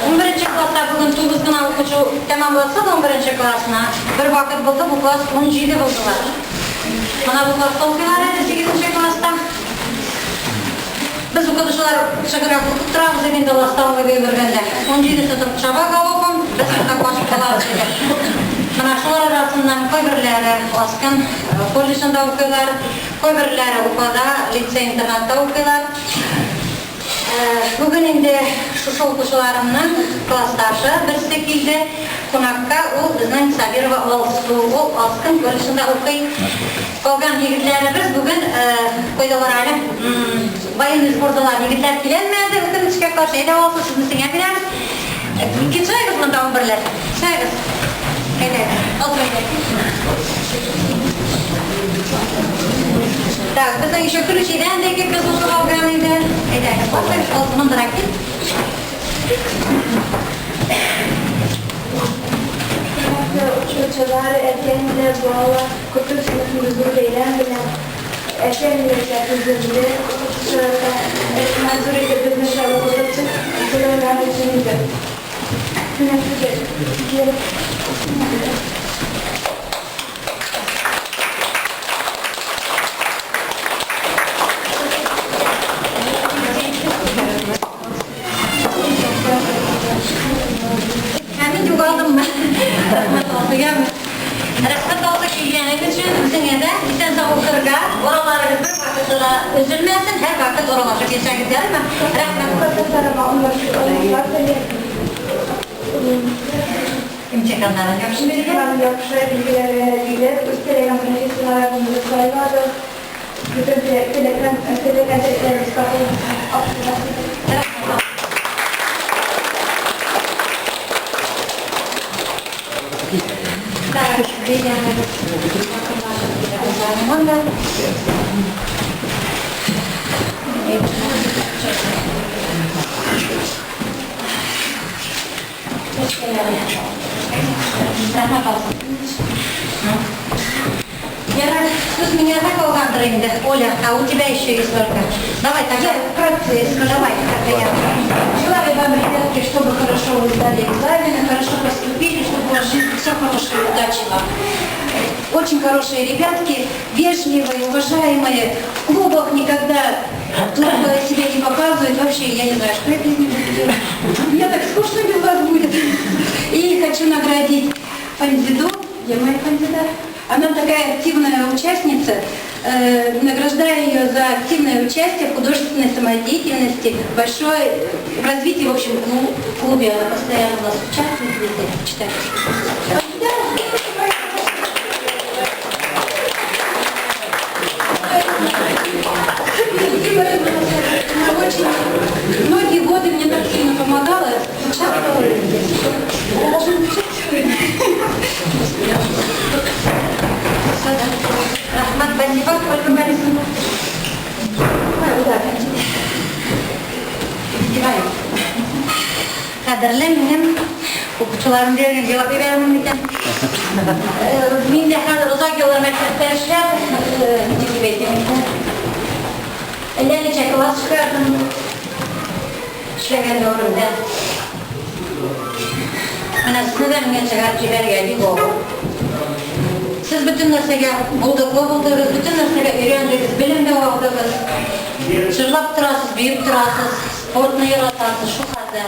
Унберенче класста бүген тугыз гына укучы тәмамласа да унберенче классны, бер вакыт булды, бу класс 17 булдылар. Менә бу класста укыйлар әле сигезенче класста. Без укытучылар чыгырак укып торабыз инде алар столовыйда йөргәндә. Унҗидесе торып чаба галопом, без шунда качып калабыз иде. Менә шулар арасыннан кайберләре Аскын колледжында укыйлар, кайберләре Уфада лицей-интернатта укыйлар. Бүген инде шушы укучыларымның классташы берсе килде кунакка, ул безнең Сабирова Алсу, ул Аскын колледжында укый. Калган егетләребез бүген кайдалар әле? Военный сбордалар. Егетләр киләлмәде, үкенечкә каршы. Әйдә, Алсу, сезне сиңа бирәбез. Кил, чыгыгыз монда унберләп. Чыгыгыз. Әйдә, Алсу, әйдә. Так, безнең еще Ключидән дә ике кыз укып алган иде. Әйдәгез, басыгыз, Алсу, мондарак кил. Хөрмәтле укытучылар, әти-әниләр, балалар, котлыйм сезне зур бәйрәм белән. Әти-әниләргә түземле, укытучыларга рәхмәт зур итеп безне шулай укытып торулары өчен инде. Менә сезгә. Ә мин югалдыммы? Рәхмәт Алсуга. Рәхмәт Алсу килгәнең өчен, үзеңә дә исән-сау укырга, балаларыгыз бер вакытта да өзелмәсен, һәрвакыт аралашып яшәгез, ярыймы? Рәхмәт. Классташларыма уңышлар телим. Имтиханнарын яхшы бирергә. Имтиханнарын яхшы билгеләргә биреп, үз теләгән профессияләрегезне сайлагыз. Бөтен теләгән теләкләрегез кабул булсын. Так, бәйрәмебез якынлашып килә. Монда. Рәхмәт алсын. Ярар, сүз миңа да калгандыр инде. Оля, а у тебя еще есть только. Давай, тогда вкратце, давай, тогда я. Желаю вам, ребятки, чтобы хорошо вы сдали экзамены, хорошо поступили, чтобы у вас в жизни все хорошее, удачи вам. Очень хорошие ребятки, вежливые, уважаемые, в клубах никогда плохо себя не показывают. Вообще, я не знаю, что я без них буду делать. Мне так скучно без вас будет. И хочу наградить Фанзиду, где моя Фанзида? Она такая активная участница. Награждаю ее за активное участие в художественной самодеятельности, большое в развитии, в общем, клубе. Она постоянно у нас участвует везде. Читаю. Она очень многие годы мне так сильно помогала, участвовала. Рәхмәт, спасибо, Ольга Борисовна. Давай. Кадерле минем укучыларым дигән җавап бирәмен микән? Мин дә хәзер озак еллар мәктәптә эшләп, ничек дип әйтим инде. Әллә ничә класс чыгардым. Эшләгән дәверемдә. Менә сезне дә миңа чыгарып җибәрергә бик авыр. Сез бөтен нәрсәгә булдыклы булдыгыз, бөтен нәрсәгә өйрәндегез, белем дә алдыгыз. Җырлап торасыз, биеп торасыз, спортны яратасыз, шул хәтле.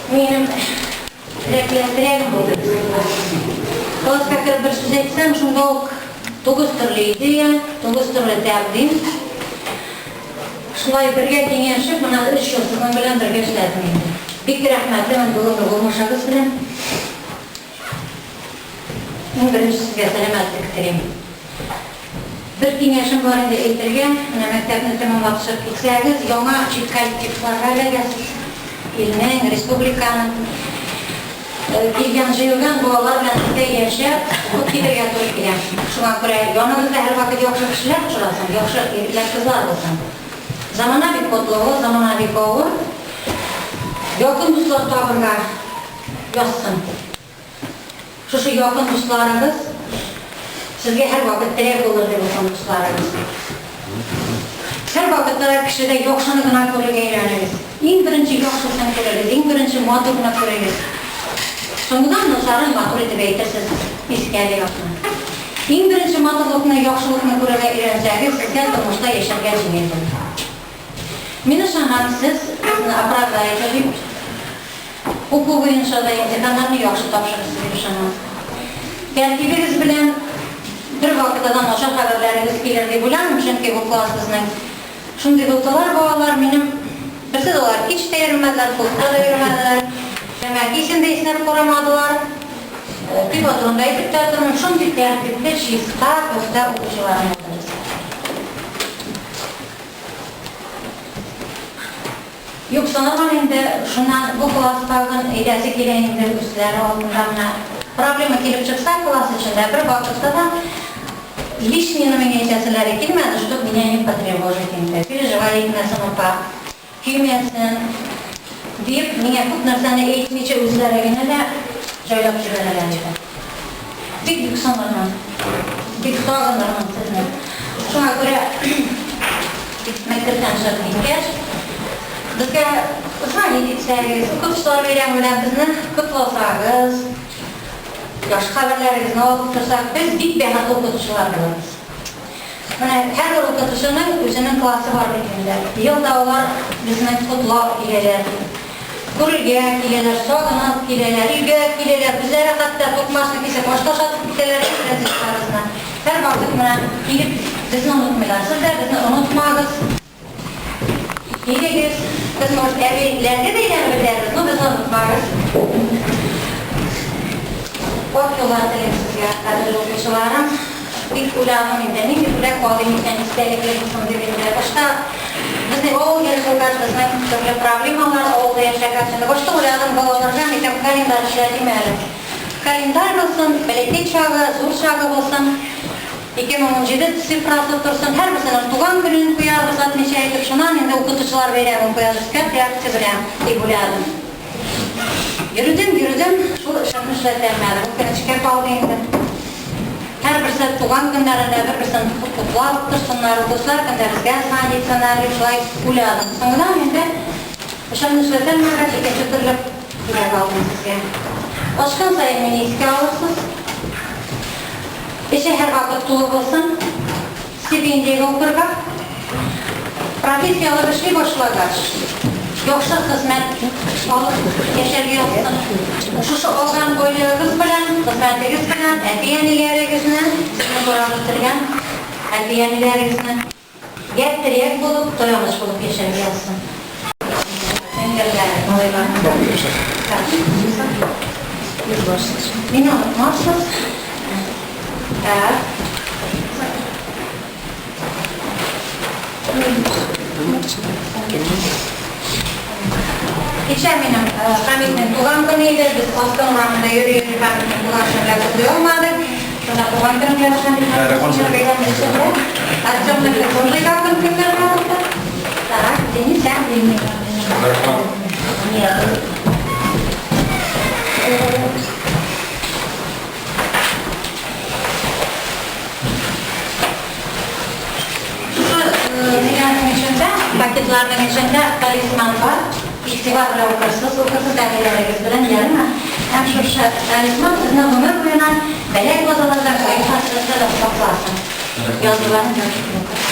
Минем терәкле терәгем булды. Класска кереп бер сүз әйтсәм, шунда ук тугыз төрле идея, тугыз төрле тәкъдим. Шулай бергә киңәшеп, менә 3 ел сезнең белән бергә эшләдем инде. Бик рәхмәтлемен бүгенге булмышыгыз белән. Иң беренче сезгә сәламәтлек телим. Бер киңәшем бар инде әйтергә, менә мәктәпне тәмамлап чыгып китсәгез, яңа чит коллективларга эләгәсез. Илнең, республиканың килгән җыелган балалар белән сезгә яшәп, укып китәргә туры килә. Шуңа күрә яныгызда һәрвакыт яхшы кешеләр очрасын, яхшы егетләр, кызлар булсын. Замана бик катлаулы, замана бик авыр. Якын дуслар табырга язсын. Шушы якын дусларыгыз сезгә һәрвакыт терәк булыр дип якын дусларыгыз. Һәрвакытта да кешедә яхшыны гына күрергә өйрәнегез. Иң беренче яхшысын күрегез, иң беренче матурны күрегез. Соңыннан начарын матур итеп әйтерсез, искәле якны. Иң беренче матурлыкны, яхшылыкны күрергә өйрәнсәгез, сезгә тормышта яшәргә җиңел булыр. Мин ышанам, сез безне оправдаете дип, уку буенча да имтиханнарны яхшы тапшырырсыз дип ышанам. Тәртибегез белән бер вакытта да начар хәбәрләрегез килер дип уйламыйм, чөнки бу класс безнең шундый булдылар балалар, минем берсе дә алар кич тә йөрмәделәр, клубта да йөрмәделәр, тәмәке исен дә иснәп карамадылар. Пиво турында әйтеп тә тормыйм, шундый тәртипле, чиста, пөхтә укучыларым булды. Юк, санамам инде, шуннан бу класстагын әйтәсе килә инде үзләре алдында менә проблема килеп чыкса класс эчендә бер вакытта да лишнийны миңа әйтәселәре килмәде, чтоб меня не потревожить инде. Переживай итмәсен апа, көймәсен дип, миңа күп нәрсәне әйтмичә үзләре генә дә җайлап җибәрәләр иде. Бик юксынырмын, бик сагынырмын сезне. Шуңа күрә мәктәптән чыгып киткәч, безгә звонить итсәгез, укытучылар бәйрәме белән безне котласагыз, яхшы хәбәрләрегезне алып торсак, без бик бәхетле укытучылар булырбыз. Менә һәрбер укытучының үзенең классы бар бит инде. Елда алар безне котлап киләләр. Күрергә киләләр, сагынып киләләр, өйгә киләләр. Үзләре хәтта токмачны кисеп аш ашатып китәләр рецептларыбызны. Һәрвакыт менә килеп безне онытмыйлар. Сез дә безне онытмагыз. Килегез, без может әбиләргә дә әйләнеп бетәрбез, но безне онытмагыз. Ак юллар телим сезгә, кадерле укучыларым. Бик уйладым инде, нинди бүләк алыйм икән, истәлекле булсын дип инде. Башта безнең авыл яшәгәч, безнең төрле проблемалар авылда яшәгәч инде. Башта уйладым, балаларга мәйтәм, календарь эшләтим әле. Календарь булсын, бәләкәй чагы, зур чагы булсын. 2017 цифрасы торсын, һәрберсенең туган көнен куярбыз, отмечать итеп, шуннан инде укытучылар бәйрәмен куярбыз, 5 октября, дип уйладым. Йөрдем, йөрдем, шул эшемне эшләтә алмадым. Үкенечкә калды инде. Һәрберсе туган көннәрендә бер-берсен котлап торсыннар, укытучылар көндә безгә звонить итсеннәр дип шулай уйладым. Соңыннан инде эшемне эшләтә алмагач, икенче төрле бүләк алдым сезгә. Ачкан саен мине искә алырсыз. Эше һәрвакыт тулы булсын. Стипендиягә укырга. Профессия алып эшли башлагач, яхшы хезмәт алып яшәргә язсын. Шушы алган байлыгыгыз белән, хезмәтегез белән әти-әниләрегезне, сезне карап үстергән әти-әниләрегезне гә терәк булып, таяныч булып яшәргә язсын. Сеңгерләр, малайлар. Мине онытмассыз. Так. Кичә минем Хәмитнең туган көне иде. Без Астын урамында йөри-йөри Хәмитнең туган көне белән котлый алмадык. Шунда туган көнең белән Хәмит Артемныкы тоже якын көннәргә булды. Так, Денис, ә? Нет. Шушы ниләрнең эчендә, пакетларның эчендә талисман бар. Игътибар белән укырсыз, укырсыз әниләрегез белән, ярыймы? Һәм шушы талисман сезне гомер буена бәла-казалардан, кайгы-хәсрәтләрдән сакласын. Язуларын яхшы укырсыз.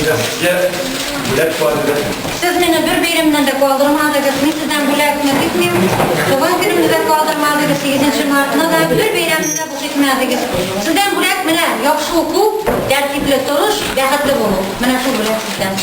Сезгә бүләк бар иде. Сез мине бер бәйрәмнән дә калдырмадыгыз, мин сездән бүләкне көтмим. Туган көнемне дә калдырмадыгыз, 8 мартны да, бер бәйрәмне дә буш итмәдегез. Сездән бүләк менә яхшы уку, тәртипле торыш, бәхетле булу. Менә шул бүләк сездән.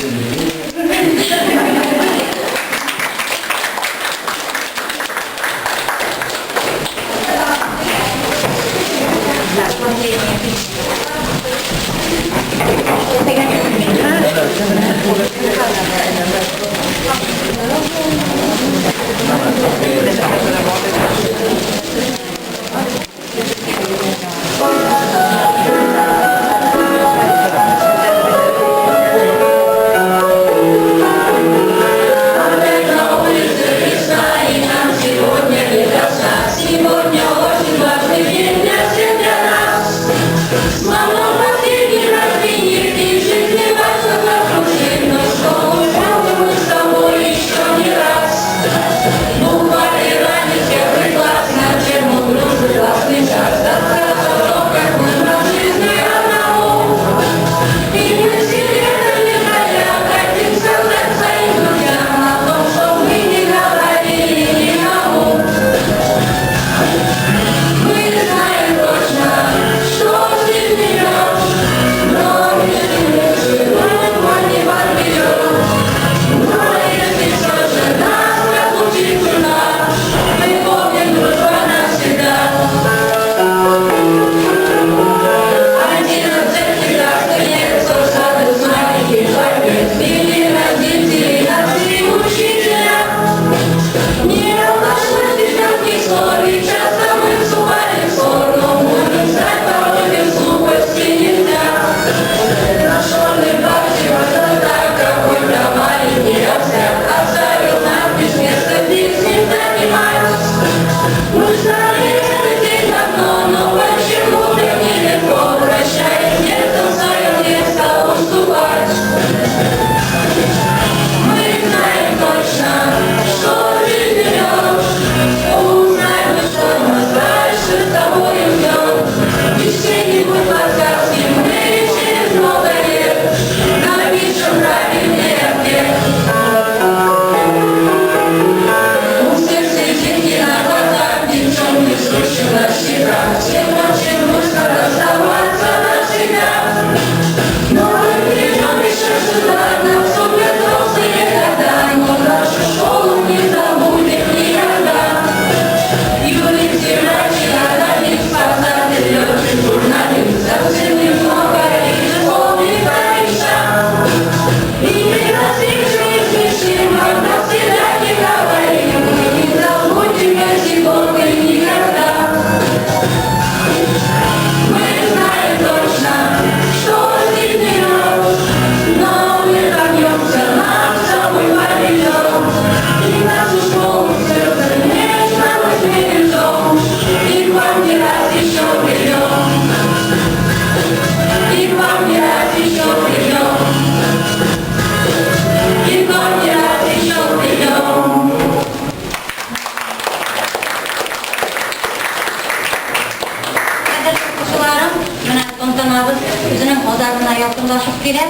килә.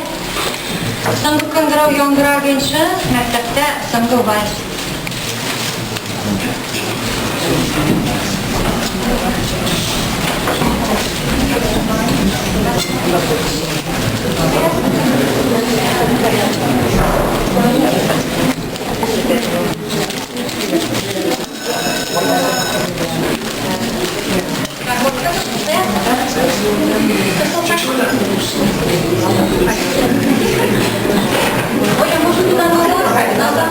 Соңгы кыңгырау яңгыраганчы мәктәптә соңгы вальс. Оля, может, туда назад? Назад,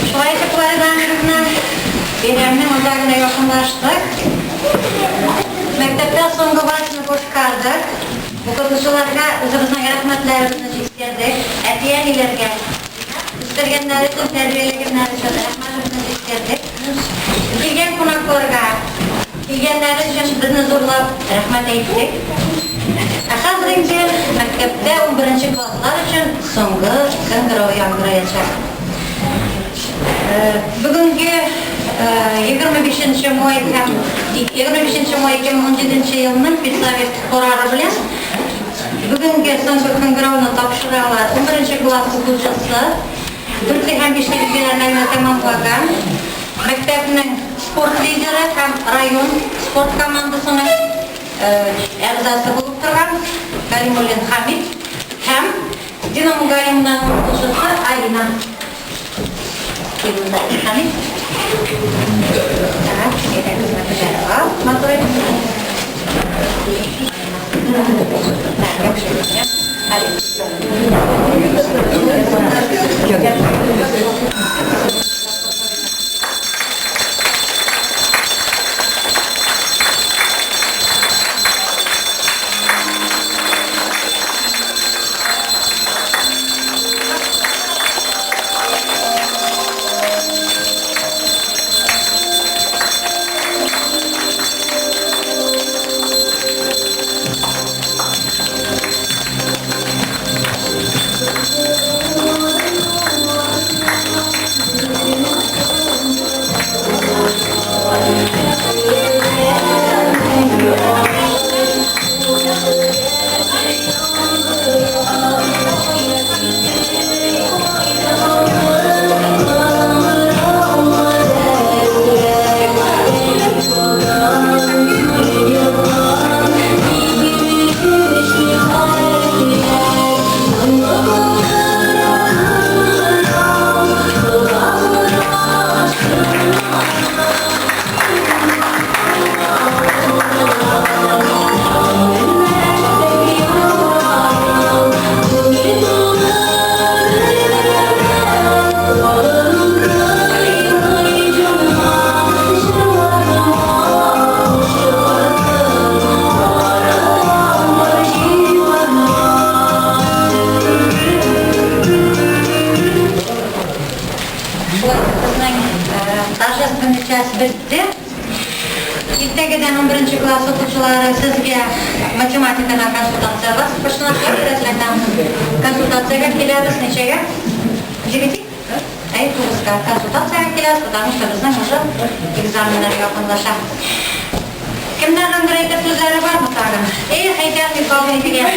Шулай итеп, Лариса Андреевна, бәйрәмнең азагына якынлаштык. Мәктәптә соңгы вальсны башкардык. Укытучыларга үзебезнең рәхмәтләребезне җиткердек. Әти-әниләргә үстергәннәре өчен, тәрбияләгәннәре өчен рәхмәтебезне җиткердек. Килгән кунакларга килгәннәре өчен безне зурлап рәхмәт әйттек. Ә хәзер инде мәктәптә 11 класслар өчен соңгы кыңгырау яңгыраячак. Бүгенге 25 май һәм 25 май 2017 елның педсовет карары белән бүгенге соңгы кыңгырауны тапшыралар 11 класс укучысы, 4 һәм 5 билгеләрне тәмамлаган мәктәпнең спорт лидеры һәм район спорт командасының әгъзасы булып торган Галимуллин Хамид һәм Дина Мугалимовнаның укучысы Алина. Килүендә Хамит. Так, әйдәгез, күтәреп ал. Матур итеп. Так, яхшы. Шулай безнең торжественный час бетте. Иртәгедән 11 класс укучылары сезгә математикадан консультация бар. Консультациягә киләбез ничәгә? 9? Әй, 9-га консультациягә киләбез, потому что безнең уже экзаменнар якынлаша. Кемнәрнеңдер әйтер сүзләре бармы тагын? Эй, әйтәм, калмый дигән.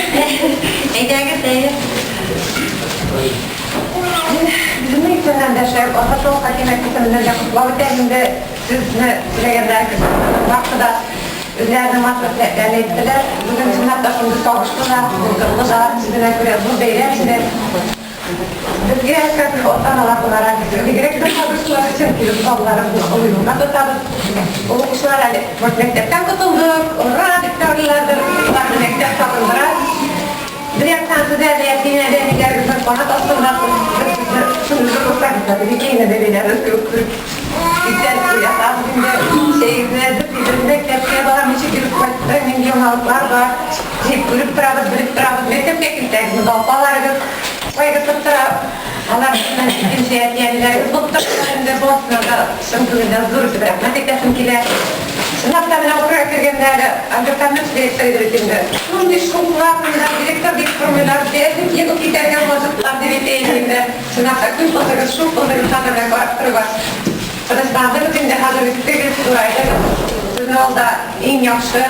Әйдәгез, әйе. Безнең исемнән дә шәп, Асашол хакимият исеменнән дә котлап үтәм инде сезне теләгәннәр вакыты да үзләренең матур теләкләрен әйттеләр. Бүген чынлап та шундый табышлы да, булдыклы да, үзенә күрә зур бәйрәм инде. Безгә как ата-аналар буларак бигрәк тә табышлы, чөнки без балаларыбызны олы юлга тотабыз. Укучылар әле мәктәптән котылдык, ура дип тә уйлыйлардыр, аларны мәктәп сагындыра. Бер яктан сез әле әти-әниләрегезнең канат астындасыз, без сезне шундый зур булсагыз да, бәбекәйне бәбәйләребез кебек күреп, иртән уятабыз инде, чәегезне әзерлибез, мәктәпкә балам ничек йөреп кайтты, нинди яңалыклар бар, дип күреп торабыз, белеп торабыз. Мәктәпкә килсәгез, апаларыгыз кайгыртып тора, алар безнең икенче әти-әниләребез булып торалар инде, барысына да чын күңелдән зур итеп рәхмәт әйтәсем килә. Чынлап та менә укырга кергәндә әле Альберт Әхмәтович директор иде бит инде. Шундый шуклар монда, директор дип тормыйлар, бәлки егып китәргә можетлар дип әйтә иде инде. Чынлап та күп булдыгыз, шук булдыгыз хәзер менә карап торуга. Тынычландыгыз инде, хәзер үстегез, зурайдыгыз. Сезне алда иң яхшы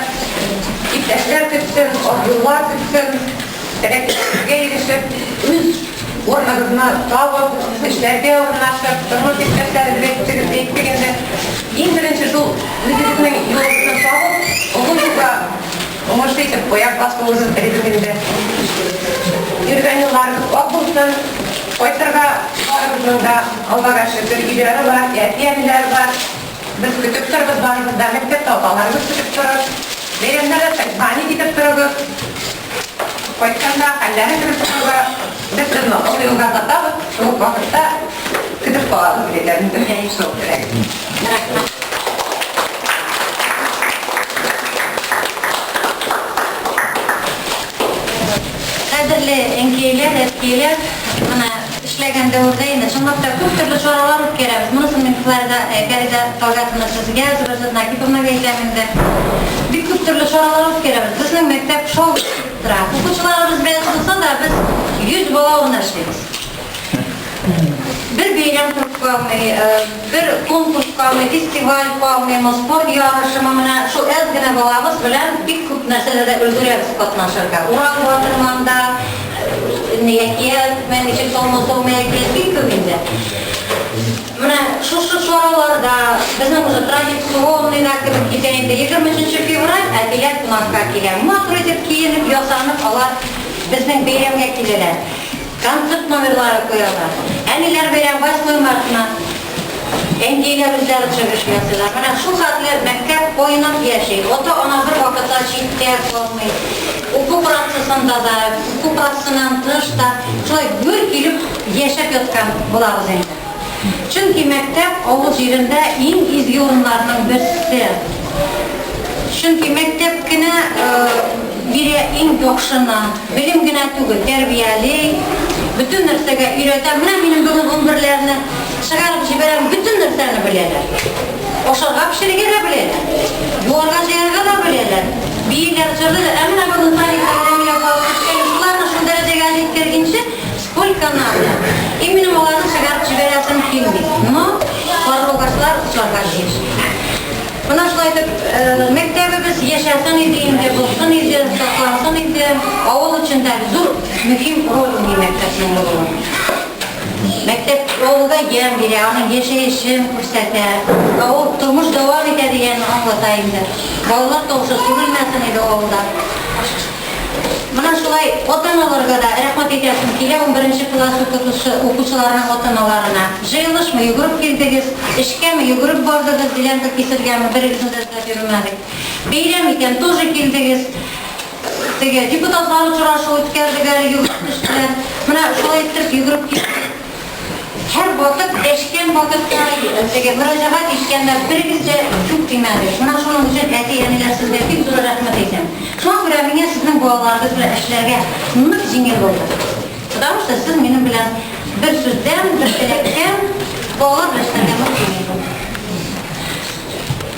иптәшләр көтсен, юллар көтсен, теләкләрегезгә ирешеп, үз урыныгызны табып, эшләргә урнашып, тормыш иптәшләрегез әйттегез, әйттек инде. Иң беренче шул үзегезнең юлыгызны табып, олы юлга уңышлы итеп аяк басуыгызны телибез инде. Йөргән юлларыгыз ак булсын, кайтырга барыгызның да Аллага шөкер, өйләре бар, әти-әниләре бар. Без көтеп торабыз барыбыз да, мәктәптә апаларыбыз көтеп торыр. Бәйрәмнәрдә звонить итеп торыгыз. Кайтканда хәлләрен белеп торуга, без сезне олы юлга озатабыз, шул ук вакытта көтеп калабыз диләр инде. Шул кирәк. Рәхмәт. Кадерле әнкәйләр, әткәйләр, менә эшләгән дәвердә инде чынлап та күп төрле чаралар үткәрәбез. Монысын мин Флорида, Фәридә Талгатовна сезгә, Зөбәрҗәт Накиповнага әйтәм инде. Бик күп төрле чаралар үткәрәбез. Безнең мәктәп шау килеп тора. Укучыларыбыз бераз булса да, без 100 бала урынына эшлибез. Бер бәйрәм торып калмый, бер конкурс калмый, фестиваль калмыймы, спорт ярышымы, менә шул әз генә балабыз белән бик күп нәрсәләрдә өлгерәбез катнашырга. Урал батырманда, әкият, ничек салма салма әкият, бик күп инде. Менә шушы чараларда безнең уже традиционный да кебек китә инде. 23 февраль әтиләр кунакка килә. Матур итеп киенеп, ясанып, алар безнең бәйрәмгә киләләр. Концерт номерлары куялар. Әниләр бәйрәм 8 мартына. Әнкәйләр үзләре чыгыш ясыйлар. Менә шул хәтле мәктәп кайнап яши. Ата-ана бер вакытта читтә калмый. Уку процессында да, уку процессыннан тыш та шулай гөр килеп яшәп яткан булабыз инде. Чөнки мәктәп авыл җирендә иң изге урыннарның берсе. Чөнки мәктәп кенә бирә иң яхшыны. Белем генә түгел, тәрбияли, бөтен нәрсәгә өйрәтә. Менә минем бүген унберләрне чыгарып җибәрәм, бөтен нәрсәне беләләр. Ашарга пешерергә дә беләләр, юарга җыярга да беләләр, бииләр, җырлыйлар. Ә менә бүген Талик һәм Рәмилә апа үскән шуларны шул дәрәҗәгә җиткергәнче, сколько надо. И минем аларны чыгарып җибәрәсем килми. Но карлыгачлар очарга тиеш. Менә шулай итеп, мәктәбебез яшәсен иде инде, булсын иде, саклансын иде. Авыл өчен дә зур, мөһим роль уйный мәктәпнең булуы. Мәктәп авылга ямь бирә, аның яшәешен күрсәтә. Авыл тормыш дәвам итә дигәнне аңлата инде. Балалар тавышы сүрелмәсен иде авылда. Менә шулай ата-аналарга да рәхмәт әйтәсем килә, унберенче класс укытучы укучыларының ата-аналарына. Җыелышмы йөгереп килдегез, эшкәме йөгереп бардыгыз, делянка кисергәме, берегезне дә эзләп йөрмәдек. Бәйрәм икән, тоже килдегез. Теге депутатлар очрашу үткәрдек әле, йөгереп төштеләр. Менә шулай иттереп йөгереп килдек. Һәрвакыт дәшкән вакытта, теге мөрәҗәгать иткәндә берегез дә юк димәдегез. Менә шуның өчен әти-әниләр сезгә бик зур рәхмәт әйтәм. Шуңа күрә миңа сезнең балаларыгыз белән эшләргә нык җиңел булды. Потому что сез минем белән бер сүздән, бер теләктән, балалар белән эшләргә нык җиңел булды.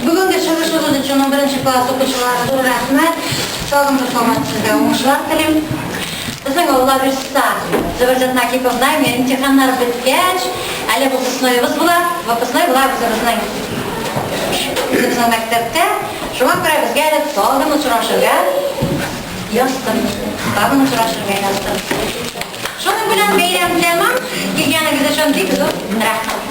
Бүгенге чыгышыгыз өчен унберенче класс укучылары зур рәхмәт. Тагын бер кабат сезгә уңышлар телим. Безнең Алла бирса, Зөбәрҗәт Накиповна, имтиханнар беткәч, әле выпускноебыз була. Выпускной була үзебезнең үзебезнең мәктәптә. Шуңа күрә безгә әле тагын очрашырга язсын. Тагын очрашырга язсын. Шуның белән бәйрәм тәмам. Килгәнегез өчен бик зур рәхмәт.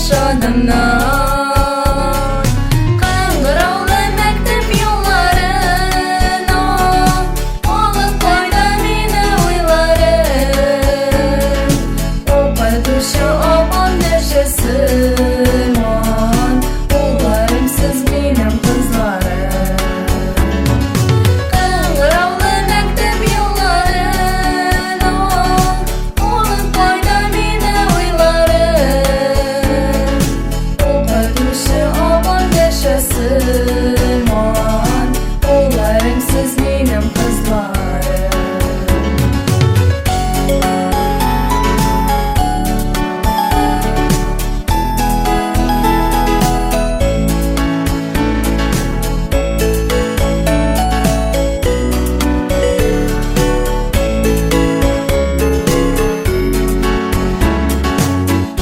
Адымнан. Кыңгыраулы мәктәп юлларына алып кайта мине уйларым. Укытучы апам дәшә сыман, улларым, сез минем кызларым. Кыңгыраулы мәктәп юлларына алып кайта мине уйларым. Укытучы апам дәшә сыман, улларым, сез минем кызларым.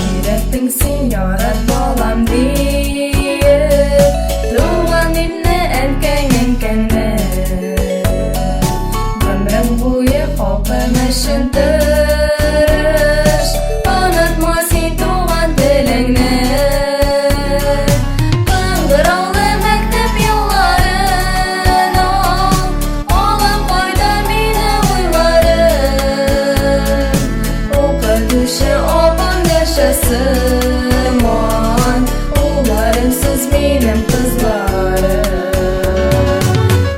Өйрәттең син, ярат балам диеп, туган илне, әнкәң, әнкәңне. Гомерең буе халкым өчен тырыш, онытма син туган телеңне. Кыңгыраулы мәктәп юлларына алып кайта мине уйларым. Укытучы апам дәшә сыман, улларым, сез минем кызларым.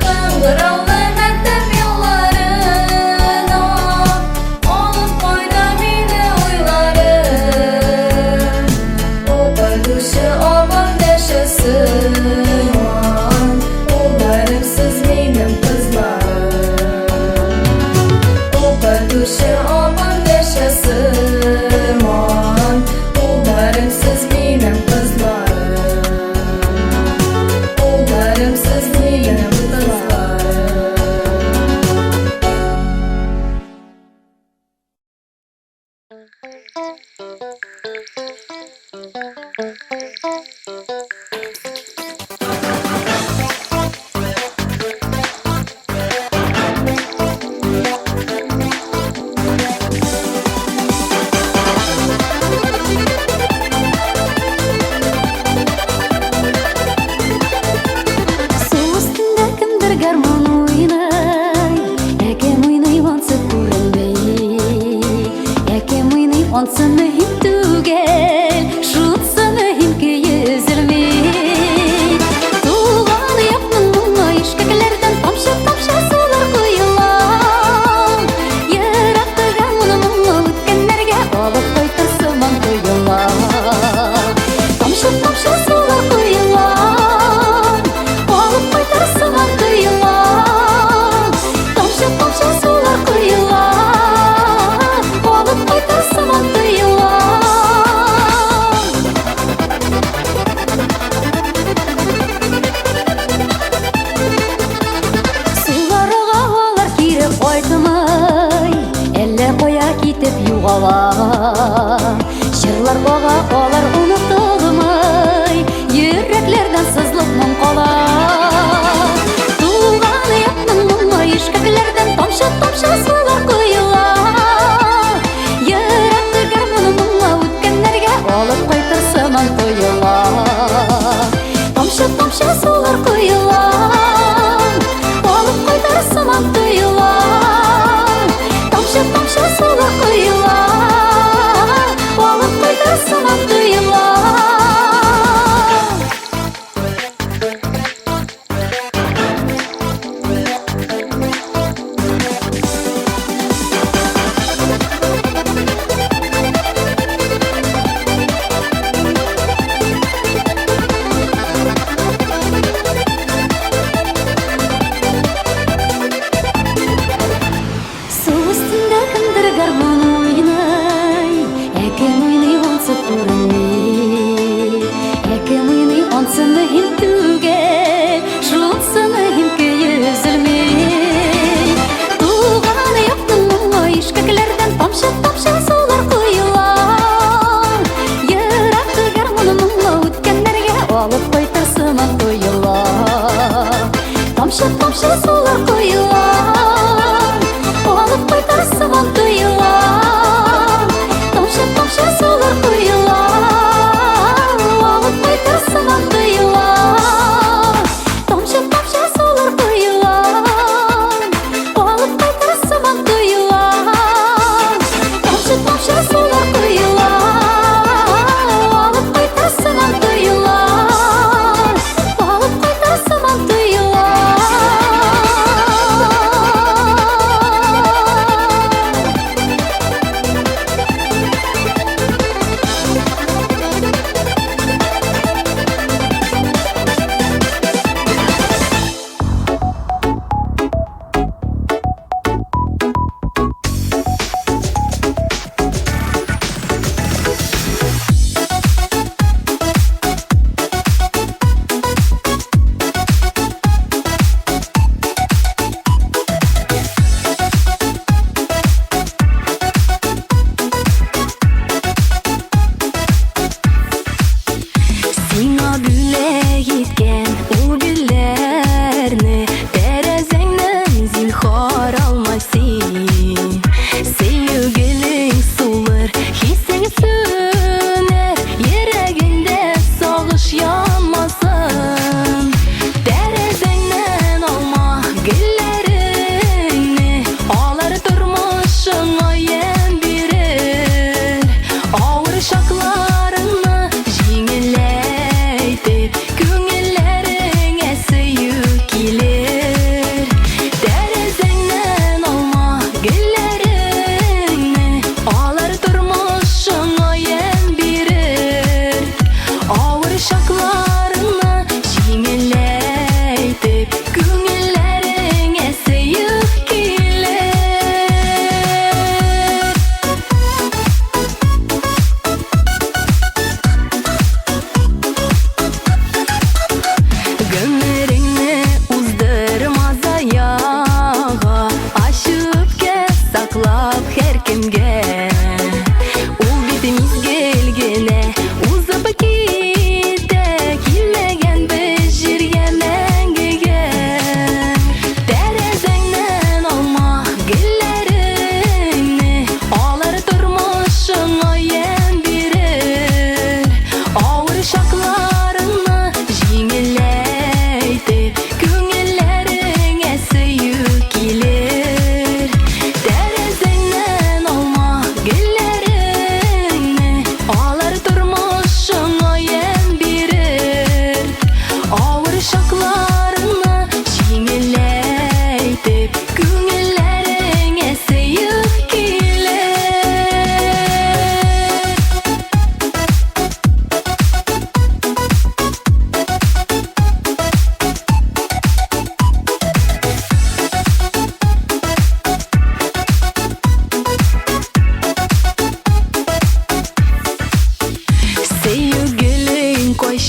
Кыңгыраулы мәктәп юлларына алып кайта мине уйларым. Укытучы апам дәшә сыман, улларым, сез минем кызларым. Укытучы апам дәшә сыман, улларым, сез минем кызларым. Улларым, сез минем кызларым. Су өстендә кемдер гармун уйный, Ә кем уйный, ансы күренми. Ә кем уйный, ансы мөһим түгел, шунсы мөһим, көе өзелми. Туган якның моңы ишкәкләрдән тамчы-тамчы сулар коела. Ерак гармун моңы үткәннәргә алып кайтыр сыман тоела. Тамчы-тамчы сулар коела, алып кайтыр сыман тоела. Тамчы-тамчы сулар коела, алып кайтыр сыман тоела. Сулар ага, алар кире кайтмый, әллә кая китеп югала. Җырлар ага, алар онытылмый, йөрәкләрдән сызылып моң кала. Туган якның моңы ишкәкләрдән тамчы-тамчы сулар коела. Ерак гармун моңы үткәннәргә алып кайтыр сыман тоела. Тамчы-тамчы сулар коела, алып кайтыр сыман тоела. Тамчы-тамчы сулар коела, алып кайтыр сыман тоела. Су өстендә кемдер гармун уйный, Ә кем уйный, ансы күренми. Ә кем уйный, ансы мөһим түгел, шунсы мөһим, көе өзелми. Туган якның моңы ишкәкләрдән тамчы-тамчы сулар коела. Ерак гармун моңы үткәннәргә алып кайтыр сыман тоела. Тамчы-тамчы сулар коела, алып кайтыр сыман тоела. Тамчы-тамчы сулар коела.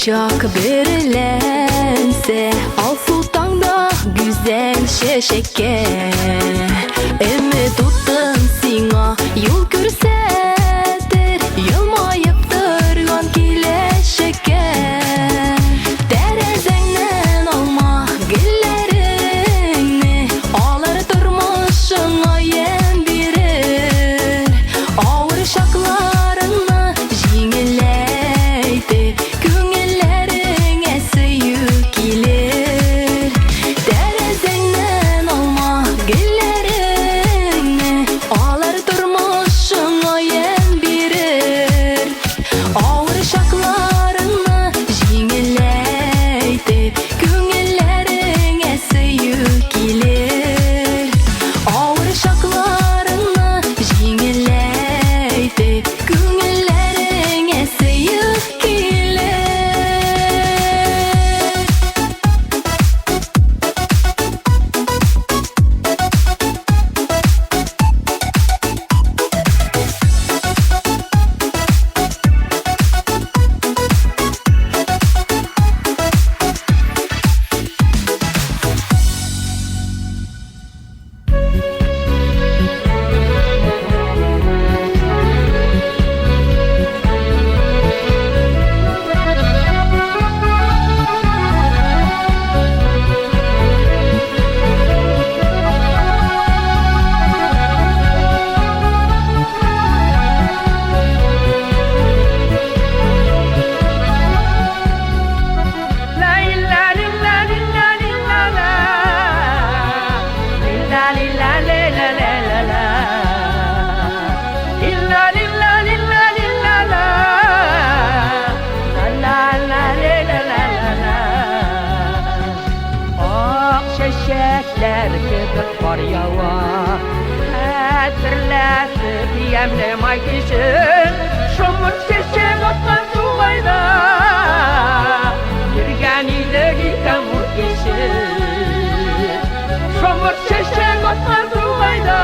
Кочак бөреләнсә, алсу таңда гүзәл чәчәккә. Өмет утын сиңа юл күрсәтер, елмаеп торган киләчәккә. Тәрәзәңнән алма гөлләреңне, алар тормышыңа ямь бирер. Авыр чакларыңны җиңеләйтеп, күңелләреңә сөю килер. Тәрәзәңнән алма гөлләреңне, алар тормышыңа ямь бирер. Авыр чакларыңны җиңеләйтеп, күңелләреңә сөю килер. Авыр чакларыңны җиңеләйтеп, күңелләреңә сөю килер. Ак чәчәкләр кебек кар ява, Хәтерләтеп ямьле май кичен, Шомырт чәчәк аткан тугайда, Йөргән идек икән бу кичен. Шомырт чәчәк аткан тугайда,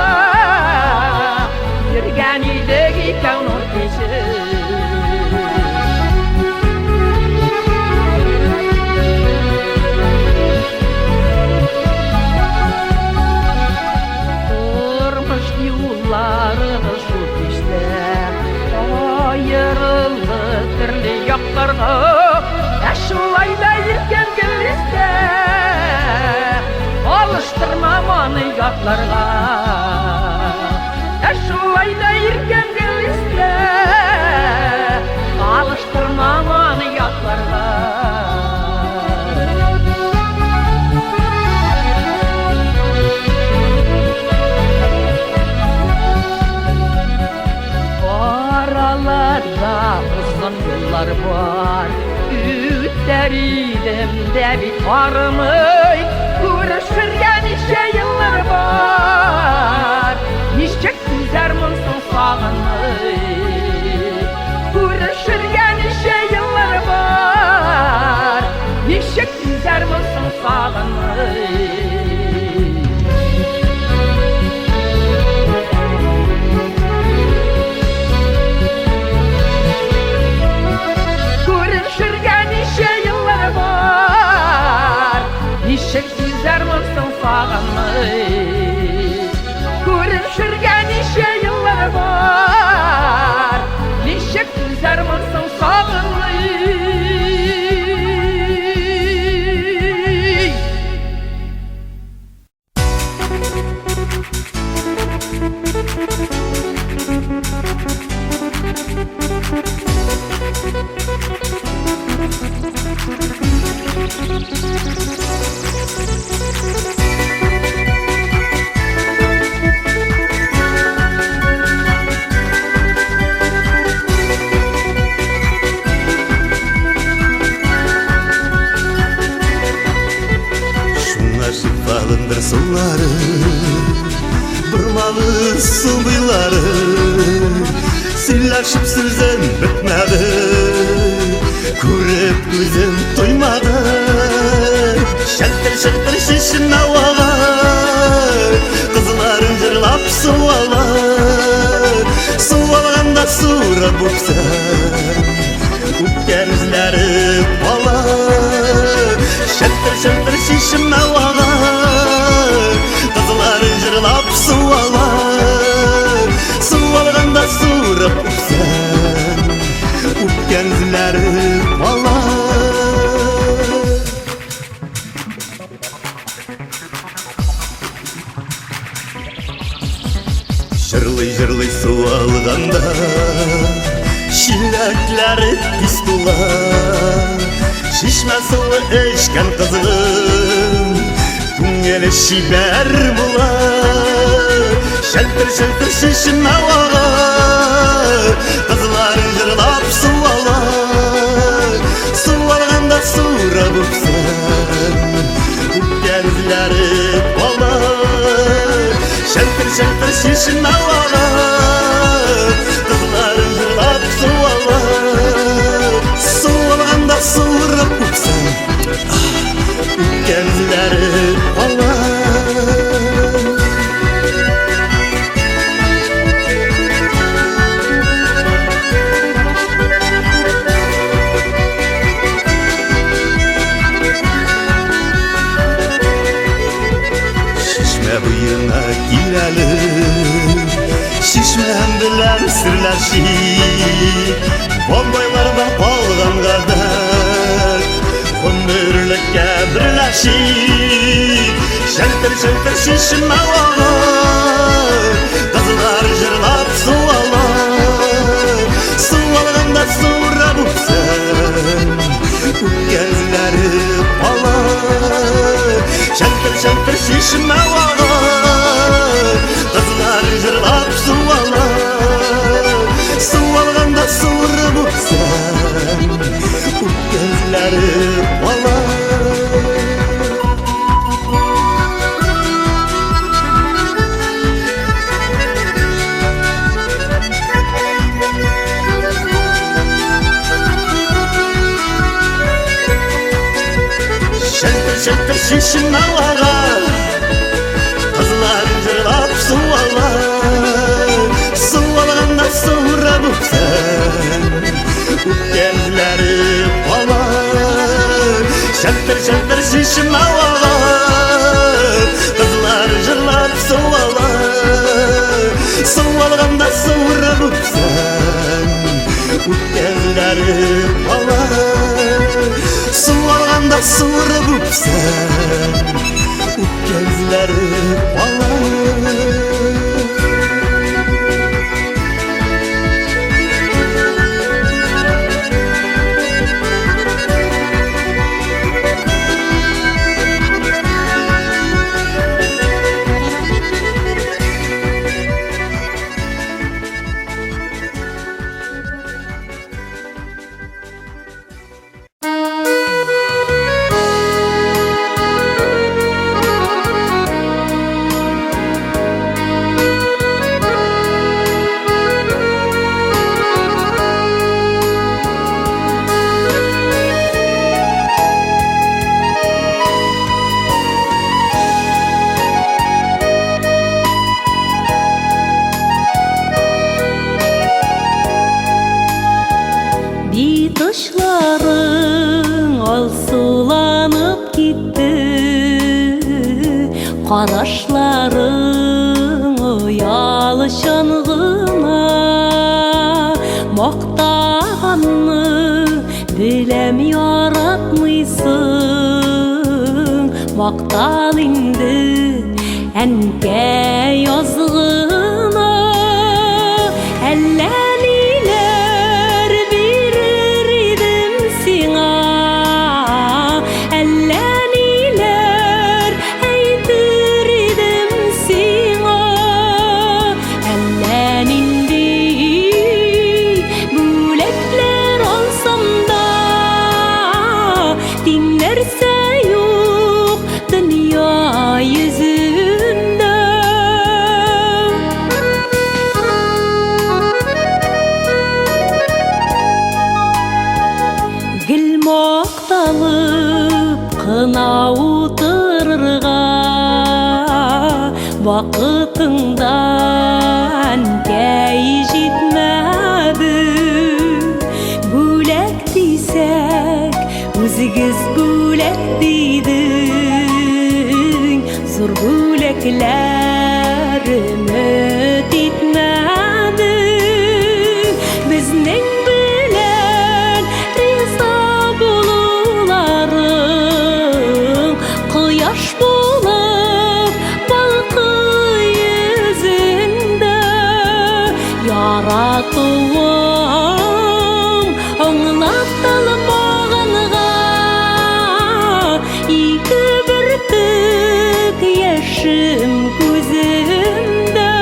Йөргән идек икән ул кичен. Тормыш юлларыбыз шул кичтә Аерылды төрле якларга. Ә шулай да иркәм гел истә, Алыштырмам аны ятларга. Ә шулай да иркәм гел истә, Алыштырмам аны ятларга. Араларда озын юллар бар, Үтәр идем дә бит арымый, Күрешергә ничә еллар бар, Ничек түзәрмен соң сагынмый? Күрешергә ничә еллар бар, Ничек түзәрмен соң сагынмый? Күрешергә ничә еллар бар, Ничек түзәрмен соң сагынмый? Күрешергә ничә еллар бар, Ничек түзәрмен соң сагынмый? Шуңа шифалындыр сулары, Бормалы су буйлары. Сөйләшеп сүзем бетмәде, Күреп күзем туймады. Шәлтер-шәлтер чишмә ага, Кызларым җырлап су ала. Су алганда сурап үпсәм, Үпкән үзләре бал. Челтер-челтер чишмә ага, Кызлар җырлап су ала. Су алганда сурып үпсәң, Үпкән эзләре кала. Җырлый-җырлый су алганда, Чиләкләре тиз тула. Чишмә суы эчкән кызның Күңеле чибәр була. Шәлтер-шәлтер чишмә ага, Кызлар җырлап су ала. Су алганда сурап үпсәң, Үпкән эзләре кала. Шәлтер-шәлтер чишмә ага, Кызлар җырлап су ала. Су алганда сурап үпсәң, Үпкән эзләре кала. Чишмә буена кил әле, Чишмәм белән серләшик. Бабайлардан калган гадәт, Гомерлеккә берләшик. Шәлтер-шәлтер чишмә ага, Кызлар җырлап су ала. Су алганда сурап үпсәң, Үпкән эзләре кала. Шәлтер-шәлтер чишмә ага, Кызлар җырлап су ала. Су алганда сурып үпсәң, Үпкән эзләре кала. Шәлтер-шәлтер чишмә ага, Кызлар җырлап су ала. Су алганда сурап үпсәң, Үпкән эзләре кала. Шәлтер-шәлтер чишмә ага, Кызлар җырлап су ала. Су алганда сурап үпсәң, Үпкән эзләре кала. Су алганда сурып үпсәң, Үпкән эзләре кала. Бит очларың алсуланып китте, Карашларың оялчан гына. Мактаганны беләм яратмыйсың, Мактал инде, әнкәй, аз гына. Әллә ниләр бирер идем сиңа, Әллә ниләр әйтер идем сиңа, Әллә нинди бүләкләр алсам да, Тиң нәрсә юк дөнья йөзендә. Гел макталып кына утырырга Вакытыңда, әнкәй, җитмәде. Бүләк дисәк, үзегез бүләк. бүләк дидең, зур бүләкләр өмет итмәдең. Безнең белән риза булуларың, кояш булып балкый йөзеңдә. Яратуың аңлатылмаганга, ике бөртек яшем күземдә.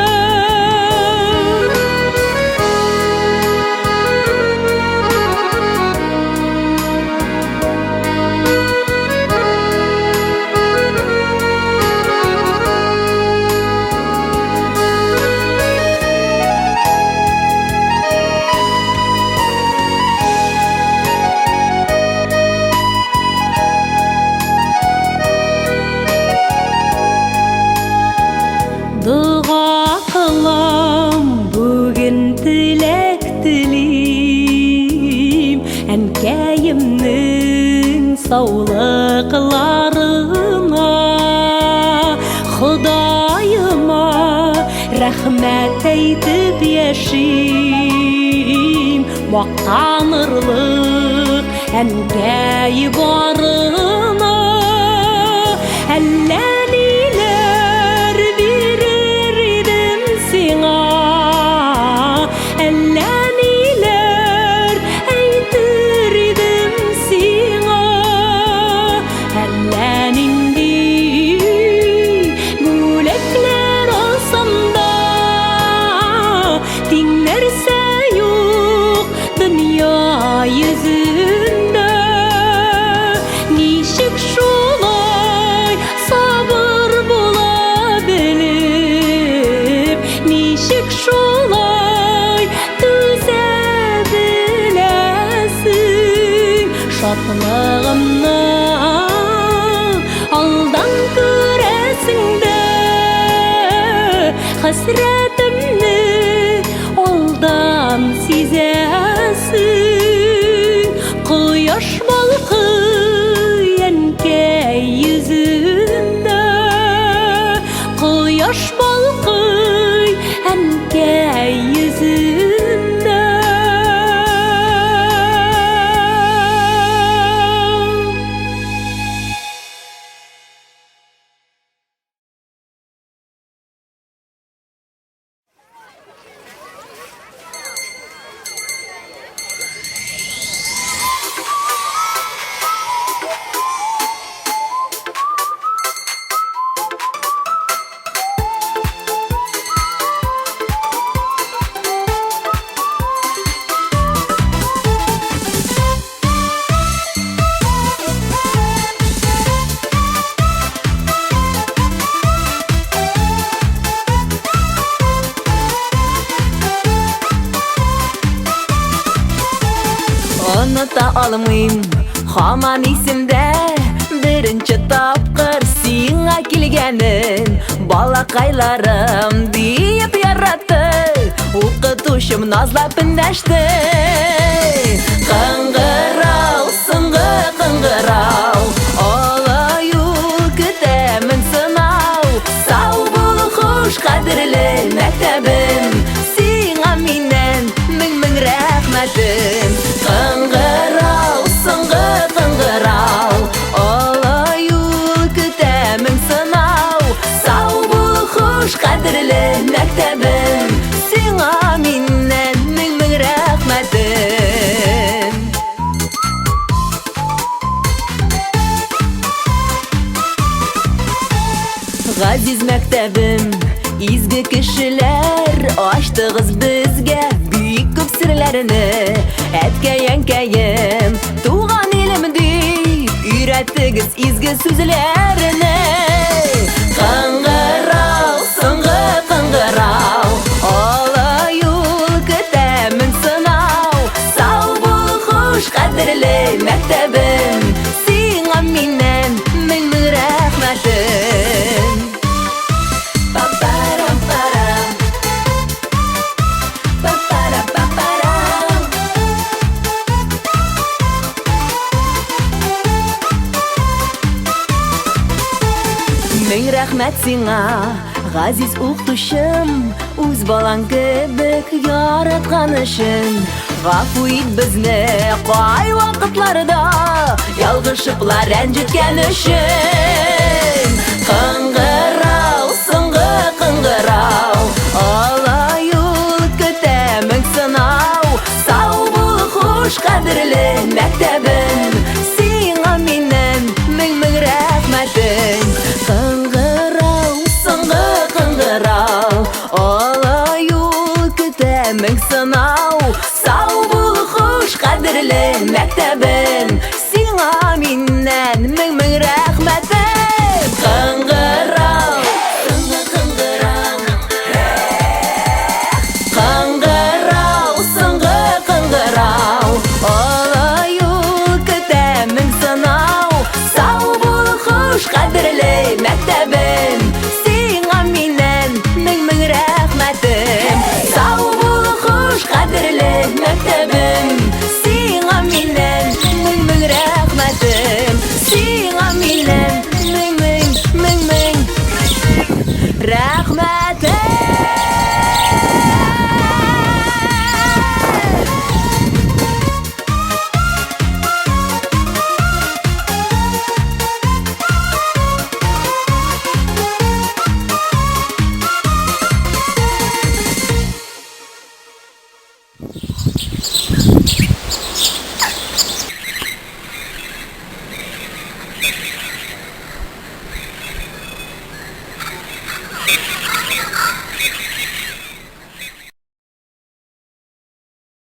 Дога кылам бүген, теләк телим әнкәемнең саулыкларына. Ходаема рәхмәт әйтеп яшим, мактанырлык әнкәй барына. Әллә ниләр бирер идем сиңа, әллә ниләр әйтер идем сиңа, әллә нинди бүләкләр алсам да, тиң нәрсә юк дөнья йөзендә. Ничек шулай сабыр була белеп, ничек шулай түзә беләсең? Шатлыгымны алдан күрәсең дә, хәсрәтемне алдан сизәсең. Кояш балкый әнкәй йөзендә, кояш балкый әнкәй йөзендә. Оныта алмыйм, һаман исемдә беренче тапкыр сиңа килгәнен. Балакайларым диеп яратты, укытучым назлап эндәште. Кыңгырау, соңгы кыңгырау, олы юл көтәмен сынау. Сау бул, хуш, кадерле мәктәбем, сиңа миннән мең-мең рәхмәтем. Кыңгырау, соңгы кыңгырау, олы юл көтәмен сынау. Сау бул, хуш, кадерле мәктәбем, сиңа миннән мең-мең рәхмәтем. Газиз мәктәбем, изге кешеләр, ачтыгыз безгә бик күп серләрне. Әткәй-әнкәем, туган илем дип, өйрәттегез изге сүзләрне. Кыңгырау, соңгы кыңгырау, олы юл көтәмен сынау. Сау бул, хуш, кадерле мәктәбем, сиңа миннән мең-мең рәхмәтем. Па-парам-парам, па-пара-па-парам. Мең рәхмәт сиңа, газиз укытучым, үз балаң кебек яраткан өчен. Гафу ит безне кайвакытларда ялгышыпла рәнҗеткән өчен. Кыңгырау, соңгы кыңгырау, олы юл көтә мең сынау. Сау бул, хуш, кадерле мәктәбем, сиңа миннән мең-мең рәхмәтем. Кыңгырау, соңгы кыңгырау, олы юл көтә мең сынау. Сау бул, хуш, кадерле мәктәбем,